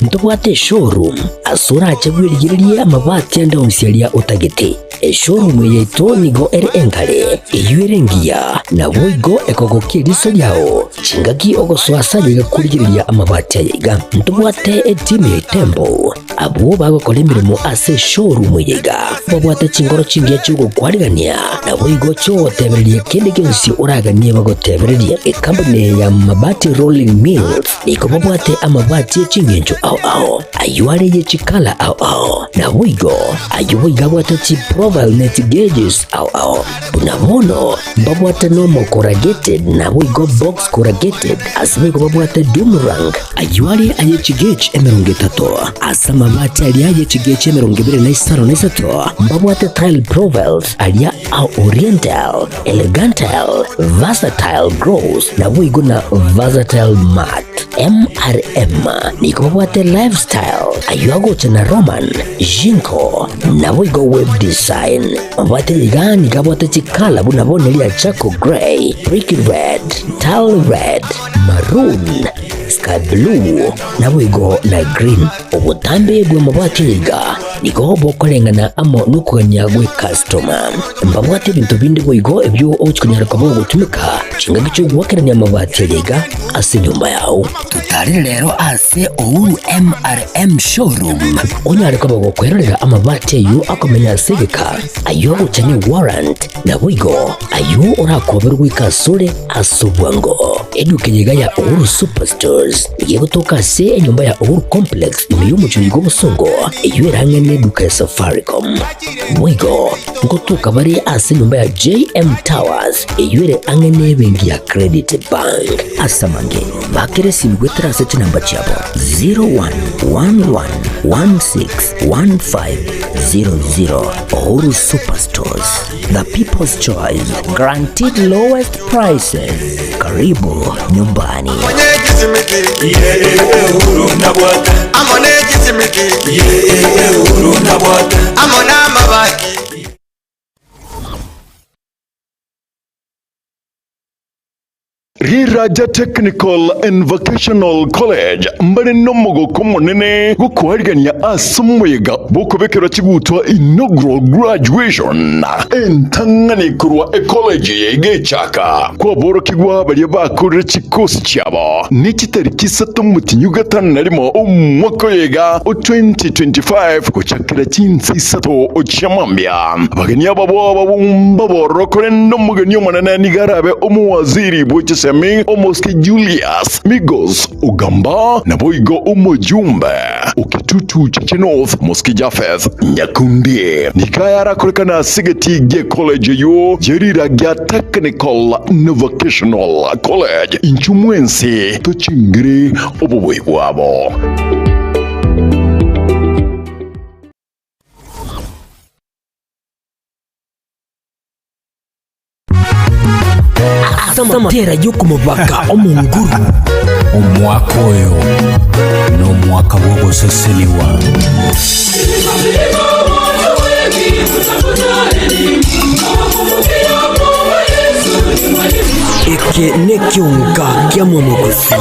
ntobwate eshowroom ase orache bwerigererie amabati ande onsi aria otagete. Eshowroom eye yaito nigo ere engare, eyio ere engiya, naboigo ekogokia eriso riao. Chingaki ogosoa ase ayaiga korigereria amabati ayaiga, ntobwate etimu ya Itembo. Abwo bagokora emeremo ase eshowroom eye iga babwate chingoro chingiya chi'ogokwarigania, naboigo chi'ogotebereria kende gionsi oraganie bagotebererie. Ekampuni eye ya Mabati Rolling Mills nigo babwate amabati e chingencho ao ao, ayio are ye chikala ao ao, naboigo ayio boigo abwate chiprofile ne chigeges ao ao. Buna bono mbabwate normal corrugated naboigo box corrugated, ase boigo babwate doom rank, Ayio are aye chigechi emerongo etato, ase amabati aria aye chigechi emerongo ebere na isano na isato, mbabwate tile profiles aria a oriental, elegantal, versatile gloss, naboigo na versatile matte. MRM nigo babwate lifestyle, ayio agocha na Roman, Jinko, naboigo web design. Mabwate iga nigo abwate chikala buna bono eria charcoal grey, brick red, tile red, maroon, sky blue, naboigo na green. Obotambe bw'amabati aya iga nigo bokoreng'ana amo nokogania gw'ekastoma. Mbabwate ebinto binde boigo ebio ogochia konyara koba ogotumeka chingaki chi'ogoakerania amabati aya iga ase enyomba yao. Totarere rero ase Uhuru MRM Showroom onyare koba gokwerorera amabati ayio akomenya ase egeka, ayio agocha ne warrant, naboigo ayio orakoberwe goika asore ase obwango. Eduka eye iga ya Uhuru Superstores nigo egotoka ase enyomba ya Uhuru Complex ime y'omochie oyo bw'obosongo eyio ere ang'e n'eduka ya Safaricom. Boigo ngotoka bare ase enyomba ya JM Towers eyio ere ang'e n'ebenki ya Credit Bank. Ase amange, bakera esimi goetera ase chinamba chiabo 0111161500. Uhuru Superstores, the people's choice, guaranteed lowest prices. Karibu nyumbani. Riraja Technical and Vocational College mbare nomogoko omonene gokoarigania ase omoyega bw'okobekerwa chigutwa Inaugural Graduation entang'ani korwa ecollege eye egechaka kwaborokigwa baria bakorire chikosi chiabo ne chitariki isato omotienyi ogatano na rimo omwaka oyo iga o 2025 gochakera chinsa isato chia mambia. Abageni aba boba mbabororo korende omogeni omonene nigo arabe omowaziri bwe chisemi omosike Julius Migos Ogamba, naboigo omojumbe o Kitutu Chache North Mosike Japheth Nyakundi. Nigo aya arakorekane ase egetii gie college eyio ye rira gia Technical na Vocational College. Inchuo mwensi tochingere obobui bwabo. Ase amatera y'okomobaka Omonguru. Omwaka oyo nomwaka bw'ogosesenigwa. Eke nekionga kia mwamogosi.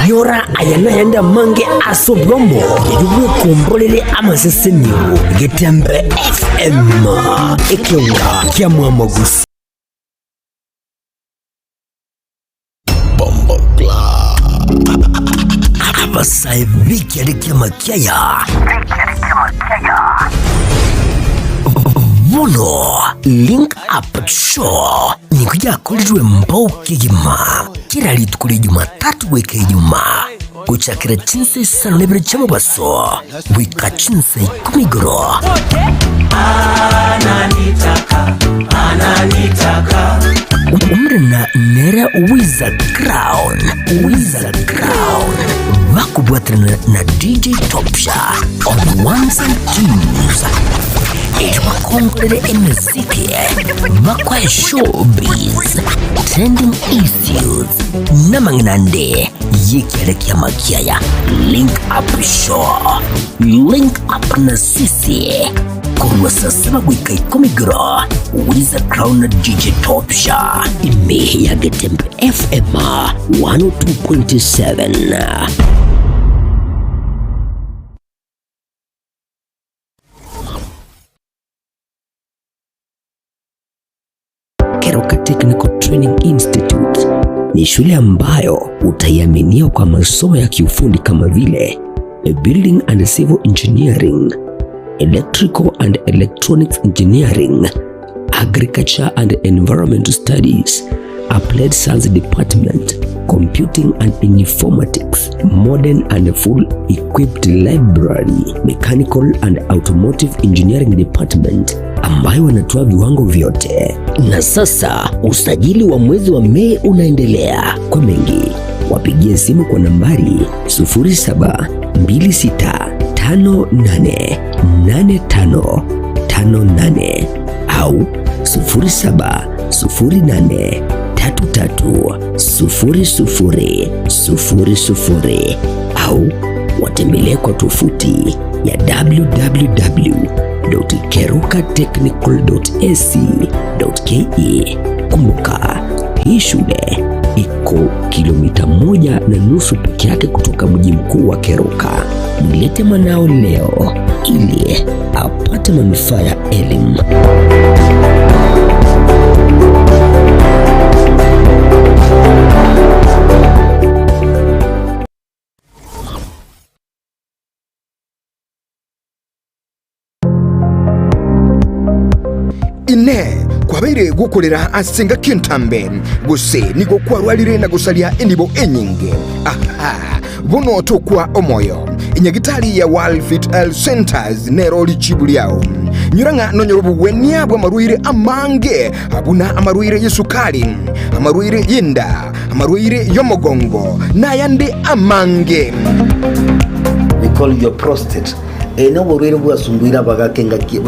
Nyora aya nayande amange ase obwamo erio bwekomborere amasesenio. Getembe FM, ekionga kia mwamogusi. Abasae b'ekiare ki'amakiaya bono Link Up Show nigo yakorirwe mbao kegima kera rituko ria Jumatatu goika Ijumaa gochakera chinsa isano na ibere chi'omobaso goika chinsa ikomi igoro. Omorena nere Wiza Crown, Wiza Crown, bakobwaterana na DJ Topsha on ones and twos. Erio bakongorere emeziki, bakoe showbiz, trending issues, namang'ina ande y'ekiare ki'amakiaya. Link Up Show, Link Up na sisi korwa saa saba goika ikomi igoro, Wiza Crown na DJ Topsha, ime ya Getembe FM 102.7. Keroka Technical Training Institute ni shule ambayo utaiaminia kwa masomo ya kiufundi kama vile Building and Civil Engineering, Electrical and Electronics Engineering, Agriculture and Environmental Studies, Applied Science Department, Computing and Informatics, Modern and Full Equipped Library, Mechanical and Automotive Engineering Department ambayo wanatoa viwango vyote. Na sasa usajili wa mwezi wa Mei unaendelea. Kwa mengi wapigie simu kwa nambari 0726588558 au 0708330000 au watembelee kwa tovuti ya www.kerukatechnical.ac.ke. Kumbuka, hii shule iko kilomita 1.5 peke yake kutoka mji mkuu wa Keroka. Mlete mwanao leo ili apate manufaa ya elimu. Inee! Kwabeire gokorera ase engaki entambe, gose nigo kwarwarire na gosaria enibo enyinge? Aha! Bono tokwa omoyo. Enyagitari ya World Health Centers nero richibu riao. Nyora ng'a nonyore obogwenia bw'amarwaire amange, buna amarwaire y'esukari, amarwaire y'enda, amarwaire y'omogongo, nayande amange. We call your prostate. Eye noborwaire bwasumbuire abagaka engaki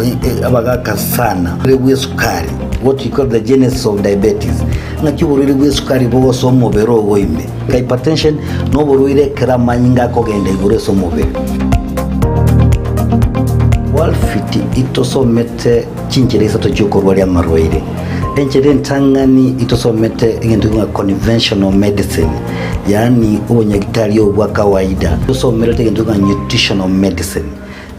abagaka sana oborwaire bw'esukari what we call the genesis of diabetes ng'aki oborwaire bw'esukari bogosoa omobere ogo ime hypertension noborwaire ekero amanyinga akogenda igoro ase omobere. Walfit itosomete chinchera isato chiokorwaria amarwaire. Enchera entang'ani itosomete egento ng'a conventional medicine, yaani obonyagitari obo bwa kawaida. Tosomerete egento ng'a nutritional medicine.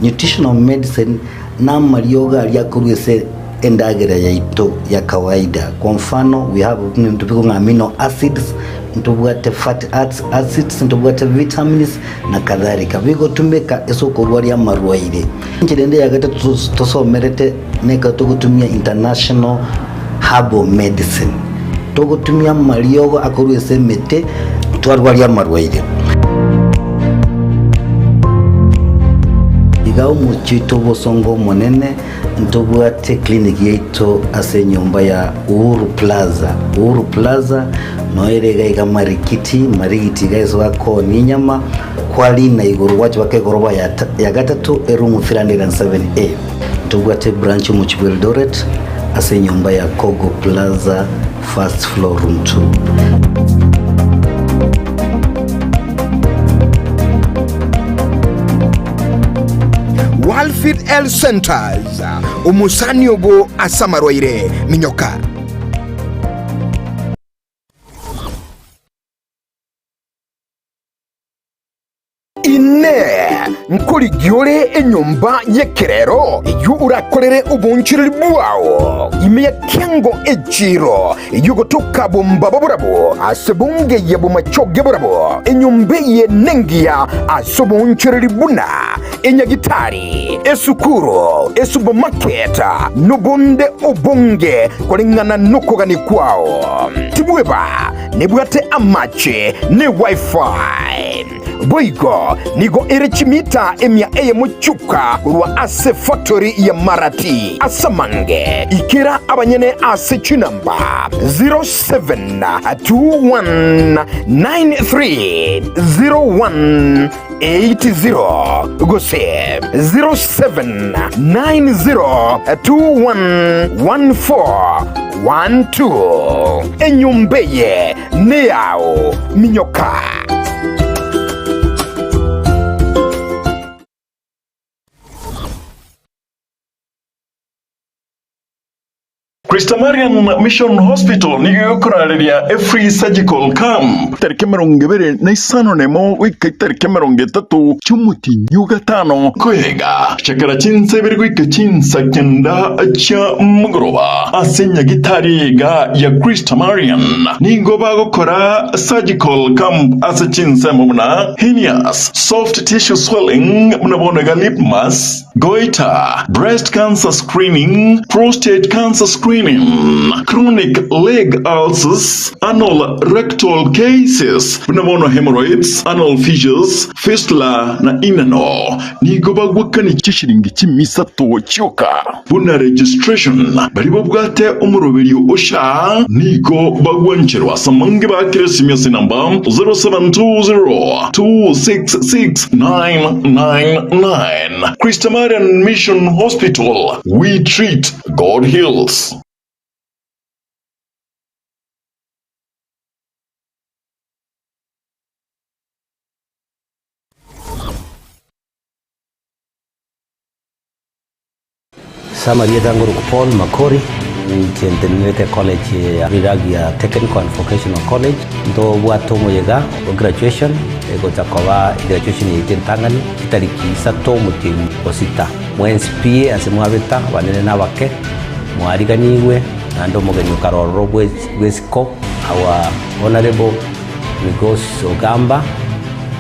Nutritional medicine namariogo aria akorwa ase endagera yaito ya kawaida. Kwa mfano we have ebinto bikong'a amino acids, ntobwate fatty acids, ntobwate vitamins na kadhalika. Bigotumeka ase okorwaria amarwaire. Enchera ende ya gatato tosomerete nekero togotumia international herbal medicine. Togotumia amariogo akorwa ase emete twarwaria amarwaire. Iga omochie oito obosongo omonene ntobwate clinic yaito ase enyomba ya Uhuru Plaza. Uhuru Plaza noyo ere iga iga Marikiti, Marigiti iga ase bakoonia enyama, kwarina igoro gwacha baka egoroba ya ya gatato eroom 307A. Ntobwate ebranch omochie bwa Eldoret ase enyomba ya Kogo Plaza first floor room 2. Walfit Health Centers, omosani obo ase amarwaire, minyoka. Inee! Nkorigia ore enyomba y'ekerero eyio orakorere oboonchoreri bwao ime ya kiango echiiro eyio gotoka bombaba borabwo ase bongeye bomachoge borabwo? Enyomba eye nengiya ase oboonchoreri buna enyagitari, esukuru, esupermarket, nobonde obonge koreng'ana nokogania kwao. Tibweba nebwate amache ne wifi. Boigo nigo ere chimita emia eyemo chioka korwa ase factory ya Marati. Ase amange, ikera abanyene ase chinamba 0721930180 gose 0790211412. Enyomba eye neyao, minyoka. Christamarian Mission Hospital nigo egokorareria a free surgical camp tariki 25 nemo goika itariki 30 chi'omotienyi o gatano koyega chakera chinsa ibere goika chinsa kenda chia mogoroba ase nyagitari iga ya Christamarian nigo bagokora surgical camp ase chinsemo buna hernias, soft tissue swelling buna bono iga lip mass, Goiter, breast cancer screening, prostate cancer screening, chronic leg ulcers, anal rectal cases buna bono hemorrhoids, anal fissures, fistula na inano nigo bagwakani chishilingi chimisato chioka. Buna registration baria babwate omoroberio o SHA nigo bagwancherwa ase amange bakire esimi ase enamba 0720 266 999. Christamarian Mission Hospital, we treat, God heals. Ase amarieta ngoroku Paul Makori, inche ntenenerete ecollege ya Riragia Technical and Vocational College, ntobwate omoyega o graduation egocha koba egraduation yaito entang'ani chitariki isato omotienyi o sita. Mwensi pi ase mwabeta abanene na abake, mwariganigwe naende omogeni okare ororo bw'esiko our Honourable Migos Ogamba,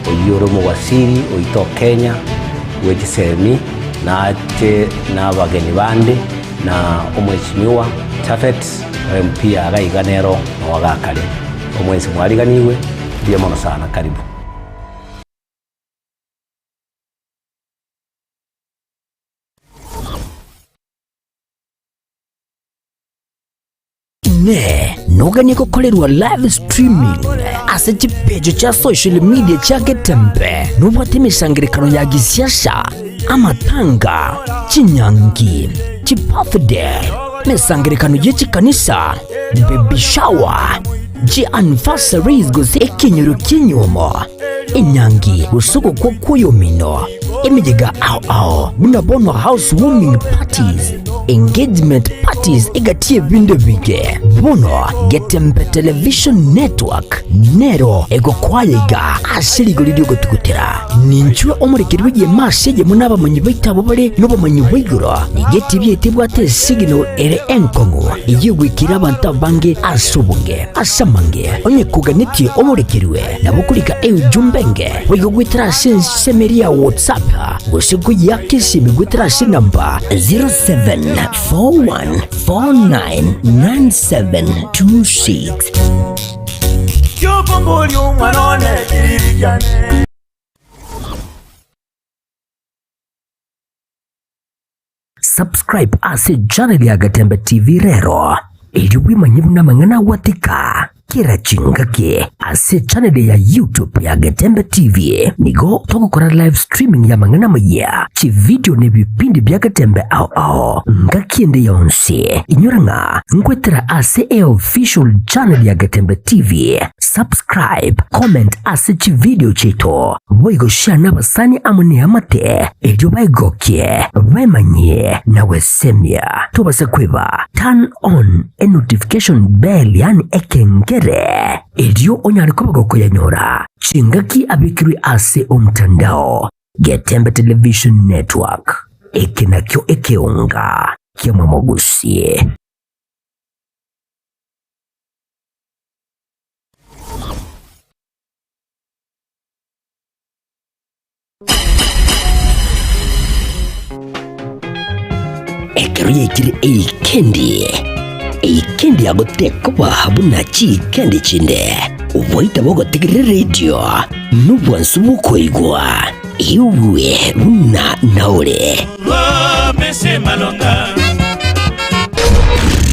oyio ore omowasiri oito o Kenya bwe chisemi, nache nabageni bande, na omweshimiwa Japhet o MP iga iga nero nowagakare. Omwensi mwariganigwe, mbuya mono sana, karibu. Inee! Noganie gokorerwa live streaming ase chipeji chia social media chia Getembe? Nobwate emesangererekano ya gisiasa, amatanga, chinyangi, chibirthday, emesangererekano ye chikanisa, baby shower, chianniversaries gose ekenyoro ki'enyiomo, enyangi gose ogokwa kw'oyomino, emeyega ao ao buna bono house warming parties. engagement parties egati y'ebinto ebinge. Bono Getembe Television Network nero egokoaya iga ase rigori ri'ogotugutera. Ninchwe omorekeri bw'egeema ase eyemo n'abamanyi baito abwo bare nobomanyi bwa igoro. Nigo etibi yaito ebwate esignal ere enkong'u eyio egoikera abanto abange ase obonge. Ase amange, onye koganetie omorekerwe, nabo okorika eujumbe enge boigo goetera ase ensemo eria ya WhatsApp gose koyiaka esimi goetera ase enamba 0741499726. Kiokomboria omwana one kiriri kiane. Subscribe ase channel ya Gatembe TV rero erio bwemanye buna amang'ana agwatika kera chingaki ase channel ya YouTube ya Getembe TV. Nigo togokora live streaming ya amang'ana amayia, chivideo na ebipindi bia Getembe ao ao ngaki ende yonsi. Inyora ng'a nkwetera ase eofficial channel ya Getembe TV. Subscribe, comment ase chivideo chiaito, boigo share nabasani amo neamate erio baegokie, bemanyie na gwesemia. Tobasa kweba turn on e notification bell yaani ekengere erio onyare koba gokoyanyora chingaki abekirwe ase omtandao. Getembe Television Network, eke nakio ekeonga ki'omomogusi. Ekero yaikire eikendi, eikendi yagotekoba buna chiikendi chinde, oboita bogotegerera eredio nobwansu bw'okoigwa, igwe buna naore.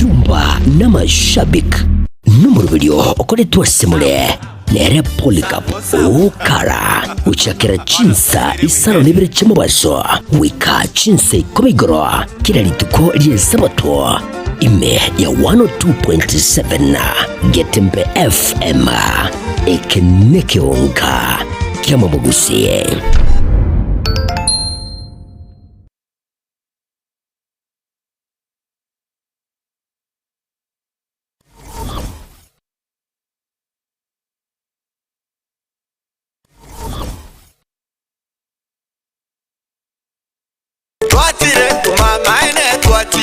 Rumba n'amashabik nomoroberio okoretwe ase more nere Polycarp Okara gochakera chinsa isano na ibere chi'omobaso goika chinsa ikomi igoro kera rituko ri'Esabato ime ya 102.7 Getembe FM eke nekeonga ki'amabogusie.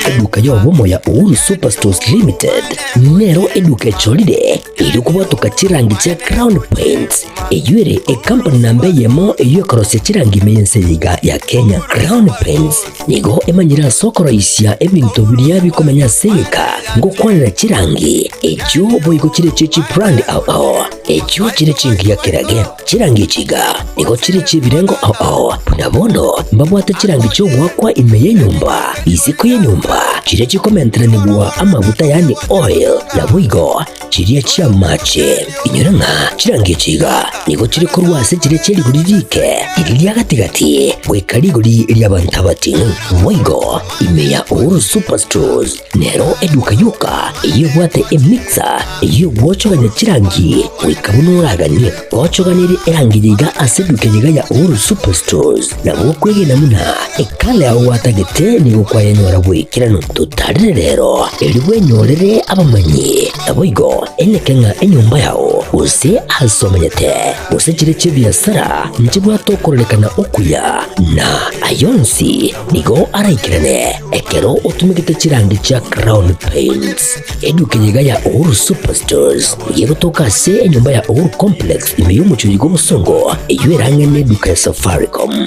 Eduka y'obomo ya Uhuru Superstores Limited nero eduka echorire erio kobwatoka chirangi chia Crown Paints eyio ere ekampani namba eyemo eyio ekorosia chirangi ime y'ense eye iga ya Kenya. Crown Paints nigo emanyire ase okoroisia ebinto biria bikomenya ase egeka ngokwanera chirangi echio boigo chire chie chibrand ao ao echio chire chingiya kerage. Chirangi echi iga nigo chire chi'ebirengo ao ao, buna bono mbabwate chirangi chi'ogoakwa ime y'enyomba, isiko y'enyomba, chiria chikomenteranigwa amaguta yaani oil, naboigo chiria chi'amache. Inyora ng'a chirangi echi iga nigo chire korwa ase chiria chie rigori riike, riria ria gati-gati, goika rigori ri'abanto abating'u. Boigo ime ya Uhuru Superstores Nero eduka yoka eyio ebwate emixer eyio egwochogania chirangi goika buna oraganie. Gochoganerie erangi eye iga ase eduka eye iga ya Uhuru Superstores nabo okwegena buna ekala yao gwatagete nigo kwayenyora goikeranu. Totarire rero erio bwenyorere abamanyi naboigo eneke ng'a enyomba yao gose ase omenyete gose chire chi'ebiasara nchibwate okororekana okuya na ayonsi Nigo araikerane ekero otumegete chirangi chia Crown Paints. Eduka eye iga ya Uhuru Superstores nigo egotoka ase enyomba ya Uhuru Complex ime y'omochie oyo bw'obosongo eyio ere ang'e n'eduka ya Safaricom.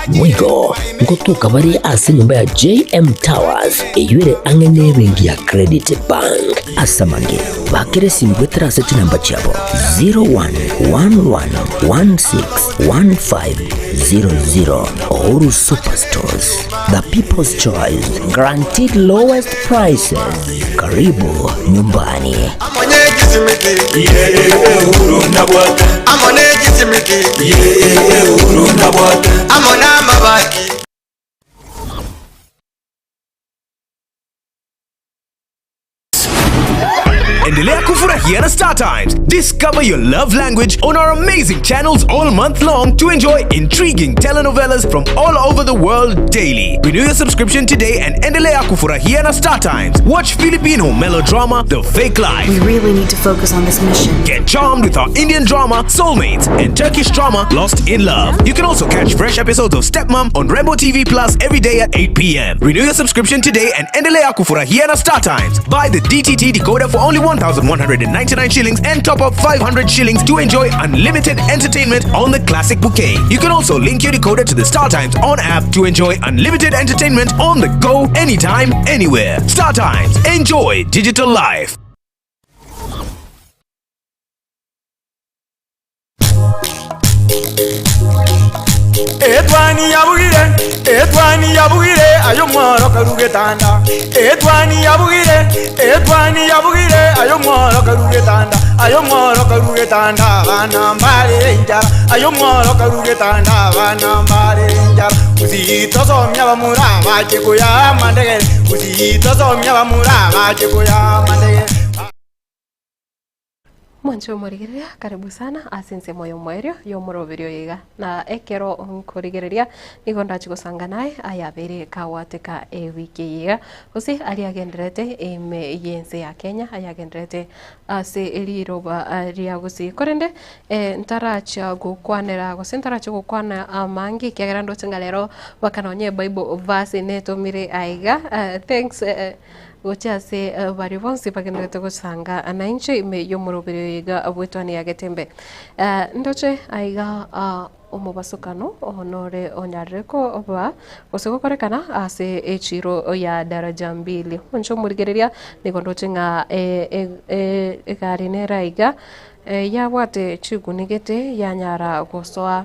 Boigo ngotoka bare ase enyomba ya JM Towers eyio ere ang'e n'ebenki ya Credit Bank. Ase amange, bakera esimi goetera ase chinamba chiabo 0111161500. Uhuru Superstores, the people's choice, guaranteed lowest prices. Karibu nyumbani. Endelea kufurahia na Star Times. Discover your love language on our amazing channels all month long to enjoy intriguing telenovelas from all over the world daily. Renew your subscription today and endelea kufurahia na Star Times. Watch Filipino melodrama The Fake Life. We really need to focus on this mission. Get charmed with our Indian drama Soulmates and Turkish drama Lost in Love. You can also catch fresh episodes of Stepmom on Rainbow TV Plus every day at 8 p.m. Renew your subscription today and endelea kufurahia na Star Times. Buy the DTT decoder for only 1,199 shillings and top up 500 shillings to enjoy unlimited entertainment on the classic bouquet. You can also link your decoder to the Star Times on app to enjoy unlimited entertainment on the go anytime, anywhere. Star Times. Enjoy digital life. Etwani yabugire, etwani yabugire, ayo mworo karugetanda. Etwani yabugire, etwani yabugire, ayo mworo karugetanda. Ayo mworo karugetanda, bana mbare enjara. Ayo mworo karugetanda, bana mbare enjara. Usitosomya bamura bachikuya mandegere. Usitosomya bamura bachikuya mandegere. Mwanche omorigereria, karibu sana ase ensemo y'omoerio y'omoroberio oyo iga. Na ekero nkorigereria nigo ndachi gosanga naye ayabeire kagwateka ewiki eye iga, gose aria agendererete ime y'ense ya Kenya, ayagendererete ase riroba ria Gusii. Korende ntarachia gokwanera gose ntarachia gokwana amange ekiagera ndoche ng'a rero mpaka nonye ebible verse netomire aiga, thanks Gochia ase baria bonsi bagendererete gosanga nainche ime y'omoroberi oyo iga bw'etwani ya Getembe. Ndoche aiga omobasokano nore onyarire koba gose gokorekana ase echiro ya Daraja Mbili. Inche omorigereria nigo ndoche ng'a egari nere aiga yabwate chiguni gete yanyara gosoa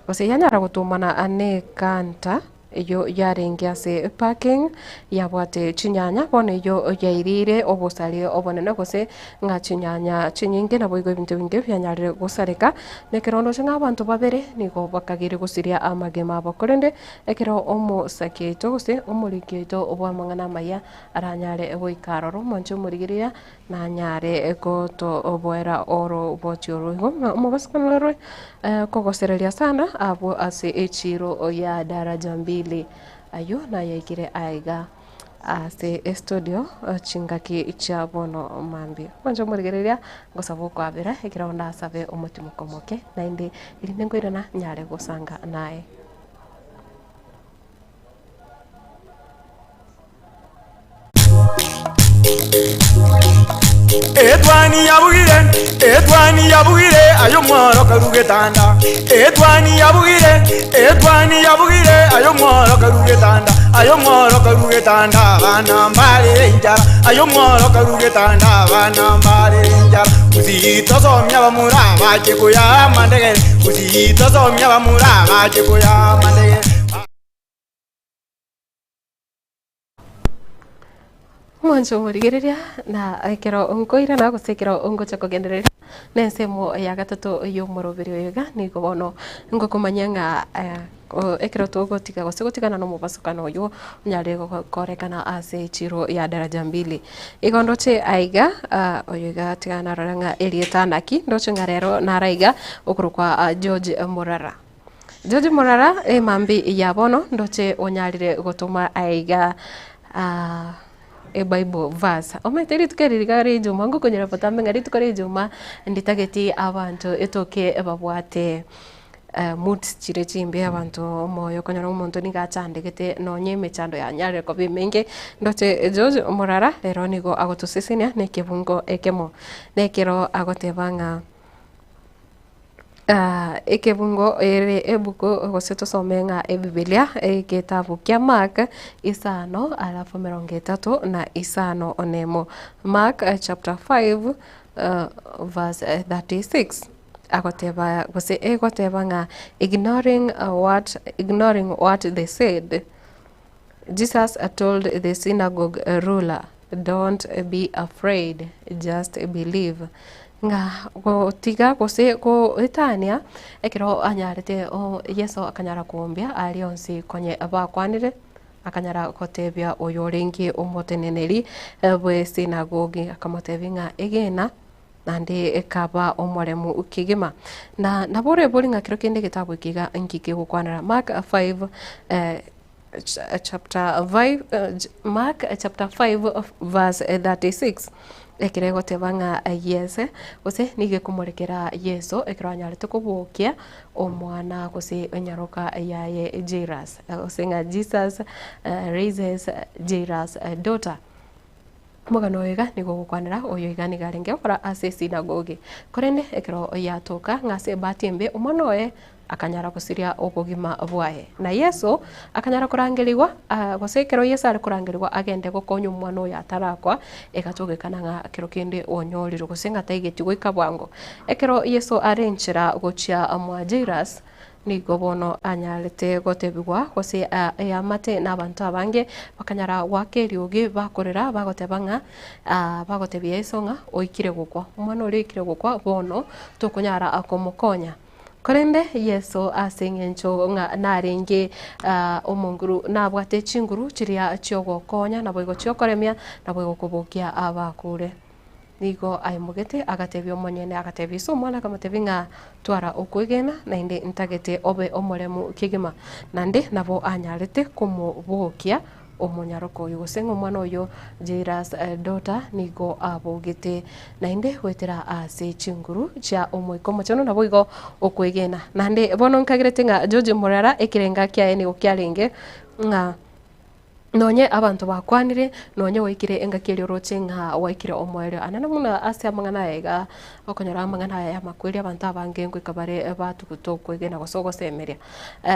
gose yanyara gotumana nekanta. Eyio yarenge ase parking yabwate chinyanya, bono eyio yairire obosari obonene gose ng'a chinyanya chinyinge naboigo ebinto ebinge bianyarire gosareka. Na ekero ndoche ng'a abanto babere nigo bakageire gosiria amagima abo. Korende ekero omosaki oito gose omoriki oito bw'amang'ana amaya aranyare goika aroro, omonche omorigereria nanyare gotoboera oroboti oro igo ng'a omobasukani orwe kogosereria sana abwo ase echiiro ya Daraja Mbili. Ayio nayaikire aiga ase estudio chingaki chia bono mambia. Mwanche omorigereria ngosaba okwabera ekero ndasabe omotimoko omoke naende erinde nkoirana nyare gosanga naye. Etwani yabugire, etwani yabugire, ayo mworo karugetanda. Etwani yabugire, etwani yabugire, ayo mworo karugetanda. Ayo mworo karugetanda, bana mbare enchara. Ayo mworo karugetanda, bana mbare enchara. Usitosomia bamura bache koya mandegere. Usitosomia bamura bache koya mandegere. Mwanche omorigereria, na ekero nkoirana gose ekero ngocha kogendereria na ensemo ya gatato y'omoroberi oyo iga, nigo bono ngokomanyia ng'a ekero togotiga gose gotigana na omobasokano oywo onyare gokorekana ase echiro ya daraja mbili. Igo ndoche aiga oyo iga tiga narore ng'a erieta naki, ndoche ng'a rero naro aiga okorokwa George Morara. George Morara, emambia ya bono ndoche onyarire gotoma aiga ebible verse. Omanyete rituko eri riga ria ijuma ngokonyora botambe ng'a rituko ria ijuma nditageti abanto etoke babwate moods chire chimbe abanto omoyo okonyora omonto nigo achandegete nonye emechando yanyarire koba emenge. Ndoche George Morara rero nigo agotosesenia na ekebungo ekemo. Na ekero agoteba ng'a. Ekebungo ere ebuku gose tosome ng'a ebibilia egetabu kia Mark isano alafu emerongo etato na isano nemo. Mark chapter 5 verse 36 agoteba gose egoteba ng'a ignoring what ignoring what they said, Jesus told the synagogue ruler, Don't be afraid, just believe. Ng'a gotiga gose goetania ekero anyarete Yeso akanyara koombia aria onsi konye bakwanire. akanyara gotebia oyorenge omoteneneri bw'esinagogi, akamotebia ng'a egena naende ekaba omoremu kegima. Na nabo orebori ng'a kero kende egetabu eke iga nki kegokwanera. Mark 5 chapter 5 Mark chapter 5 verse 36 ekero egoteba ng'a yes gose nigo ekomorekera Yeso ekero anyarete kobokia omwana gose enyaroka yaye Jairus gose ng'a Jesus raises Jairus daughter. Omogano oyo iga nigo ogokwanera oyo iga nigo arenge gokora ase esinagogi. Korende ekero yatoka ng'a ase ebahati embe omwana oye akanyara gosiria obogima bwaye. Na Yeso akanyara korangerigwa, gose ekero Yeso are korangerigwa agende gokonya omwana oyo atarakwa, egatogekana ng'a kero kende onyorirwe gose ng'a taigeti goika bwango. Ekero Yeso are nchera gochia mwa Jairus, Nigo bono anyarete gotebigwa, gose eamate na abanto abange bakanyara goaka eriogi bakorera bagoteba ng'a bagotebia Yeso ng'a oikire gokwa, omwana oria oikire gokwa bono tokonyara komokonya. Korende Yeso ase eng'encho ng'a narenge omonguru nabwate chinguru chiria chiogokonya naboigo chiokoremia naboigo kobokia abakure. Nigo aimogete, agatebia omonyene, agatebia ise omwana, akamotebia ng'a twara okwegena, naende ntagete obe omoremu kegima. Naende nabo anyarete komobokia omonyaroka oyo, gose ng'a omwana oyo Jairus daughter nigo abogete naende goetera ase chinguru chia Omoika Omochenu, naboigo okwegena. Naende bono nkagerete ng'a George Morara ekerenga kiaye nigo kiarenge ng'a. Nonye abanto bakwanire, nonye gwaikire engaki eria oroche ng'a gwaikire omoerio. Anene buna ase amang'ana aya iga, okonyora amang'ana aya y'amakweri abanto abange ngoika bare batuguta okwegena gose ogosemeria.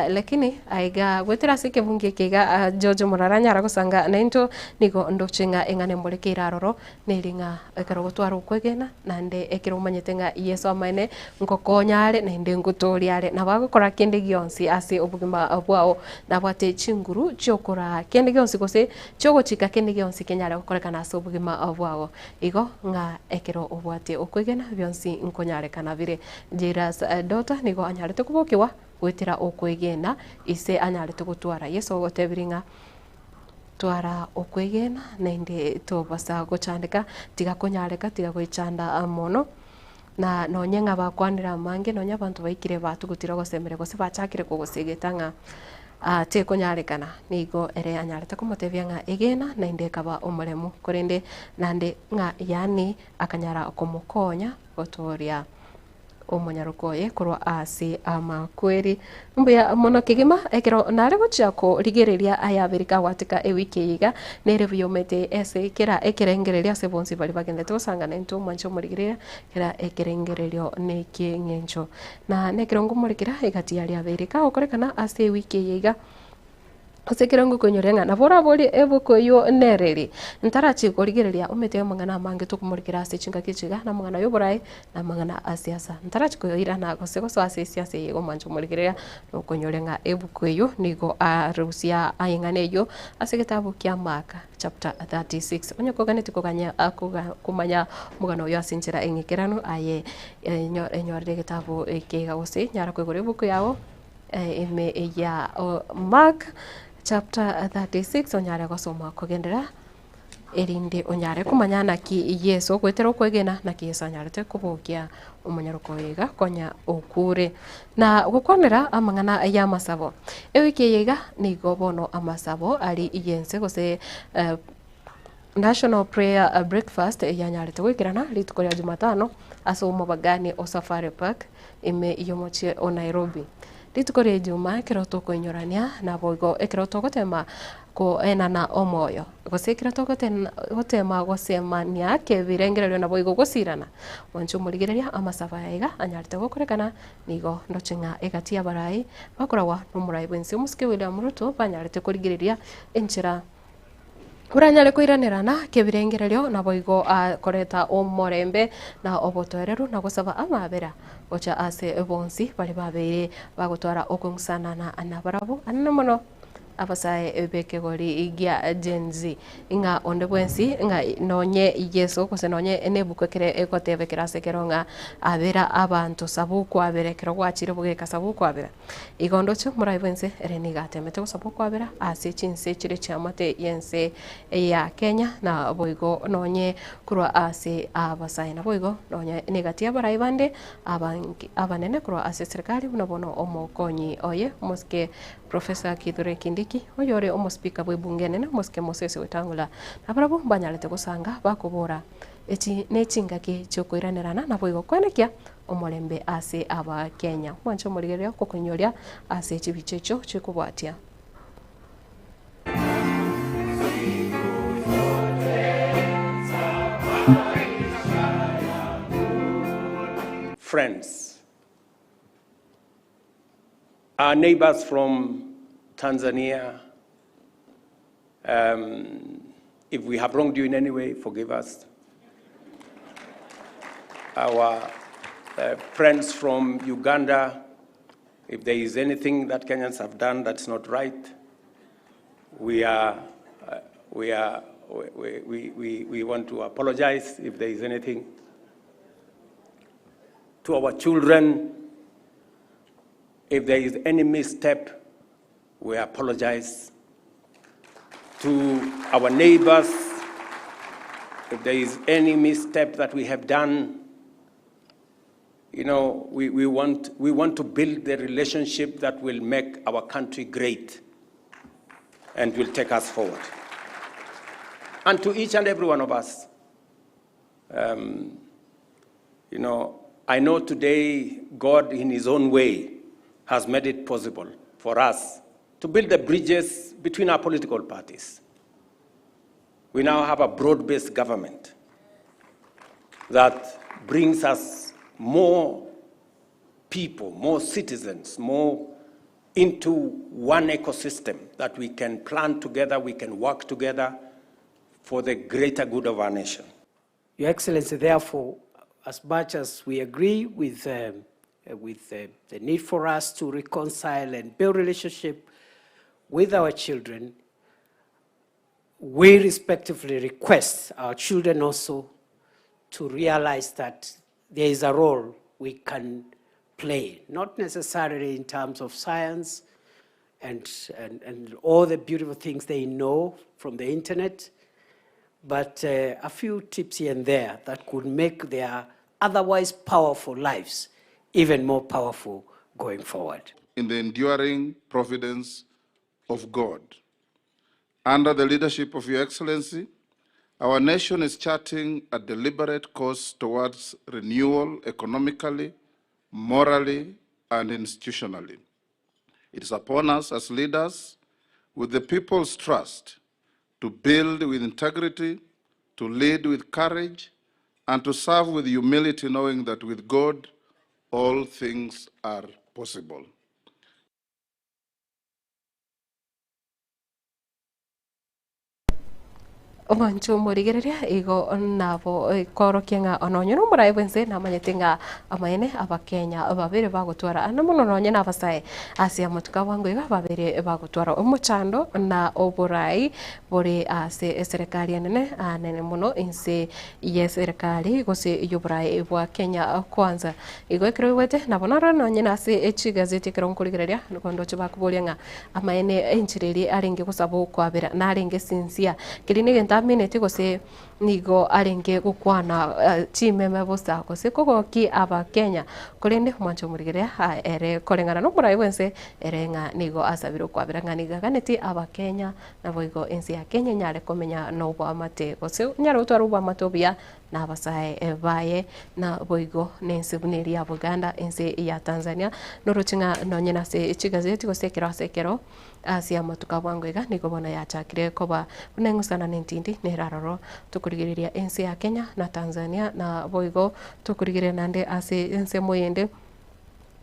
Lakini aiga goetera ase ekebungo eke iga George Morara anyara gosanga naintwe, nigo ndoche ng'a eng'ana emoreke ere aroro, Neri ng'a ekero ogotwara okwegena, naende ekero omanyete ng'a Yeso amaene ngokonya are naende ngotooria are, nabo agokora kende gionsi ase obogima bwao, nabwate chinguru chiokoraa kende gionsi gose chiogochika kende gionsi kenyare gokorekana ase obogima bwao. Igo ng'a ekero obwate okwegena bionsi nkonyarekana bire. Jairus daughter nigo anyarete kobokigwa goetera okwegena ise anyarete gotwara. Yeso ogotebirie ng'a. Twara okwegena, naende tobasa gochandeka, tiga konyareka, tiga goichanda mono. Na nonye ng'a bakwanire amange, nonye abanto baikire batugutire ogosemeria gose bachakire kogosegeta ng'a tekonyarekana, nigo ere anyarete komotebia ng'a egena naende ekaba omoremu, korende naende ng'a yaani akanyara komokonya gotooria. Omonyaroke oye korwa ase amakweri. Mbuya mono kegima ekero nare gochia korigereria ayabere kagwateka ewiki eye iga, nere buya omete ase kera ekerengererio ase bonsi baria bagenderete gosangana intwe omwanche omorigereria kera ekerengererio nekieng'encho. Na nekero nkomorekera egati yaria abeire kagokorekana ase ewiki eye iga. Ase ekerengo okoinyoria ng'a nabo oraborie ebuku eyio nereri, ntarachie korigereria omete amang'ana amange tokomorikera ase chingaki echi iga, na amang'ana y'oboraai, na amang'ana a siasa. Ntarachie koyoirana gose gosoa ase esiasa eye iga omwanche omorigereria, nokoinyoria ng'a ebuku eyio nigo arusia eng'ana eyio ase egetabu kia Mark chapter 36. Onye koganetie koganya koga komanya omogano oyo ase enchera eng'ikeranu aye enyo enyorere egetabu eke iga gose nyara koigora ebuku yago. Ime ya Mark chapter 36 onyare gosoma kogenderera erinde onyare komanya naki Yeso goetera okwegena naki Yeso anyarete kobokia omonyaroka oyo iga konya okure. Na gokwanera amang'ana y'amasabo, ewiki eye iga nigo bono amasabo aria y'ense gose National Prayer Breakfast yanyarete goikerana rituko ria Jumatano ase omobagani o Safari Park ime y'omochie o Nairobi. Rituko ria Ijumaa ekero tokoinyorania naboigo ekero togotema koenana omoyo gose ekero togotema gosemania kebirengererio naboigo gosirana, mwanche omorigereria amasabo aya iga anyarete gokorekana nigo ndoche ng'a egati y'abarai bakoragwa nomorai bwense omosike William Ruto banyarete korigereria enchera Oranyare koiranerana kebirengererio naboigo koreta omorembe na obotoereru na gosaba amaabera gocha ase bonsi baria babeire bagotwara okong'usanana nabarabwo anene mono. Abasae b'ekegori gia Gen Z, ng'a onde bwensi ng'a nonye Yeso gose nonye nebuku ekere egoteba ekero ase ekero ng'a abera abanto saba okwabera ekero gwachire bogeka saba okwabera. Igo ndoche omorai bwense ere nigo atemete gosaba okwabera ase chinse chire chiamate y'ense ya Kenya na boigo nonye korwa ase abasae naboigo nonye negati y'abarai bande abange abanene korwa ase eserekari buna bono omokonyi oye omosike Professor Kithure Kindiki, oyore omospeaker bw'ebunge enene omosike Moses Wetangula, nabarabwo mbanyarete gosanga bakobora, Echi nechingaki chiokoiranerana naboigo koenekia omorembe ase Abakenya. Mwanche omorigereria okokonyoria ase chibicha echio chikobwatia. Friends, Our neighbors from Tanzania, um, if we have wronged you in any way, forgive us. Our uh, friends from Uganda, if there is anything that Kenyans have done that's not right, we are, uh, we, are, we, we, we, we want to apologize if there is anything. To our children, if there is any misstep, we apologize. To our neighbors, if there is any misstep that we have done, you know, we, we, want, we want to build the relationship that will make our country great and will take us forward. And to each and every one of us, um, you know, I know today God, in His own way, has made it possible for us to build the bridges between our political parties. We now have a broad based government that brings us more people, more citizens, more into one ecosystem that we can plan together, we can work together for the greater good of our nation. Your Excellency, therefore, as much as we agree with, um, with uh, the need for us to reconcile and build relationship with our children, we respectively request our children also to realize that there is a role we can play, not necessarily in terms of science and, and, and all the beautiful things they know from the internet, but uh, a few tips here and there that could make their otherwise powerful lives even more powerful going forward. In the enduring providence of God. Under the leadership of Your Excellency, our nation is charting a deliberate course towards renewal economically, morally, and institutionally. It is upon us as leaders, with the people's trust, to build with integrity, to lead with courage, and to serve with humility, knowing that with God, all things are possible. Omwancho omorigereria igo nabo korokia ng'a ononye nomorae bwense namanyete ng'a amaene abakenya babere bagotwara ande mono nonye na abasae ase amatuko abwango iga babere bagotwara omochando na oborai bore ase eserekari enene anene mono inse yeserekari gose yoborai bwa Kenya Kwanza. Igo ekero oigwete nabo narore nonye nase echigazeti ekero nkorigereria nigo ndoche bakoboria ng'a amaene enchera eria arenge gosaba okwabera narenge sincere Keria negento amineti gose nigo arenge gokwana chimeme bosa gose kogokia Abakenya. Korende omwancho omorigereria ere koreng'ana nomorai bwense ere ng'a nigo asabire okwabera ng'a nigo aganetie Abakenya naboigo ense ya Kenya enyare komenya noboamate gose onyare gotwara oboamate obuya nabasae baye naboigo nense buna eria ya Buganda ense ya Tanzania noroche ng'a nonye nase chigazeti gose ekero ase ekero Ase amatuko a bwango iga nigo bono yachakire koba buna eng'usana nentindi nere aroro. Tokorigereria ense ya Kenya na Tanzania na boigo tokorigereria naende ase ensemo eyende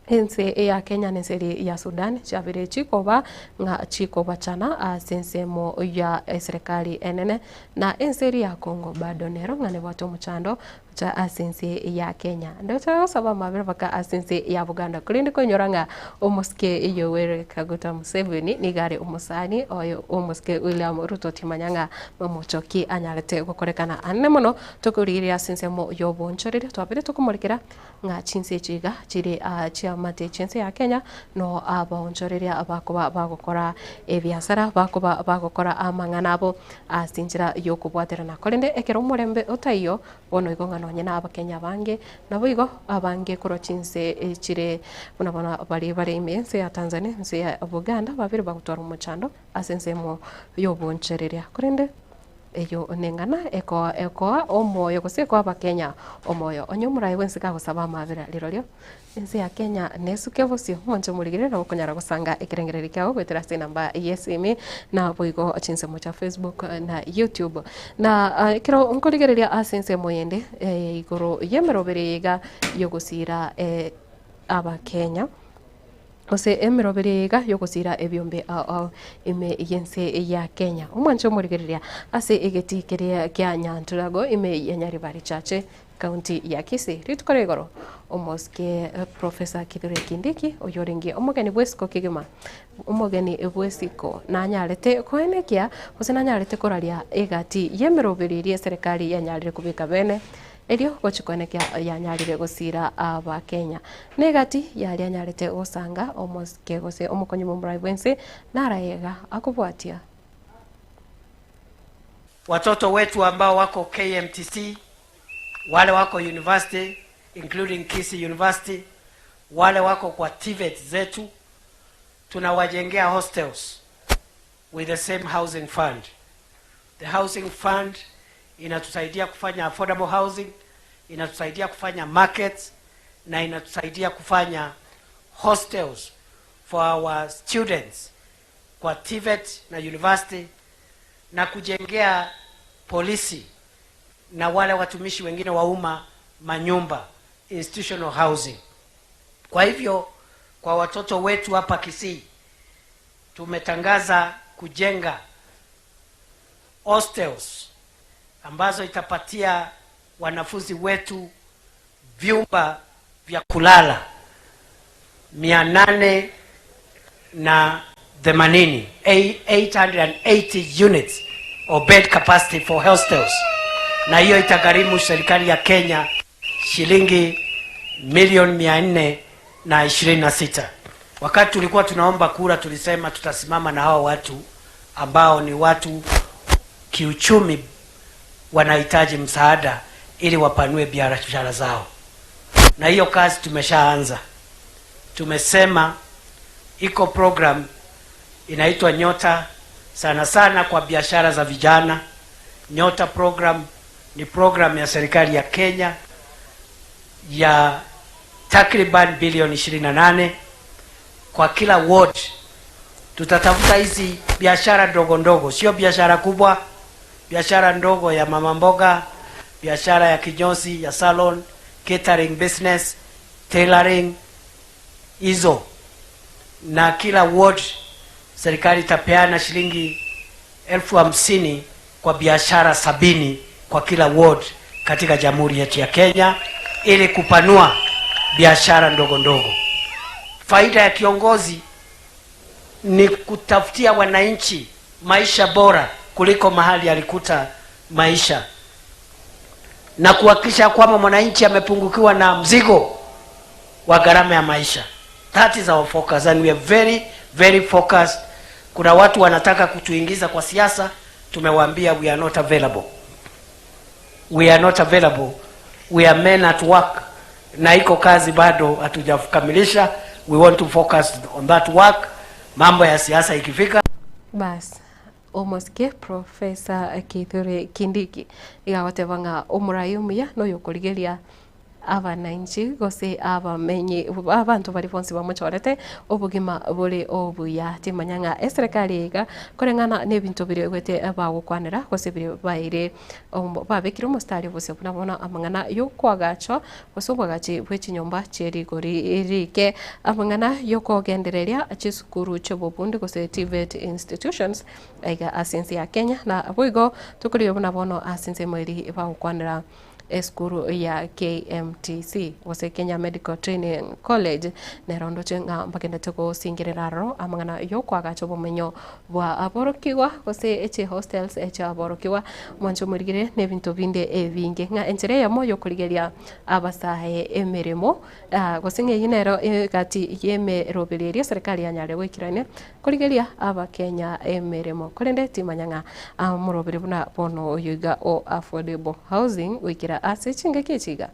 ense ya Kenya na ense eria ya Sudan chiabeire chikoba ng'a chikobachana ase ensemo ya eserekari enene na ense eria ya Congo bado nero ng'a nebwate omochando. Gocha ase ense ya Kenya. Ndoche gosaba amabera mpaka ase ense ya Buganda. Korende koinyora ng'a omosike Yoweri Kaguta Museveni nigo are omosani oyo omosike William Ruto timanya ng'a mamocho ki anyarete gokorekana anene mono tokorigereria ase ensemo y'obonchoreria twabere tokomorekera ng'a chinse echi iga chire chiamate chi'ense ya Kenya no abaonchoreria bakoba bagokora ebiasara bakoba bagokora amang'ana abo ase enchera y'okobwaterana. Korende ekero omorembe otaiyo, bono igo ng'a nonye na Abakenya abange, naboigo abange korwa chinse chire buna bono baria bare ime ense ya Tanzania, ense ya Buganda, babere bagotwara omochando ase ensemo y'obonchoreria. Korende Eyio neng'ana ekoa ekoa omoyo gose ekoa abakenya omoyo. Onye omoraia bwensi kagosaba amabera rirorio, ense ya Kenya nesuke bosio. Mwanche omorigereria nabo okonyara gosanga ekerengererio kiao goetera ase enamba y'esimi naboigo chinsemo chia Facebook na YouTube. Na ekero nkorigereria ase ensemo yende igoro y'emeroberi eye iga yogosiira abakenya. Gose emeroberi eye iga y'ogosiira ebiombe ao ao ime y'ense ya Kenya. Omwanche omorigereria ase egetii keria kia Nyanturago ime ya Nyaribari Chache, County ya Kisii. Rituko ria igoro, omosike Professor Kithure Kindiki oyorenge omogeni bw'esiko kegima, omogeni bw'esiko nanyarete koenekia gose nanyarete koraria egati y'emeroberi eria eserekari yanyarire kobeka bene Erio gochia koenekia yanyarire gosiira Abakenya. Negati yaria anyarete gosanga omosike gose omokonyi bw'omorai bw'ense narayega akobwatia. Watoto wetu ambao wako KMTC, wale wako university including Kisii University, wale wako kwa TVET zetu tunawajengea hostels with the same housing fund. The housing fund inatusaidia kufanya affordable housing, inatusaidia kufanya markets na inatusaidia kufanya hostels for our students kwa TVET na university na kujengea polisi na wale watumishi wengine wa umma manyumba, institutional housing. Kwa hivyo kwa watoto wetu hapa Kisii tumetangaza kujenga hostels ambazo itapatia wanafunzi wetu vyumba vya kulala 880, 880 units of bed capacity for hostels, na hiyo itagharimu serikali ya Kenya shilingi milioni 426. Wakati tulikuwa tunaomba kura, tulisema tutasimama na hawa watu ambao ni watu kiuchumi wanahitaji msaada ili wapanue biashara zao, na hiyo kazi tumeshaanza. Tumesema iko program inaitwa Nyota, sana sana kwa biashara za vijana. Nyota program ni program ya serikali ya Kenya ya takriban bilioni 28 kwa kila ward. Tutatafuta hizi biashara ndogo ndogo, sio biashara kubwa, biashara ndogo ya mama mboga, biashara ya kinyozi, ya salon, catering business, tailoring hizo, na kila ward serikali itapeana shilingi 50,000 kwa biashara 70 kwa kila ward katika jamhuri yetu ya Kenya ili kupanua biashara ndogo ndogo. Faida ya kiongozi ni kutafutia wananchi maisha bora kuliko mahali alikuta maisha, na kuhakikisha kwamba mwananchi amepungukiwa na mzigo wa gharama ya maisha. That is our focus and we are very very focused. Kuna watu wanataka kutuingiza kwa siasa, tumewaambia we are not available. We are not available. We are men at work, na iko kazi bado hatujakamilisha. We want to focus on that work. Mambo ya siasa ikifika. Bas, omosike Professor Kithure Kindiki iga agoteba ng'a omorai omuya noyokorigeria abananchi gose abamenyi abanto baria bonsi bamochorete obogima bore obuya. Timanya ng'a eserekari eye iga koreng'ana nebinto biria oigwete bagokwanera gose biria baeire babekire omositari obosio buna bono amang'ana yokoagachwa gose obwagachi bwe chinyomba chie rigori rike, amang'ana yokogendereria chisukuru chi'obobundi gose TVET institutions aiga ase ense ya Kenya na boigo tokorigia buna bono ase ensemo eria bagokwanera. Esukuru ya KMTC, gose Kenya Medical Training College, nero ndoche ng'a mbagendete gosingerera aroro amang'ana y'okoagacha obomenyo bwa aborokigwa gose chihostels chiaborokigwa. Mwanche omorigere nebinto binde ebinge ng'a enchera eyemo y'okorigeria abasae emeremo gose ng'a eyio nero egati y'emeroberi eria eserekari yanyarire goikerania Korigeria Abakenya emeremo. Korende timanya ng'a amorobere buna bono oyo iga o affordable housing goikera ase chingaki echi iga.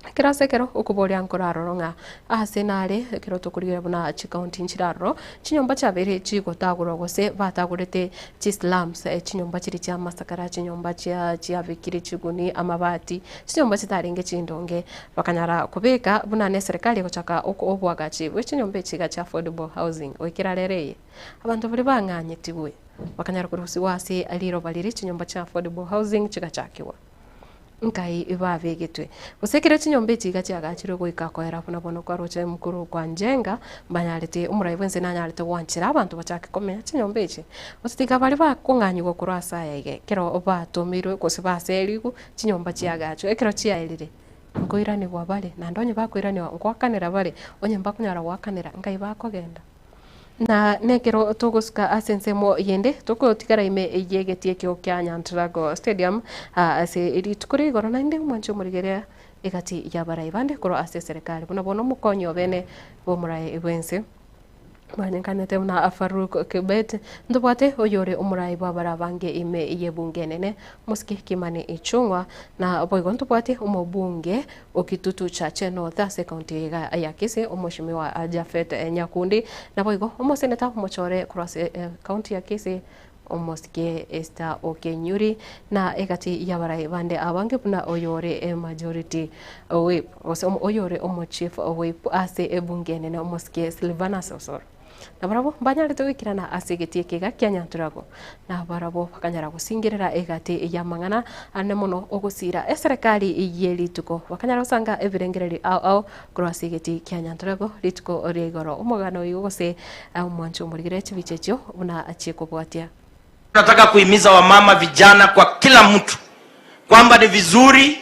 Ekero ase ekero okoboria nkoraroro ng'a ase nare ekero tokorigereria buna chikaunti nchire aroro, chinyomba chiabeire chigotagorwa gose batagorete chislums, chinyomba chiria chia amasakara, chinyomba chia chiabekire chiguni, amabati, chinyomba chitarenge chindonge. Bakanyara kobeka buna neserekari egochaka oboagachi bwe chinyomba echi iga chia affordable housing goikera rero eye. Abanto baria bang'anyetigwe bakanyara korusigwa ase riroba riria chinyomba chia affordable housing chigachakigwa. Nkai babegetwe. Gose ekero chinyomba echi iga chiagachirwe goika koera buna bono kwaroche mokoro kwa Njenga mbanyarete omorai bwense nanyarete gwanchera abanto bachake komenya chinyomba echi. Gose tiga baria bakong'anyigwa korwa ase aya iga ekero batomirwe gose baserigwe chinyomba chiagachwa ekero chiaerire. Nkoiranigwa bare, naende onye bakoiranigwa ngoakanera bare, onye mbakonyara goakanera, nkai bakogenda? Na nekero togosuka ase ensemo yende, togotigara ime y'egetii ekio kia Nyantrago Stadium ase rituko ria igoro, naende omwanche omorigereria egati y'abarai bande korwa ase eserekari, buna bono omokonyi obene bw'omorai bw'ense. Mwanyekanete buna Farouk Kibet, ntobwate oyore omorai bw'abare abange ime y'ebunge enene, Mosike Kimani Ichung'wa, na boigo ntobwate omobunge o Kitutu Chache North ase ekaunti iga ya Kisii, Omweshimiwa Japhet Nyakundi, naboigo omoseneta omochore korwa ase ekaunti ya Kisii, Omosike Esther Okenyuri, na egati y'abarai bande abange buna oyore Majority Whip gose oyore Omochief Whip ase ebunge enene Omosike Silvanus Osoro. Nabarabwo mbanyarete goikerana ase egetii eke iga kia Nyanturago, nabarabwo bakanyara gosingerera egati y'amang'ana ane mono ogosiira eserekari ye rituko, bakanyara gosanga ebirengererio ao ao korwa ase egetii kia Nyanturago rituko ria igoro. Omogano oyo gose omwancho omorigere chibicha echio buna chikobwatia. Nataka kuhimiza wamama, vijana, kwa kila mtu kwamba ni vizuri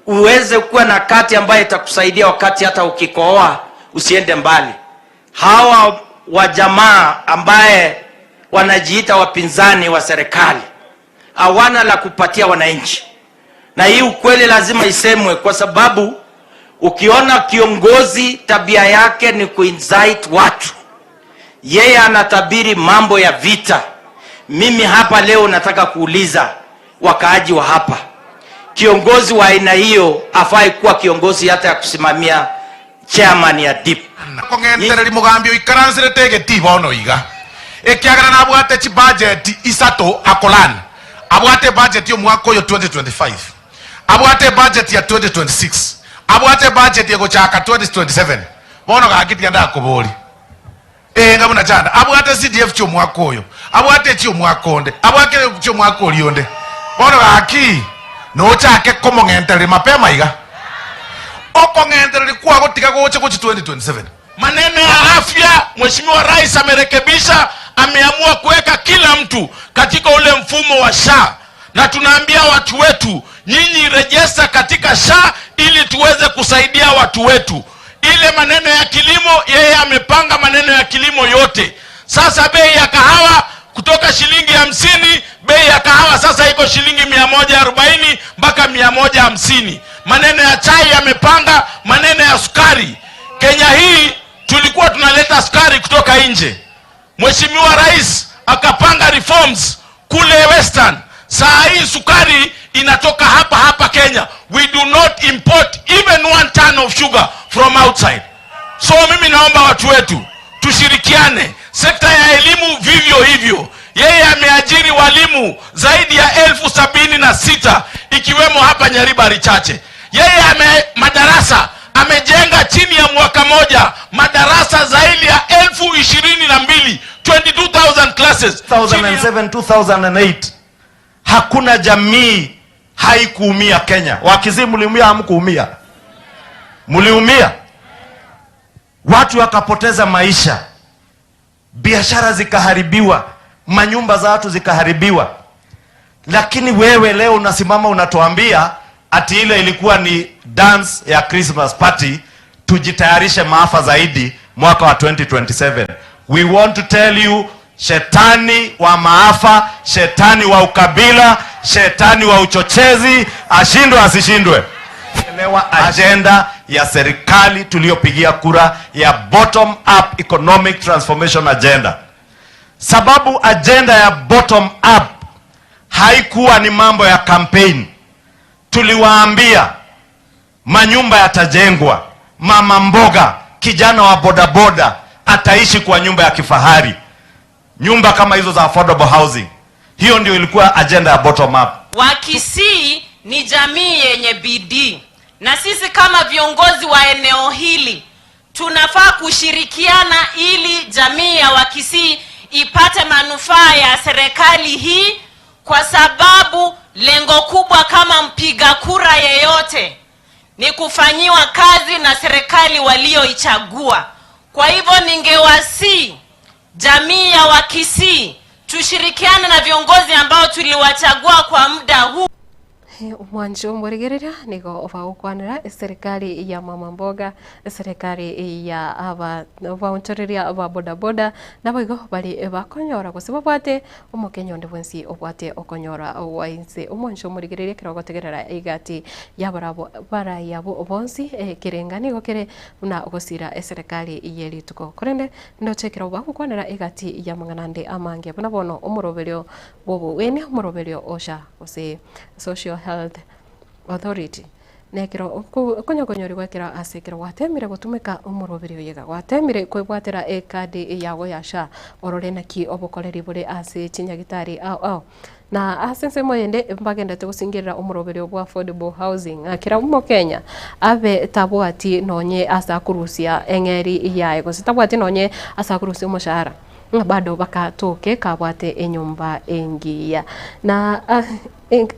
uweze kuwa na kati ambayo itakusaidia wakati hata ukikohoa usiende mbali. Hawa wajamaa ambaye wanajiita wapinzani wa serikali hawana la kupatia wananchi, na hii ukweli lazima isemwe, kwa sababu ukiona kiongozi tabia yake ni kuincite watu, yeye anatabiri mambo ya vita. Mimi hapa leo nataka kuuliza wakaaji wa hapa, kiongozi wa aina hiyo afai kuwa kiongozi hata ya kusimamia chairman ya DIP. Kong'entereri mogambi oikaranserete egetii bono iga, ekiagera nabwate chibudget isato akolan, abwate ebudget y'omwaka oyo 2025, abwate ebudget ya 2026, abwate ebudget egochaka 2027, bono gaki tiga ndakoborie, ee ng'a buna chanda, abwate CDF chi'omwaka oyo, abwate echi'omwaka onde, abwate echi'omwaka oria onde, bono gaki nochake komong'entereria mapema iga. Okong'entereria kwago tiga goche gochia 2027. Maneno ya afya, Mheshimiwa Rais amerekebisha, ameamua kuweka kila mtu katika ule mfumo wa SHA, na tunaambia watu wetu, nyinyi rejesta katika SHA ili tuweze kusaidia watu wetu. Ile maneno ya kilimo, yeye amepanga maneno ya kilimo yote. Sasa bei ya kahawa kutoka shilingi 50, bei ya kahawa sasa iko shilingi 140 mpaka 150. Maneno ya chai yamepanga, maneno ya sukari. Kenya hii tulikuwa tunaleta sukari kutoka nje. Mheshimiwa Rais akapanga reforms kule Western. Saa hii sukari inatoka hapa hapa Kenya. We do not import even one ton of sugar from outside. So mimi naomba watu wetu tushirikiane. Sekta ya elimu vivyo hivyo. Yeye ameajiri walimu zaidi ya 76,000 ikiwemo hapa Nyaribari Chache. Yeye ame madarasa amejenga chini ya mwaka moja madarasa zaidi ya 22,000, 22,000 classes. 2007, 2008 hakuna jamii haikuumia Kenya. Wakisii mliumia, hamkuumia? Mliumia, watu wakapoteza maisha, biashara zikaharibiwa, manyumba za watu zikaharibiwa. Lakini wewe leo unasimama unatuambia ati ile ilikuwa ni dance ya Christmas party, tujitayarishe maafa zaidi mwaka wa 2027. We want to tell you, shetani wa maafa, shetani wa ukabila, shetani wa uchochezi, ashindwe asishindwe. Elewa agenda ya serikali tuliyopigia kura ya bottom up economic transformation agenda, sababu agenda ya bottom up haikuwa ni mambo ya campaign. Tuliwaambia manyumba yatajengwa, mama mboga, kijana wa bodaboda ataishi kwa nyumba ya kifahari, nyumba kama hizo za affordable housing. Hiyo ndio ilikuwa agenda ya bottom up. Wakisii ni jamii yenye bidii, na sisi kama viongozi wa eneo hili tunafaa kushirikiana ili jamii ya Wakisii ipate manufaa ya serikali hii, kwa sababu lengo kubwa kama mpiga kura yeyote ni kufanyiwa kazi na serikali walioichagua. Kwa hivyo ningewasihi jamii ya Wakisii tushirikiane na viongozi ambao tuliwachagua kwa muda huu. Omwancho omorigereria nigo bagokwanera eserikari ya mama mboga, eserikari ya aba abaonchoreria ba bodaboda, naboigo bari bakonyora gose babwate omokenya onde bwensi obwate okonyora gwa inse. Omwancho omorigereria ekero ogotegerera egati yabarabwo barai abwo bonsi ekerenga nigo kere buna gosira eserekari ye rituko. Korende ndoche ekero bagokwanera egati y'amang'ana ande amange buna bono omoroberio bw'obogwenia, omoroberio o SHA gose Social Health Authority. Nekero okonyokonyorigwa ekero ase ekero gwatemire gotumeka omoroberio oyo iga, gwatemire kwebwatera ekadi yago ya SHA orore naki obokoreri bore ase chinyagitari ao ao. Na ase ensemo eyende mbagenderete gosingerera omoroberio bwa affordable housing ng'a kera omokenya abe tabwati nonye ase akorusia eng'eri yaye gose tabwati nonye ase akorusia omoshahara ng'a bado bakatoke kabwate enyomba engiya. Na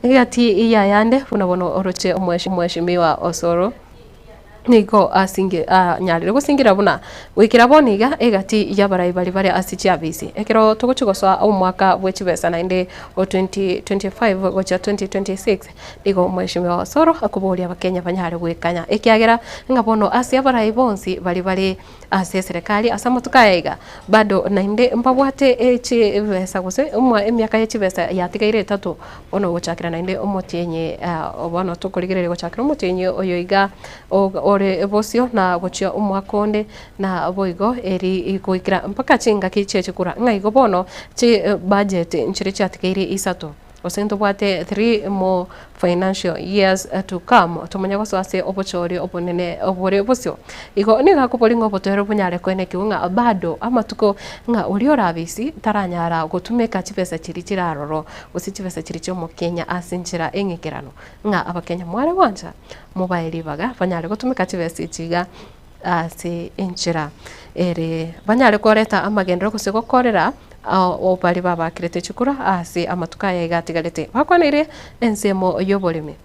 egati y'ayande buna bono oroche omweshimiwa Osoro. Nigo asinge anyarire gosingira buna goikera bono iga egati y'abarai baria bare ase chiabisi. Ekero togochia gosoa omwaka bwe chibesa naende o 2025 gochia 2026, nigo Omweshimiwa Osoro akoboria abakenya banyare gwekanya ekiagera ng'a bono ase abarai bonsi baria bare ase eserekari ase amatuko aya iga bado naende mbabwate chibesa gose emiaka ye chibesa yatigaire etato Bono gochakera naende omotienyi bono tokorigereria gochakera omotienyi oyo iga ore bosio na gochia omwaka onde, na boigo eri goikera mpaka chingaki chie chikura, ng'a igo bono chibudget nchire chiatigaire isato, gose ntobwate three more financial years to come tomanye gosoa ase obochori obonene bore bosio. Igo nigo akoboria ng'a obotoereru bonyare koenekigwa ng'a bado amatuko ng'a oria ore abisi taranyara gotumeka chibesa chiria chire aroro gose chibesa chiria chi'omokenya ase enchera eng'ikeranu, ng'a abakenya mware gwancha mobae ribaga banyare gotumeka chibesa echi iga ase enchera ere banyare koreta amagenderero gose gokorera baria babakerete chikura ase amatuko aya iga atigarete. Bakwaneire ensemo y'oboremi.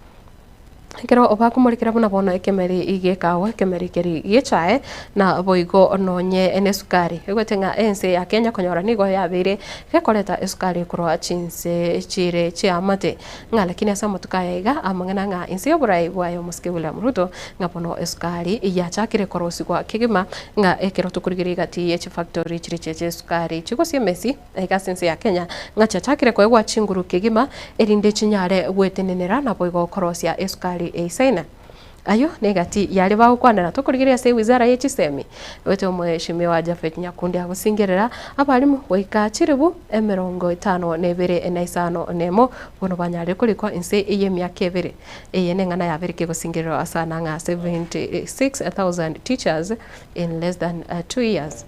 Ekero bakomorikera buna bono ekemeri gi'ekawa, ekemeri keria gi'echae, na boigo nonye nesukari. Egwete ng'a ense ya Kenya konyora nigo yabeire gekoreta esukari korwa chinse chire chi'amate. Ng'a lakini ase amatuko aya iga, amang'ana ng'a inse y'oborai bwaye omosike William Ruto, ng'a bono esukari yachakire korosigwa kegima, ng'a ekero tokorigereria egati ye chifactory chiria chie chi'esukari chigosia emesi, Iga ase ense ya Kenya, ng'a chiachakire koegwa chinguru kegima, erinde chinyare gwetenenera naboigo korosia esukari eisaine. Ayio negati yaria bagokwanera tokorigereria ase ewizara ye chisemi, goetera omweshimiwa Japhet Nyakundi agosingerera abalimu goika chiribu emerongo etano na ebere na isano na emo bono banyarire korikwa inse y'emiaka ebere. Eye neng'ana yabere kegosingererwa sana ng'a 76,000 teachers in less than 2 years.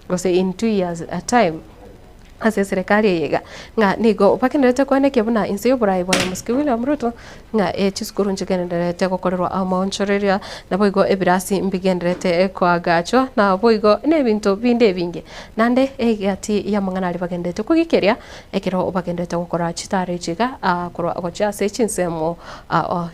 gose in 2 years time ase eserekari eye iga, ng'a nigo bagendererete koenekia buna inse y'oborai bwa Omosike William Ruto, ng'a chisukuru nchigendererete gokorerwa amaonchoreria, naboigo ebirasi mbigendererete koagachwa, naboigo na ebinto binde ebinge. Naende egati y'amang'ana aria bagendererete kogikeria, ekero bagendererete gokora chitaro echi iga, korwa gochia ase chinsemo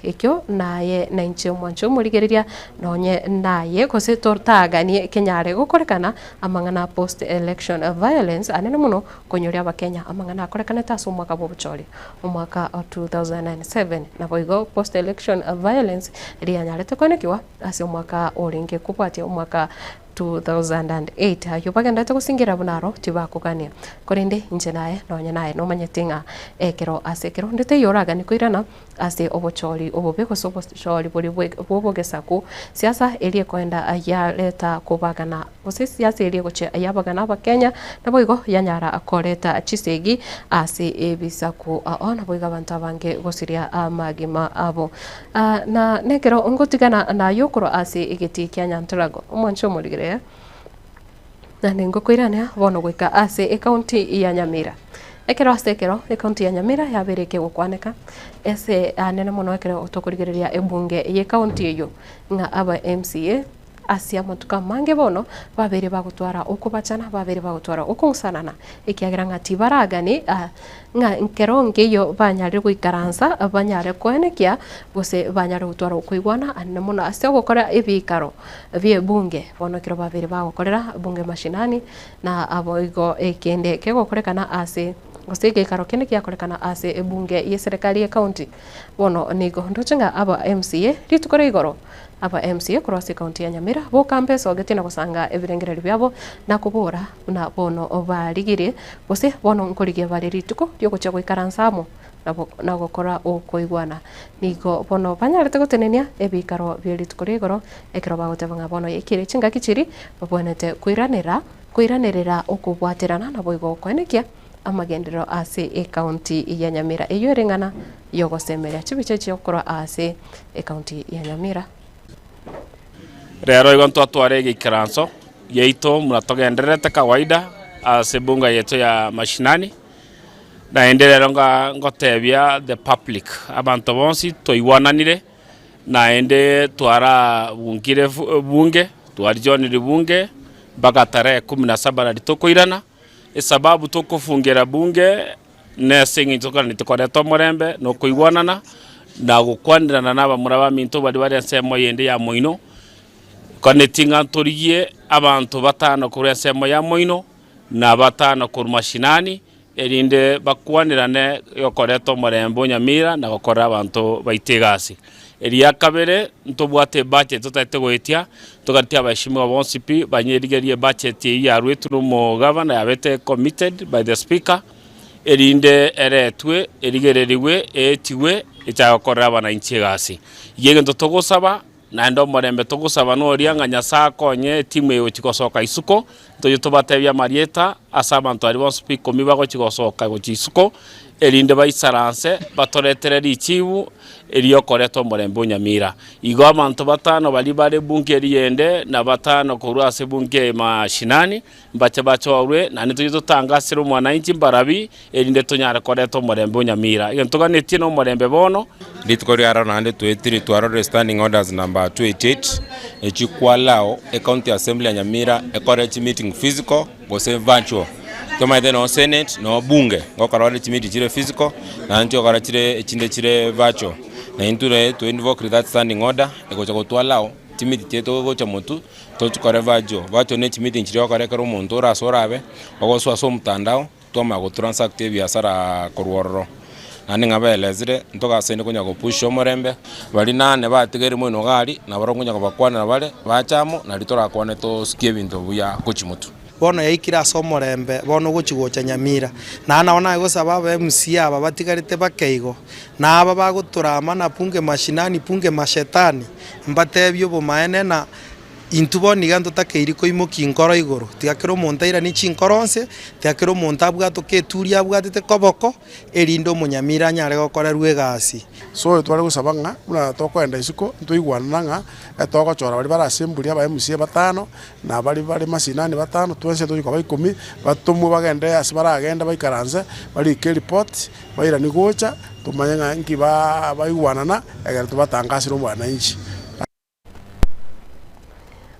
ekio naye nainche omwanche omorigereria Nonye naye gose totaganie kenyare gokorekana amang'ana post election violence anene mono. Konyoria Abakenya amang'ana akorekanete ase omwaka bw'obochori omwaka o 2007. Naboigo post election violence rianyarete koenekiwa ase omwaka orenge kobwatia omwaka 2008. Ayio bagenderete gosingira buna aro tibakogania. Korende inche naye nonya naye nomanyeti ng'a ekero ase ekero onde taiyo oraganie koirana ase obochori obobe gose obochori boria bw'obogesaku, siasa eria ekoenda yareta kobagana gose siasa eria egochia yabagana abakenya naboigo yanyara koreta chisegi ase ebisaku ao naboigo abanto abange gosiria amagima abo. Na nekero ngotigana naye okorwa ase egetii kia Nyanturago, omwanche omorigereria, naende ngokoirania bono goika ase ekaunti ya Nyamira. Ekero ase ekero ekaunti ya Nyamira yabeire ekegokwaneka ase anene mono ekero tokorigereria ebunge y'ekaunti eyio ng'a aba MCA ase amatuko amange bono babeire bagotwara okobachana, babeire bagotwara okong'usanana ekiagera ng'a tibaragani ng'a nkero nkeiyo banyarire goikaransa banyare koenekia gose banyare gotwara okoigwana anene mono ase ogokora ebikaro bi'ebunge. Bono ekero babeire bagokorera bunge mashinani na aboigo ekende kegokorekana ase gose egeikaro kende giakorekana ase ebunge y'eserekari y'ecounty. Bono nigo ndoche ng'a aba MCA rituko ria igoro Aba MCA korwa ase ekaunti ya Nyamira boka mbesogetie na gosanga ebirengererio biabo na kobora buna bono barigirie gose bono nkorigia bare rituko riogochia goikaransa amo na gokora okoigwana. Nigo bono banyarete gotenenia ebikaro bie rituko ria igoro ekero bagoteba ng'a bono yaikire chingaki chiria babwenerete koiranera koiranerera okobwaterana naboigo koenekia amagenderero ase ekaunti ya Nyamira eyio ere eng'ana y'ogosemeria chibicha echio korwa ase ekaunti ya Nyamira. Rero igo ntwatware egeikaranso giaito buna togendererete kawaida ase ebunga yaito ya mashinani, naende rero nga ngotebia the public, abanto bonsi twaigwananire naende twarabungire bunge, twarijonire bunge mpaka tarehe kumi na saba nario tokoirana. Esababu tokofungera bunge nase eng'encho tokogania tikoreta omorembe na okoigwanana, na gokwanerana na abamura baminto baria bare ensemo eyende ya moino, konetie ng'a ntorigie abanto batano korwa ensemo ya moino, na batano korwa mashinani, erinde bakwanerane okoreta omorembe o nyamira na gokorera abanto baito egasi. Eria kabere, ntobwate ebudget totagete goetia, togatie abaheshimiwa bonsi pi, banyerigerie ebudget eyio yaruetwe na omogavana yabete committed by the speaker, erinde eretwe, erigererigwe, eetigwe, echake gokorera abananchi egasi. Igo egento togosaba, naende omorembe togosaba noria ng'a Nyasae akonye etimu eye gochia gosoka isiko, Toyio tobatebie amarieta ase abanto aria bonsi pi ikomi bagochia gosoka gochia isiko, erinde baisaranse batoretere richibu eriokoreta omorembe o nyamira. Igo abanto batano baria bare bunge eria ende, na batano korwa ase bunge mashinani, mbache bachorwe, naende toyio totangasere omwananchi mbarabi, erinde tonyare koreta omorembe o nyamira. Egento toganetie nomorembe bono. Rituko ria rero naende toetire twarorire standing orders number 288 echio kwallow ecounty assembly ya Nyamira ekore chimeeting physical gose virtual. Tomaete noo senate noo bunge ngokora bare chimeeting chire physical naende nchigokora chire echinde chire virtual. Na intwe naye to invoke that standing order egocha gotwa allow chimeeting chiaito gocha motwe tochikore virtual. Virtual ne chimeeting chiria ogokora ekero omonto ore ase orabe ogosoa ase omotandao. Twamanya gotransact ebiasara korwa ororo, naende ng'a baelezire ntogasaine konya gopusha omorembe, baria nane batigaire moino iga aria, nabarabwo nkonya kobakwanera bare, bache amo, nario torakwane tosikie ebinto buya gochia motwe. Bono yaikire ase omorembe, bono ogochia gocha Nyamira. Naende nabo naye gosaba aba MCA aba batigarete bake igo, na aba bagotorama na bunge mashinani, bunge mashetani, mbatebie obomaene na. Intwe bono iga ntotakeiri koimokia inkoro igoro, tiga kera omonto airanie chinkoro onsi, tiga kera omonto abwatoke eturi abwatete koboko, erinde omonyamira anyare gokorerwa egasi. So tware gosaba ng'a buna tokoenda isiko ntoigwanana ng'a etogochora baria bare ase emburi aba MCA batano, na baria bare masinani batano, twensi tochi koba ikomi, batomwe bagende ase baragende baikaranse, barike eripoti, bairanie gocha, tomanye ng'a nki baigwanana, ekero tobatangasire omwananchi.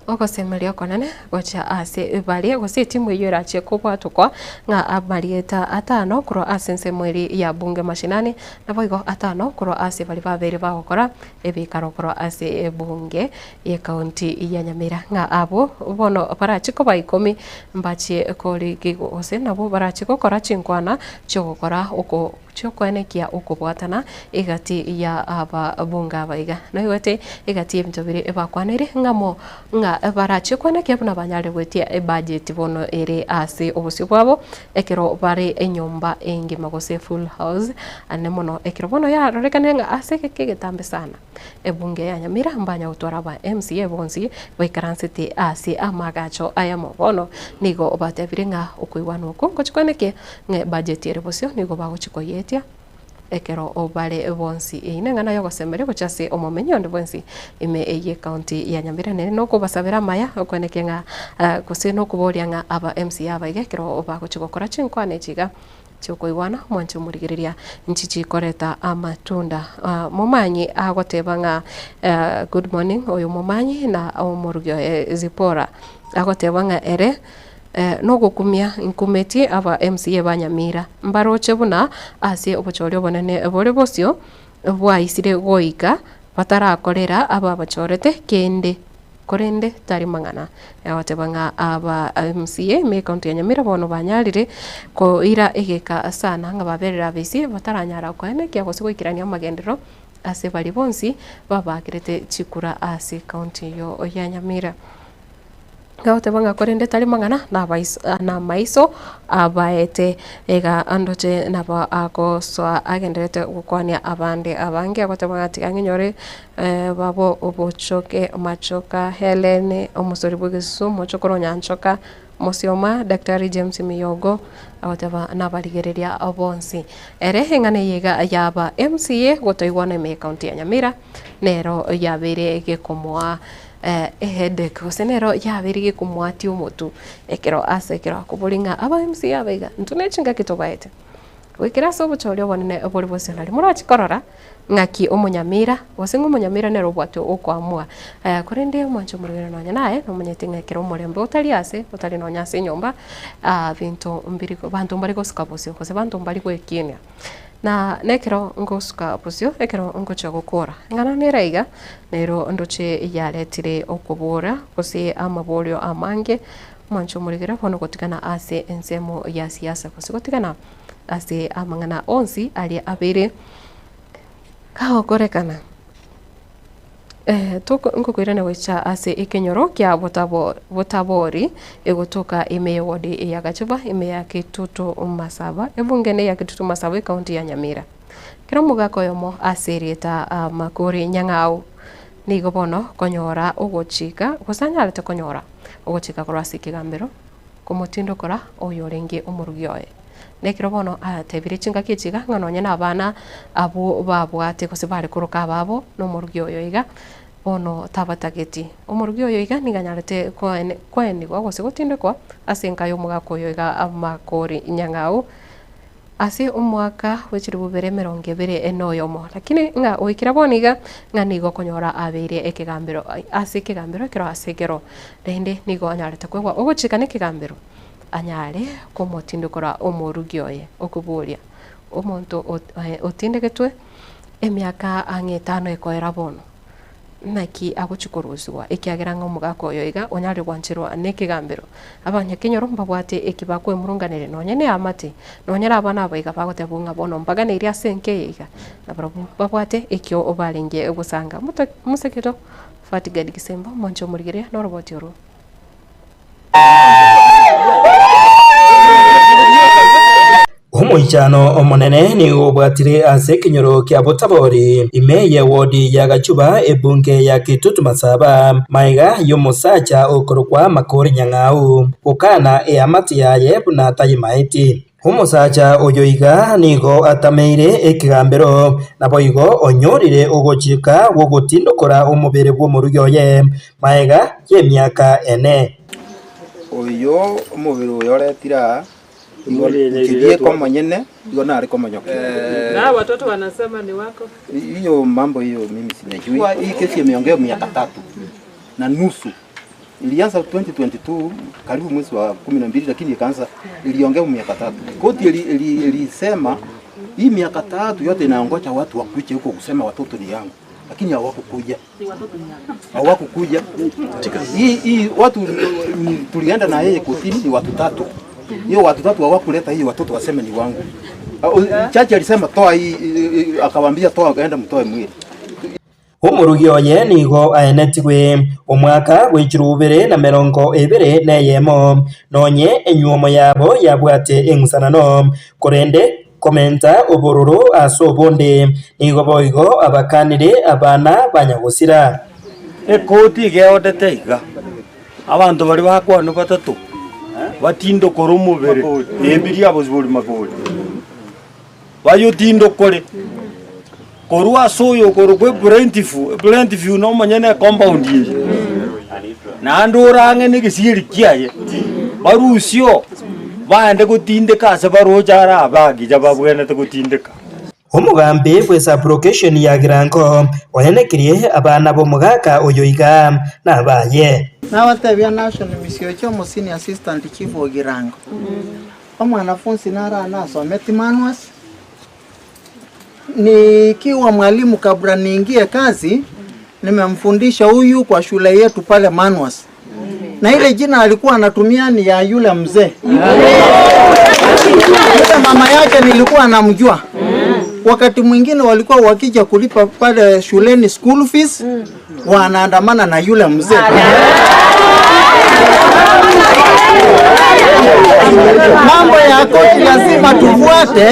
Ogosemeria okonene gochia ase baria gose etimu eyio erachie kobwatokwa ng'a amarieta atano korwa ase ensemo eria ya bunge mashinani, naboigo atano korwa ase baria babeire bagokora ebikaro korwa ase ebunge y'ecounty ya Nyamira ng'a abwo bono barachie koba ikomi mbachie korigigwa gose nabwo barachie gokora chinkwana chiogokora oko Chi'okoenekia okobwatana egati ya ababunge aba iga. Noigwete egati y'ebinto biria ebakwaneire ng'amo ng'a barachie koenekia buna banyare goetia ebudget bono ere ase obosio bwabo ekero bare enyomba engima gose full house ane mono ekero bono yarorekanire ng'a ase egeka egetambe sana. Ebunge ya Nyamira mbanya gotwara aba MCA bonsi baikaransete ase amaagacho ayamo. Bono nigo batebire ng'a okoigwana oko ngochia kweneke ng'a ebudget ere bosio nigo bagochia koyetia ekero bare bonsi. Eyio neng'ana yogosemeria gochia ase omomenyi onde bwensi ime ye county ya Nyamira nere nokobasabera amaya okweneke ng'a gose nokoboria ng'a aba MCA aba iga ekero bagochia gokora chinkwana echi iga. Chi'okoigwana, mwanche omorigereria, nchichi koreta amatunda. Momanyi agoteba ng'a good morning, oyo momanyi na omorugi oye Zipporah agoteba ng'a ere nogokumia nkumetie aba MCA ba Nyamira mbaroche buna ase obochori obonene bore bosio bwaisire goika batarakorera ababachorete kende. Korende tari mang'ana agoteba ng'a aba MCA ime ekaunti ya Nyamira bono banyarire koira egeka sana ng'a baberire abisi bataranyara koenekia gose goikerania amagenderero ase baria bonsi babakerete chikura ase ekaunti eyio ya Nyamira. Agoteba ng'a korende tari mang'ana namaiso abaete iga ndoche nabo agosoa agendererete gokwania abande abange agoteba ng'a tiga ng'inyore Babo obochoke Machoka, Hellen, omosori bw'egesusu, mochokoro Nyanchoka, Mosioma, Daktari James Miyogo, agoteba nabarigereria bonsi. Ere eng'ana eye iga yaba MCA gotoigwana ime y'ecounty ya Nyamira nero yabeire gekomoa eheadache gose nero yabeire gekomoatia omotwe ekero ase ekero akoboria ng'a aba MCA aba iga intwe ne chingaki tobaete. Goikera ase obochori obonene bore bosio nario morache korora ng'aki omonyamira, gose ng'a omonyamira nere obwate okoamua. Korende omwanche omorwere nonya naye nomanyete ng'a ekero omorembe otari ase, otari nonya ase enyomba, binto mbiri banto mbari gosuka bosio gose banto mbari goekinia. Na nekero ngosuka bosio, ekero ngochia gokora, eng'ana nere iga, nero ndoche yaretire okobora gose amaborio amange. Omwancho omorigera bono gotigana ase ensemo ya siasa gose gotigana ase amang'ana onsi aria abeire kagokorekana. Ngokoirana gocha ase ekenyoro kia Botabori egotoka ime ye ward ya Gachuba ime ya Kitutu Masaba ebunge ne ya Kitutu Masaba ecounty ya Nyamira. Kera omogaka oyomo ase erieta Makori Nyang'au nigo bono konyora ogochika gose anyarete konyora Ogochika korwa ase ekegambero komotindokora oyorenge omorugi oye. Na ekero bono atebire chingaki echi iga, ng'a nonye nabana abwo babwate gose bare koroka ababo nomorugi oyo iga, bono tabatageti. Omorugi oyo iga nigo anyarete koenigwa gose gotindekwa ase enka y'omogaka oyo iga Makori Nyang'au. Ase omwaka bwe chilifu bibere emerongo ebere na oyomo. Lakini ng'a goikera bono iga, ng'a nigo okonyora abeire ekegambero ase ekegambero ekero ase ekero, rende nigo anyarete koegwa ogochika nekegambero, anyare komotindokora omorugi oye okoboria omonto otindegetwe emiaka ang'e etano ekoera bono. Naki agochia korusigwa, ekiagera ng'a omogaka oyo iga onyare gwancherwa nekegambero. Abanyakenyoro mbabwate eki bakwemurunganeria nonya neamate, nonya nabana aba iga bagotebwa ng'a bono mbaganeirie ase enka eye iga, nabarabwo mbabwate ekio barenge gosanga. Moseketo Fatgard Gisemba, omwanche omorigereria noroboti orwo. Omoichano omonene nigo obwatire ase ekenyoro kia Botabori, ime y'ewodi ya Gachuba, ebunge ya Kitutu Masaba, magega y'omosacha okorokwa Makori Nyang'au gokana eamate yaye buna tayimaeti. Omosacha oyo iga nigo atameire ekegambero, naboigo onyorire ogochika gw'ogotindokora omobere bw'omorugi oye magega y'emiaka ene. Oyo omobere oyo oretire aa, igo inche bieka omonyene, igo nare komonyokera. Na watoto wanasema ni wako. Hiyo mambo hiyo mimi siyajui. Hii kesi imeongea miaka tatu na nusu. Ilianza 2022 karibu mwezi wa 12 lakini ikaanza iliongea miaka tatu. Koti ilisema hii miaka tatu yote inaongoja watu wakuje huko kusema watoto ni yangu, lakini hawakukuja, hawakukuja. Hii hii watu tulienda na yeye kotini ni watu tatu, hiyo watu tatu hawakuleta hii watoto waseme ni wangu. Chachi alisema toa hii, akawaambia toa, enda mtoe mwili. Omorugi oye nigo aenetigwe omwaka bwe chirubere na merongo ebere na eyemo, nonye enyuomo yabo yabwate eng'usanano, korende komenta obororo ase obonde, nigo boigo abakanire abana ba nyagosira. Ekoti iga eodete iga, abanto baria bakwanwa batato batindokore omobere, ebiria abosibori makori, bayotindokore korwa ase oyo okorokwa eplaintiff, eplaintiff nomonyene ecompound eye, naende ore ang'e na egesieri kiaye, barusie oo, baende gotindeka ase baroche are abagicha babwenerete gotindeka. Omogambi bw'esabulokesheni ya Girango oenekirie abana b'omogaka oyo iga nabaye. Nabatebia Nashon Misiocha omo senior assistant chief o Girango, omwanafunsi naro aa nasometi manuals, nikiwa mwalimu kabla niingie kazi nimemfundisha huyu kwa shule yetu pale Manwas, na ile jina alikuwa anatumia ni ya yule mzee yule mama yake nilikuwa namjua. Wakati mwingine walikuwa wakija kulipa pale shuleni school fees, wanaandamana na yule mzee. Mambo ya koti lazima tufuate,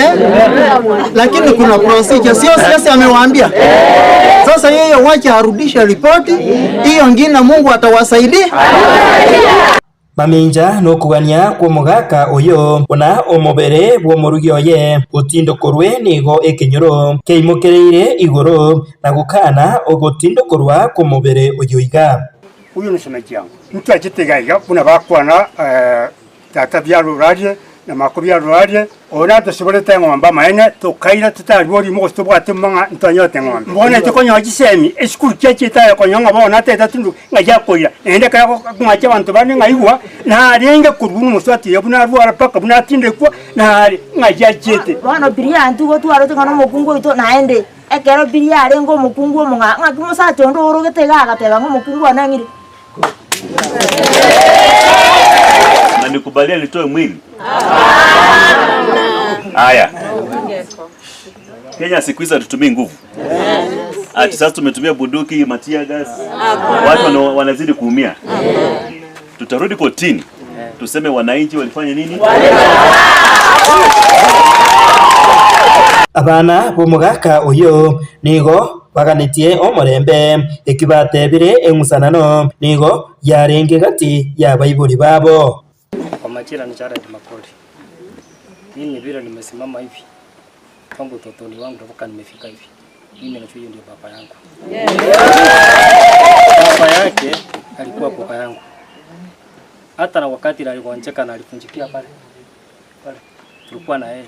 lakini kuna procedure, sio siasa amewaambia. Sasa yeye wacha arudishe ripoti hiyo, ngine Mungu atawasaidia. Mamincha nokogania kw'omogaka oyo buna omobere bw'omorugi oye gotindokorwe nigo ekenyoro keimokereire igoro na gokana ogotindokorwa kw'omobere oyo iga. Huyu ni shemeji yangu mtu achete iga iga buna bakwana tata biarurarie na mako biarurarie ona tosoborete eng'ombe amaene tokaira totarwa orimo gose tobwate mang'a ntwanyorete eng'ombe. Bono tokonyoa chisemi esukuru chiachete aye konyoa ng'a bono atete atundu ng'a chiakoira naende ekero akong'achia abanto bande ng'a igwa narenge korwa buna omosubati oyo buna arwara mpaka buna atindekwa nare ng'a chiachete. Bono biria intwe igo twaroche ng'a nomokungu oito naende, ekero biria arenge omokungu omong'aa, ng'aki mosacha onde oorogete iga agateba ng'a omokungu one ang'ire? Mnanikubalia nitoe mwili? Haya. Kenya siku hizi hatutumii nguvu. Ati sasa tumetumia bunduki, matia gas. Watu wanazidi kuumia. Tutarudi kotini. Tuseme wananchi walifanya nini? Abana b'omogaka oyo nigo baganetie omorembe, eki batebire eng'usanano nigo yarenge gati y'abaibori babo. Kwa majina ni Jared Makori. Mimi vile nimesimama hivi tangu utotoni wangu mpaka nimefika hivi. Mimi najua hiyo ndio baba yangu. Baba yake alikuwa baba yangu. Hata na wakati aligonjeka na alifunjikia pale. Pale tulikuwa na yeye.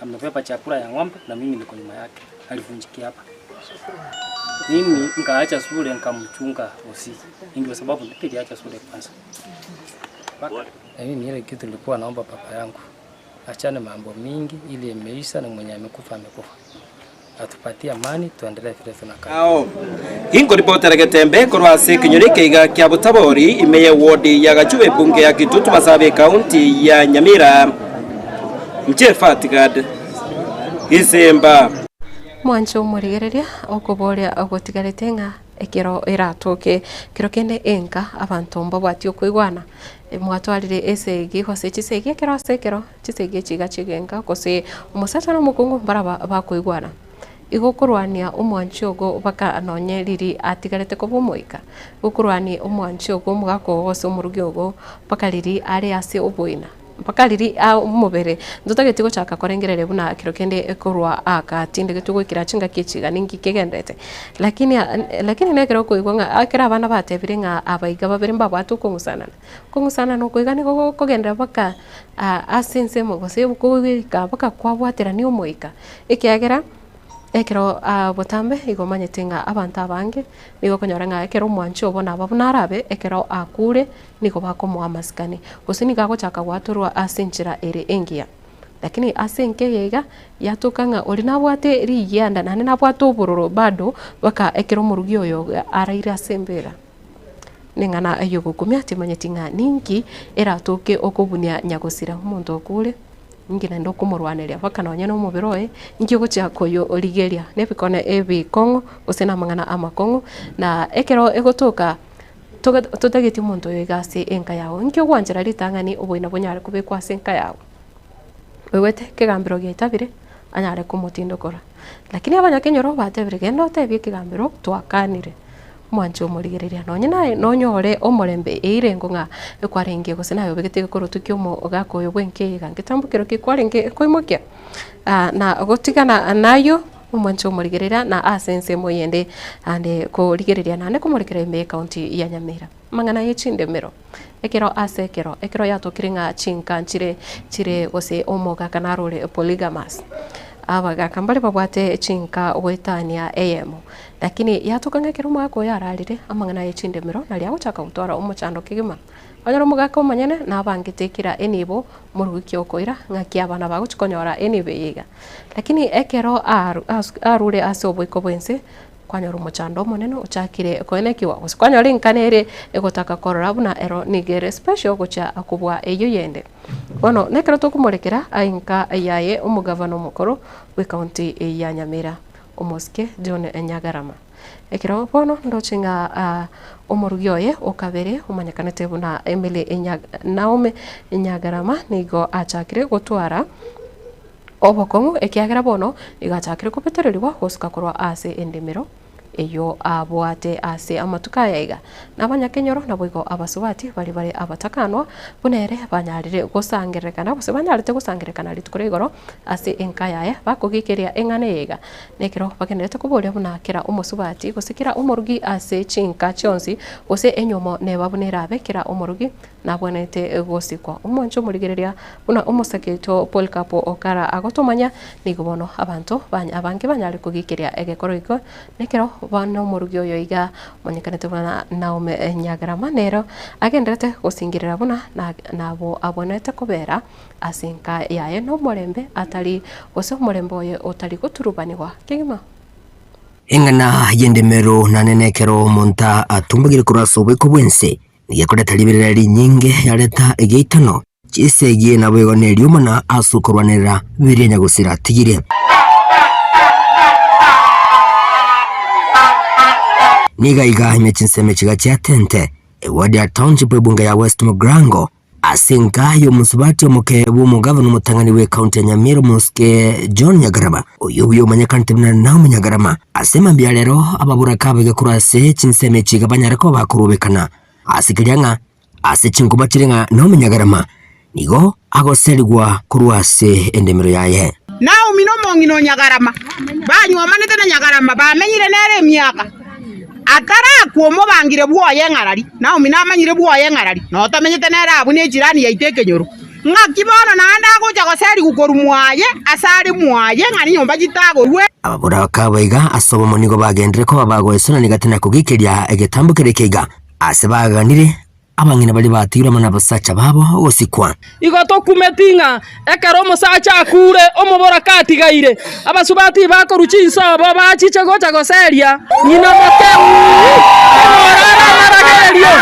Amebeba chakula ya ng'ombe na mimi niko nyuma yake. Alifunjikia hapa. Mimi nikaacha shule nikamchunga usiku. Ndio sababu niliacha shule kwanza. Na mimi ile kitu nilikuwa naomba baba yangu achane mambo mingi, ili imeisha na mwenye amekufa amekufa, atupatie amani tuendelee vile tunakaa. Ao Inkoripotera Getembe korwa ase ekenyoro ekeiga kia Botabori ime ye ward ya Gachuba ebunge ya Kitutu Masaaba ekaunti ya Nyamira. Inche Fatgad Gisemba. Mwanche omorigereria okoboria ogotigarete ng'a ekero eratoke kero kende enka abanto mbabwati okoigwana mwatwarire esegi gose chisegi ekero ase ekero chisegi echi iga chigenka gose omosacha na omokungu mbaraba bakoigwana. Igo okorwania omwanchi ogo baka nonye riri atigarete koba omoika, gokorwania omwanchi ogo omogaka ogo gose omorugi ogo mpaka riri are ase oboina, mpaka riri a omobere. Ntotageti gochaka korengereria buna kero kende korwa aka tindegetwe goikera chingaki echi iga ninki kegenderete. Lakini lakini nekero okoigwa ng'a ekero abana batebire ng'a abaiga babere mbabwate okong'usanana, okong'usanana oko iga nigo gokogenderera mpaka ase ensemo gose goika mpaka kwabwaterania omoika, ekiagera. Ekero botambe igo omanyete ng'a abanto abange nigo okonyora ng'a ekero omwanchi obo naba buna arabe, ekero akure nigo bakomoa amasikani, gose nigo agochaka gwatorwa ase enchera ere engiya. Lakini ase enka eye iga, yatoka ng'a oria nabwate rigianda naende nabwate obororo bado mpaka ekero omorugi oyo araire ase embera. Neng'ana yogokumia timanyeti ng'a ninki eratoke okobunia nyagosira omonto okure. Inki naende okomorwaneria mpaka nonye na omobere oye, inki ogochia koyorigeria na ebikone ebikong'u gose na amang'ana amakong'u, na ekero egotoka toge totageti omonto oyo iga ase enka yago, inki ogwanchera ritang'ani oboina bonyare kobekwa ase enka yago? Oigwete ekegambero giaitabire anyare komotindokora, lakini abanyakenyoro batebire genda otebie ekegambero twakanire. Omwanche omorigereria, nonye naye nonyore omorembe eira engo ng'a ekwarenge gose naye obegete egekoroto kia omogaka oyo bw'enka eye iga ngetambo kerokio kwarenge koimokia. Na gotigana nayio omwanche omorigereria na ase ensemo eyende ande korigereria naende komorekera ime y'ecounty ya Nyamira. Amang'ana ye chindemero, ekero ase ekero, ekero yatokire ng'a chinka nchire chire gose omogaka narore polygamous. Abagaka mbare babwate chinka goetania eyemo. Lakini yatoka ng'a ekero omogaka oyo ararire, amang'ana aye chindemero naria agochaka gotwara omochando kegima. Onyore omogaka omonyene nabangete kera enibo morugi okoira ng'aki abana bagochia konyora enibo eye iga. Lakini ekero aru as arure ase oboiko bw'ense, kwanyora omochando omonene ochakire koenekiwa gose kwanyora enkana ere egotaka korora buna ero nigo ere special gochia kobua eyio yende. Bono nekero tokomorekera enka yaye omogavana omokoro bw'ecounty ya Nyamira. Omosike John Nyagarama. Ekero bono ndoche ng'a omorugi oye o kabere omanyekanete buna Emily Naomi Nyagarama nigo achakire gotwara obokong'u ekiagera bono nigo achakire kobetererigwa gosuka korwa ase endemero eyio abwate ase amatuko aya iga. Na abanyakenyoro naboigo abasubati baria bare abatakanwa buna ere banyarire gosangererekana gose banyarete gosangererekana rituko ria igoro ase enka yaye, bakogikeria eng'ana eye iga. Na ekero bagendererete koboria buna kera omosubati, gose kera omorugi ase chinka chionsi, gose enyomo neba buna erabe, kera omorugi nabwenerete gosikwa. Omwanche omorigereria buna omosake oito Polycarp Okara agotomanya, nigo bono abanto abange banyare kogikeria egekoro ekio, na ekero bono omorugi oyo iga omanyekanete buna Naomi Nyagarama nero agendererete gosingerera buna nabo abwenerete kobera ase enka yaye nomorembe atari, gose omorembe oye otari goturubanigwa kegima. Eng'ana y'endemero nane nekero omonto atumbagire korwa ase oboiko bw'ense, nigo ekoreta riberera rinyinge yareta egeitano, chisegi naboigo neriomana ase okorwanerera biria nyagosira atigire. Nigo aiga ime chinsemo chiga chia Tente, eward ya Township ebunge ya West Mugirango, Ase enka y'omosubati omoke bw'omogavana omotang'ani bw'ekaunti ya Nyamira omosike John Nyagarama, oyio buya omanyekanete buna Naomi Nyagarama. Ase mambia ya rero ababoraka abaiga korwa ase chinsemo echi iga banyare koba bakorobekana ase keria ng'a ase chinkuma chire ng'a Naomi Nyagarama nigo agoserigwa korwa ase endemero yaye. Naomi nomong'ina o Nyagarama banywomanete na Nyagarama bamenyire nere emiaka. Atarakwa omobangire bwoye eng'arari, Naomi namanyire bwoye eng'arari, na otamenyete nere abwo nechirani yaito ekenyoro. Ng'aki bono naende agocha goserigwa korwa mwaye ase are mwaye, ng'a ninyomba chitagorwe. Ababoraka aba iga ase obomo nigo bagenderere koba bagoesonania gati na kogikeria egetambo keria ekeiga, ase baganire Abang'ina baria batigirwe amo nabasacha babo gosikwa. Igo tokumeti ng'a ekero omosacha akuure, omoboraka atigaire, abasubati bakorwa chinsobo bachiche gocha goseria ng'ina moke, nkonyora are amaragererio,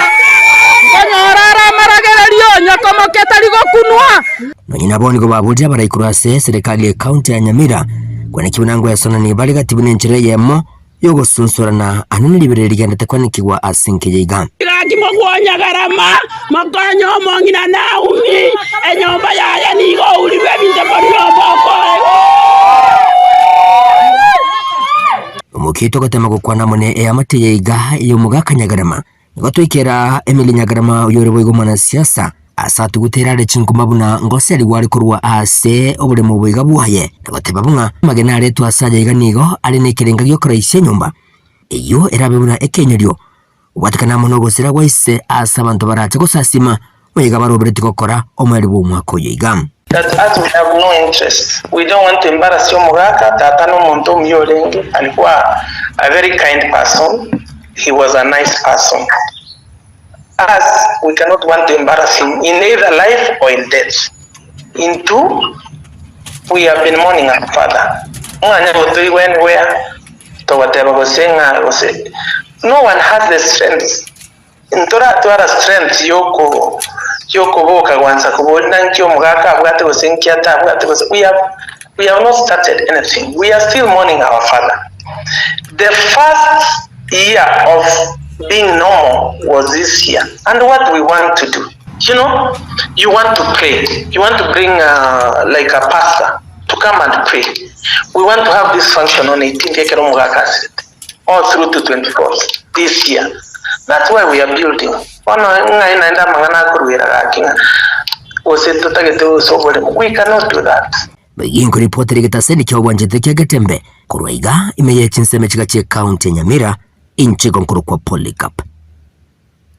nkonyora are amaragererio, nyoko moke tari gokunwa. Nonye nabo nigo baborire abarai korwa ase eserekari y'ecounty ya Nyamira, kwanekigwa na ngwesonani bare gati buna enchera eyemo y'ogosunsurana ane neribereri rigenderete kwanekigwa ase enka eye iga. Gaki mogwonya garama, mokonye omong'ina Naomi, enyomba yaye nigo ourirwe ebinto korwa nyomba okoegwa. Omokia togotema gokwana amo ne eamate eye iga y'omogaka Nyagarama, Nigo twaikera Emily Nyagarama oyore boigo omwanasiasa, ase atugutera are chinkuma buna ngoserigwa are korwa ase oboremo oboiga bwaye, na goteba buna amagena aretwe ase aya iga nigo are nekerenga giokoroisia enyomba eyio erabe buna ekenyorio, gobwatekana amo nogosira gwa ise ase abanto barache gosasima, oiga baroberetie gokora omoerio bw'omwaka oyo iga. That us we have no interest, we don't want to embarrass omogaka, tata nomonto omuya orenge, alikuwa a very kind person, he was a nice person. Us we cannot want to embarrass him in either life or in death. Intwe we have been mourning our father, omwanya gotoigwa anywhere, togoteba gose ng'a gose, no one has the strength Ntoratwara strength yoko yokoboka gwansa koboria nanki omogaka abwate gose nki atabwate gose we have we have not started anything we are still mourning our father the first year of being normal was this year and what we want to do you know you want to pray you want to bring uh, like a pastor to come and pray we want to have this function on 18th ekero omogaka asirete all through to 24th this year that's why we are building bono ng'ai naende amang'ana akoruera gaki ng'a gose totagete gose oboremo we cannot do that. Boigo nkoripotera egetaseni kia obwanchete kia Getembe korwa iga ime ye chinsemo chiga chie county ya Nyamira inche igo nkorokwa Polycarp.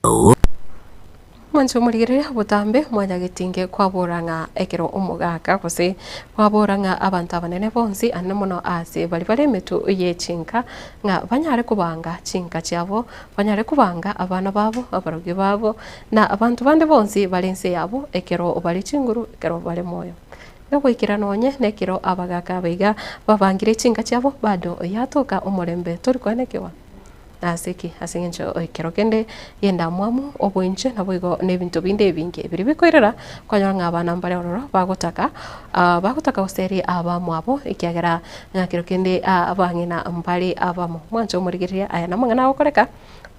Oo. Mwanche omorigereria botambe mwanyagetinge kwabora ng'a ekero omogaka gose kwabora ng'a abanto abanene bonsi ande mono ase baria bare emetwe ye chinka ng'a banyare kobanga chinka chiabo, banyare kobanga abana babo, abarogi babo, na abanto bande bonsi bare ense yabo ekero bare chinguru ekero bare moyo. Goikera nonye nekero abagaka aba iga babangire chinka chiabo bado yatoka omorembe tori koenekewa. Nase ki? Ase engencho ekero kende y'endamwamu, oboinche, naboigo nebinto binde ebinge biria bikoirera, kwanyora ng'a abana mbare ororo bagotaka bagotaka goseria abamwabo ekiagera ng'a kero kende abang'ina mbare abamo. Mwanche omorigereria aya namang'ana agokoreka,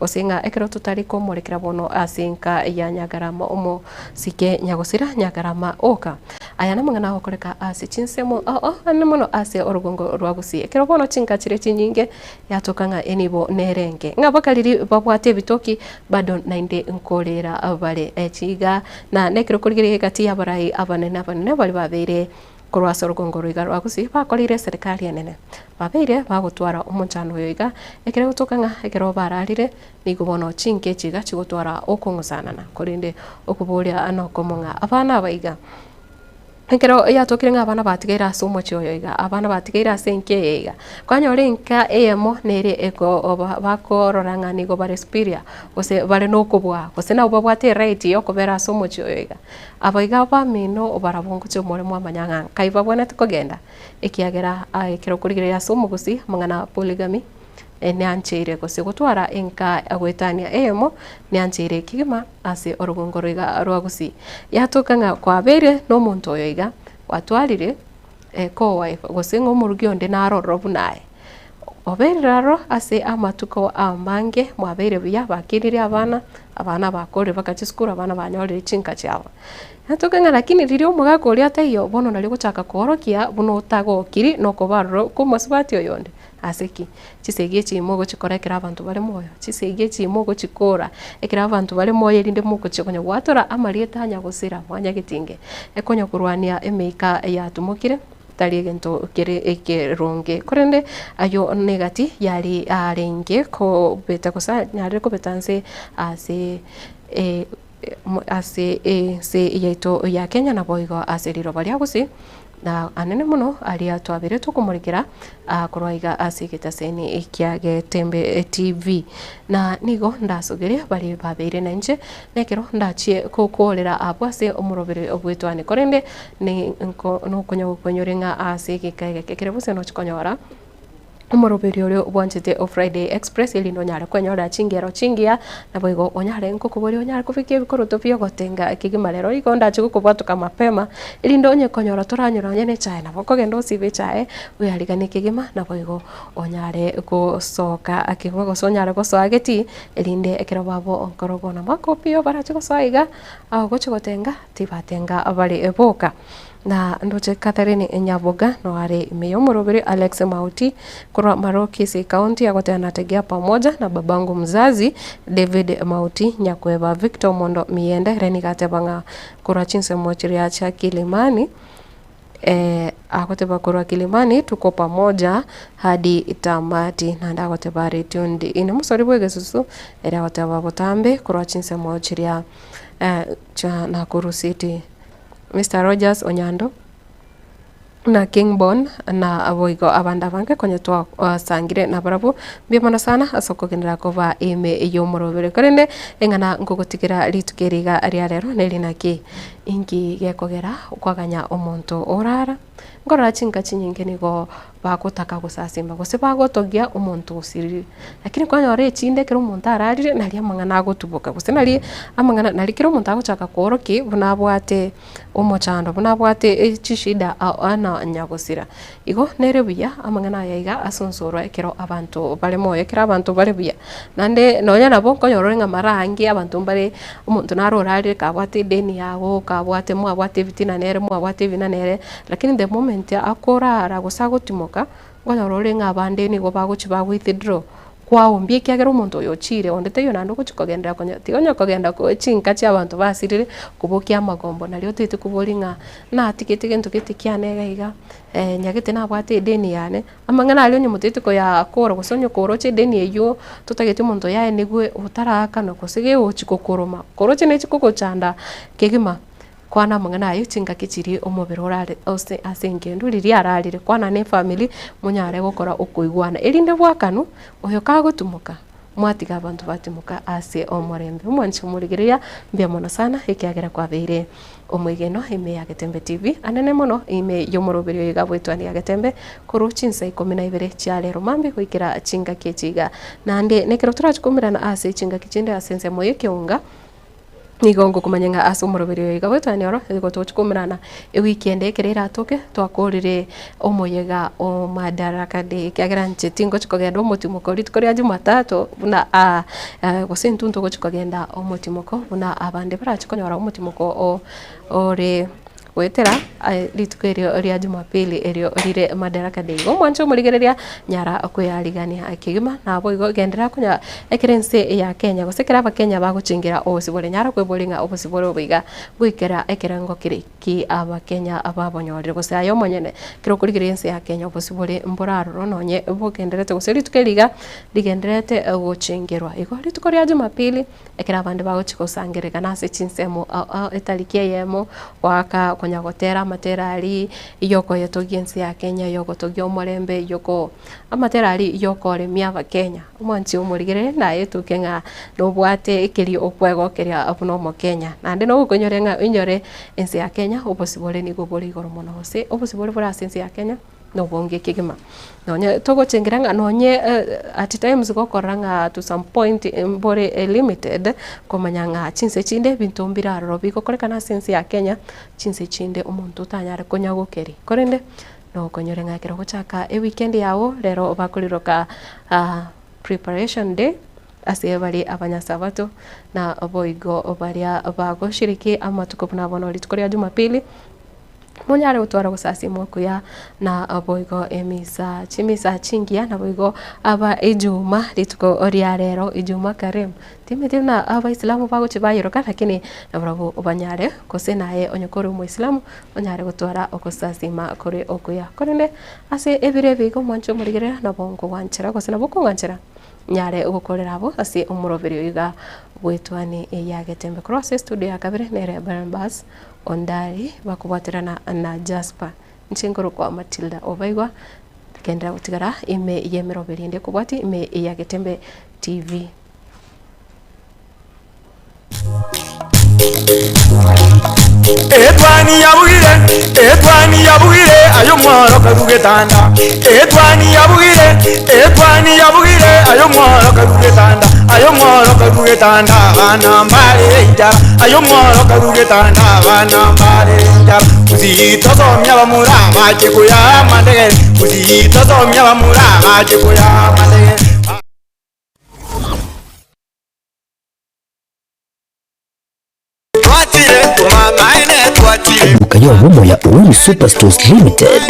gose ng'a ekero totari komorekera bono ase enka ya Nyagarama omosike nyagosira Nyagarama oka. Aya namang'ana agokoreka ase chinsemo ao ande mono ase orogongo rwa Gusii. Ekero bono chinka chire chinyinge Yatoka ng'a enibo nerenge, ng'a bakariri babwate ebitoki bado naende nkorera bare chiga, na nekero korigereria egati y'abarai abanene abanene baria babeire korwa ase orogongo roiga rwa Gusii bakoreire eserekari enene, babeire bagotwara omochando oyo iga, ekero egotoka ng'a ekero bararire nigo bono chinka echi iga chigotwara okong'usanana, korende okoboria nokomo ng'a abana aba iga. Ekero yatokire ng'a abana batigaire ase omochie oyo iga, abana batigaire ase enka eye iga, kwanyora enka eyemo nere eko oba bakorora ng'a nigo bare superior, gose bare na okobua, gose nabo babwate eright ya okobera ase omochie oyo iga. Aba iga abamino barabwo ngochia more mwamanya ng'a nkai babwenerete kogenda, ekiagera aye ekero okorigereria ase omogusii amang'ana a polygamy. Neancheire gose gotwara enka goetania eyemo, neancheire kegima ase orogongo roiga rwa gusii. Yatoka ng'a kwabeire nomonto oyo iga, gwatwarire co-wife gose ng'a omorugi onde naro ororo buna aye. Obeire aro ase amatuko amange mwabeire buya, bakinirie abana, abana bakorire baka chisukuru, abana banyorire chinka chiabo. Yatoka ng'a lakini riria omogaka oria ataiyo, bono nario ogochaka koorokia buna otagokiri nokoba aroro kw'omosubati oyonde. Ase ki? Chisegi echi mogochikora ekero abanto bare moyo, chisegi echi mogochikora ekero abanto bare moyo erinde mogochia konya gwatora amarieta a nyagosira mwanyagetinge, ekonya korwania emeika yatumokire, tari egento kere ekeronge. Korende ayio negati yari arenge kobeta gose anyarire kobeta nse ase ase ense yaito ya Kenya naboigo ase riroba ria Gusii. Na anene mono aria twabeire tokomorekera korwa iga ase egetaseni kia Getembe TV. Na nigo ndasogerie baria babeire nainche, na ekero ndachie gokoorera abwo ase omorobere bw'etwani. Korende nokonya gokwenyore ng'a ase egeka egeke kere bosa nochie konyora. Omoroberi oria bwanchete o Friday Express erinde onyare kwenyorera chingero chingiya, naboigo onyare nkokoboria onyare kobeka ebikoroto biogotenga kegima rero igo ndache gokobwatoka mapema, erinde onye konyora toranyora onye ne echae nabo okogenda osibe echae oyariganie kegima naboigo onyare gosoka kegima gose onyare gosoa getii erinde ekero babo nkorobwo na makopi barache gosoa iga agochi gotenga tibatenga bare boka. Na ndoche Catherine Nyaboga noare ime y'omoroberi Alex Mauti korwa Maroo Kisii County agoteba nategia pamoja na babangu mzazi David Mauti Nyakweba Victor Mondo Miyende ere nigo ateba ng'a korwa chinsemo chiria chia Kilimani eh, agoteba korwa Kilimani tuko pamoja hadi tamati naende agoteba are tuned in omosori bw'egesusu ere agoteba botambe korwa chinsemo chiria eh, chia Nakuru City. Mister Rogers Onyando, na King Bon, na boigo abande abange konya twasangire nabarabwo. Mbuya mono sana ase okogenderera koba ime y'omorobere. Korende eng'ana nkogotigera rituko eri iga ria rero neri naki, inki gekogera kwaganya omonto orara? Nkorora chinka chinyinge nigo bagotaka gosasima gose bagotogia omonto osirire, lakini kwanyora echinde ekero omonto ararire nari amang'ana agotuboka gose nari amang'ana nari kera omonto agochaka koorokia buna abwate omochando buna abwate chishida ana nyagosira. Igo nere buya amang'ana aya iga asonsorwa ekero abanto bare moyo ekero abanto bare buya. Naende nonya nabo nkonyora ore ng'a mara aange abanto mbare omonto naro orarire kabwate edeni yago, kabwate mwabwate ebitina nere mwabwate ebina nere, lakini the moment akorara gose agotimoka, nkonyora ore ng'a abande nigo bagochia ba withdraw kwaombia ekiagera omonto oyo ochire onde taiyo naende ogochia kogenderera konya tiga onye kogenda chinka chia abanto basirire kobokia amagombo nario otaete koboria ng'a natigete gento gete kiane iga iga, nyagete nabwate edeni yane. Amang'ana aria onye motagete koyakora gose onye koroche edeni eywo totageti omonto oyaenigwe otaraakanwa gose gegochi gokoroma, koroche nechi kogochanda kegima, kwana amang'ana aywo chingaki chiria omobere orare ase ase engendu riria ararire, kwana na efamiri monyare gokora okoigwana erinde bwakanwe oyo kagotumoka mwatiga abanto batimoka ase omorembe. Omwanchi omorigereria mbuya mono sana ekiagera kwabeire omwegeno ime ya Getembe TV anene mono ime y'omoroberio oyo iga bw'etwani ya Getembe korwa chinsa ikomi na ibere chia rero mambia goikera chingaki echi iga. Naende nekero torachi koumerana ase chingaki chinde ase ensemo y'ekeunga. Nigo ngokomanya ng'a ase omoroberi oyo iga bwetani oro, nigo togochia koumerana ewiki ende ekero eratoke, twakorire omoyega o Madaraka Day, ekiagera inche tingochi kogenda omotimoko rituko ria Jumatatu buna gose intwe ntogochi kogenda omotimoko buna abande barache konyora omotimoko o ore Goetera rituko erio ria Jumapili erio rire Madaraka Day. Igo omwanche omorigereria nyara koyarigania kegima naboigo genderera konya ekero ense ya Kenya gose ekero abakenya bagochengera obosibore nyara kweboria ng'a obosibore obo iga goikera ekerengo kere ki abakenya babonyorire gose aye omonyene ekero okorigereria ense ya Kenya obosibore mboraroro nonye bogendererete gose rituko eri iga rigendererete gochengerwa. Igo rituko ria Jumapili. Ekero abande bagochia gosangererekana ase chinsemo ao ao etariki eyemo, goaka konya gotera amatera aria yokoyetogia ense ya Kenya, yogotogia omorembe, yoko amatera aria yokoremia abakenya. Omwanchi omorigereria naye etoke ng'a nobwate ekeria okwegokeria buna omokenya. Naende nogokonyora ng'a oinyore ense ya Kenya obosibore nigo bore igoro mono gose obosibore bore ase ense ya Kenya. nobonge kegima. Nonye togochengera ng'a nonye at times gokorora ng'a to some point mbore limited, komanya ng'a chinse chinde ebinto mbire aroro bigokorekana ase ense ya Kenya, chinse chinde omonto otanyare konya gokeria. Korende, nokonyore ng'a ekero ogochaka eweekend yago, rero bakoriroka preparation day, ase bare abanyasabato, na boigo baria bagoshiriki amatuko buna bono rituko ria Jumapili. Monyare gotwara ogosasiima okuya na boigo emisa, chimisa chingiya naboigo aba ejuma rituko ria rero ijuma karimu. Timanyeti buna abaisilamu bagochia bayeroka lakini nabarabwo banyare gose naye onye kore omoisilamu onyare gotwara ogosasiima kore okuya. Korende ase ebiro ebi iga omwanche omorigereria nabo nkogwanchera gose nabo okong'anchera nyare gokorera abwo ase omoroberi oyo iga bw'etwani ya Getembe. Korwa ase estudio ya kabere nere Barnabas. Ondari bakobwaterana na Jasper. Inche nkorokwa Matilda Obaigwa, genderera gotigara ime y'emeroberi ende ekobwatia ime ya Getembe TV. Etwani yabugire, etwani yabugire, aye omworo karue getanda. Etwani yabugire, etwani yabugire, aye omworo karue getanda. Aye omworo karue getanda, abana mbare enchara. Aye omworo karue getanda, abana mbare enchara. Gusii tosomia abamura bache koyaa amandegere, Gusii tosomia abamura bache koyaa amandegere. y'obomo ya Uhuru Superstores Limited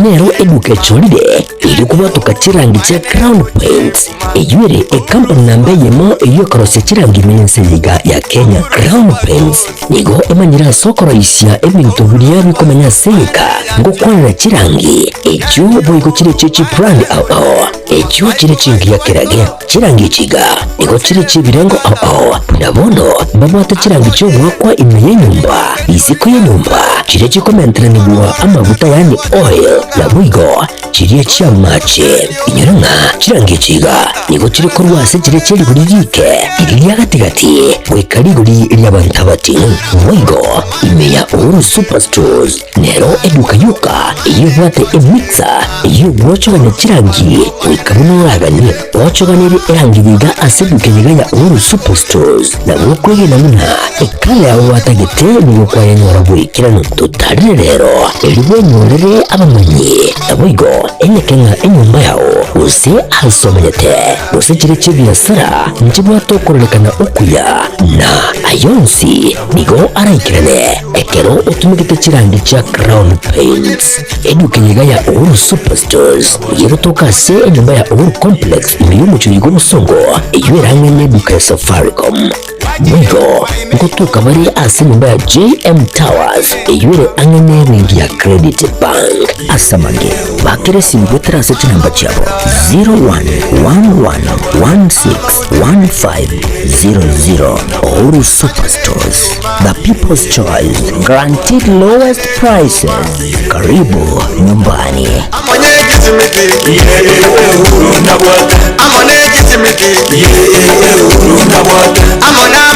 nero eduka echorire erio kobwatoka chirangi chia Crown Paints eyio ere ekampani namba eyemo eyio ekorosia chirangi ime y'ense eye iga ya Kenya. Crown Paints nigo emanyire ase okoroisia ebinto biria bikomenya ase egeka ngokwanera chirangi echio boigo chire echio chibrand ao ao echio chire chingiya kerage. Chirangi echi iga nigo chire chi'ebirengo ao ao, buna bono mbabwate chirangi chi'ogoakwa ime y'enyomba, isiko y'enyomba, chiria chikomenteranigwa amaguta yaani oil, naboigo chiria chi'amache. Inyora ng'a chirangi echi iga nigo chire korwa ase chiria chie rigori riike, riria ria gati-gati, goika rigori ri'abanto abating'u. Boigo ime ya Uhuru Superstores Nero eduka yoka eyio ebwate emixer eyio egwochogania chirangi goika buna oraganie. Ochoganerie erangi iga ase eduka eye iga ya Uhuru Superstores nabo okwegena buna ekala yao gwatagete nigo kwayenyora boikeranu. Totarire rero erio bwenyorere abamanyi naboigo enyeke ng'a enyomba yao gose ase omanyete gose chire chi'ebiasara nchibwate okororekana okuya na ayonsi nigo araikerane. Ekero otumegete chirangi chia Crown Paints, eduka eye iga ya Uhuru Superstores nigo egotoka ase enyomba ya Uhuru Complex ime y'omochie oyo bw'obosongo, eyio ere ang'e n'eduka ya Safaricom. Boigo ngotoka bare ase enyomba ya JM Towers eyio ere ang'e n'ebenki ya Credit Bank. Ase amange, bakera esimi goetera ase chinamba chiabo 0111161500. Uhuru Superstores. The People's Choice, guaranteed lowest prices. Karibu nyumbani. Amone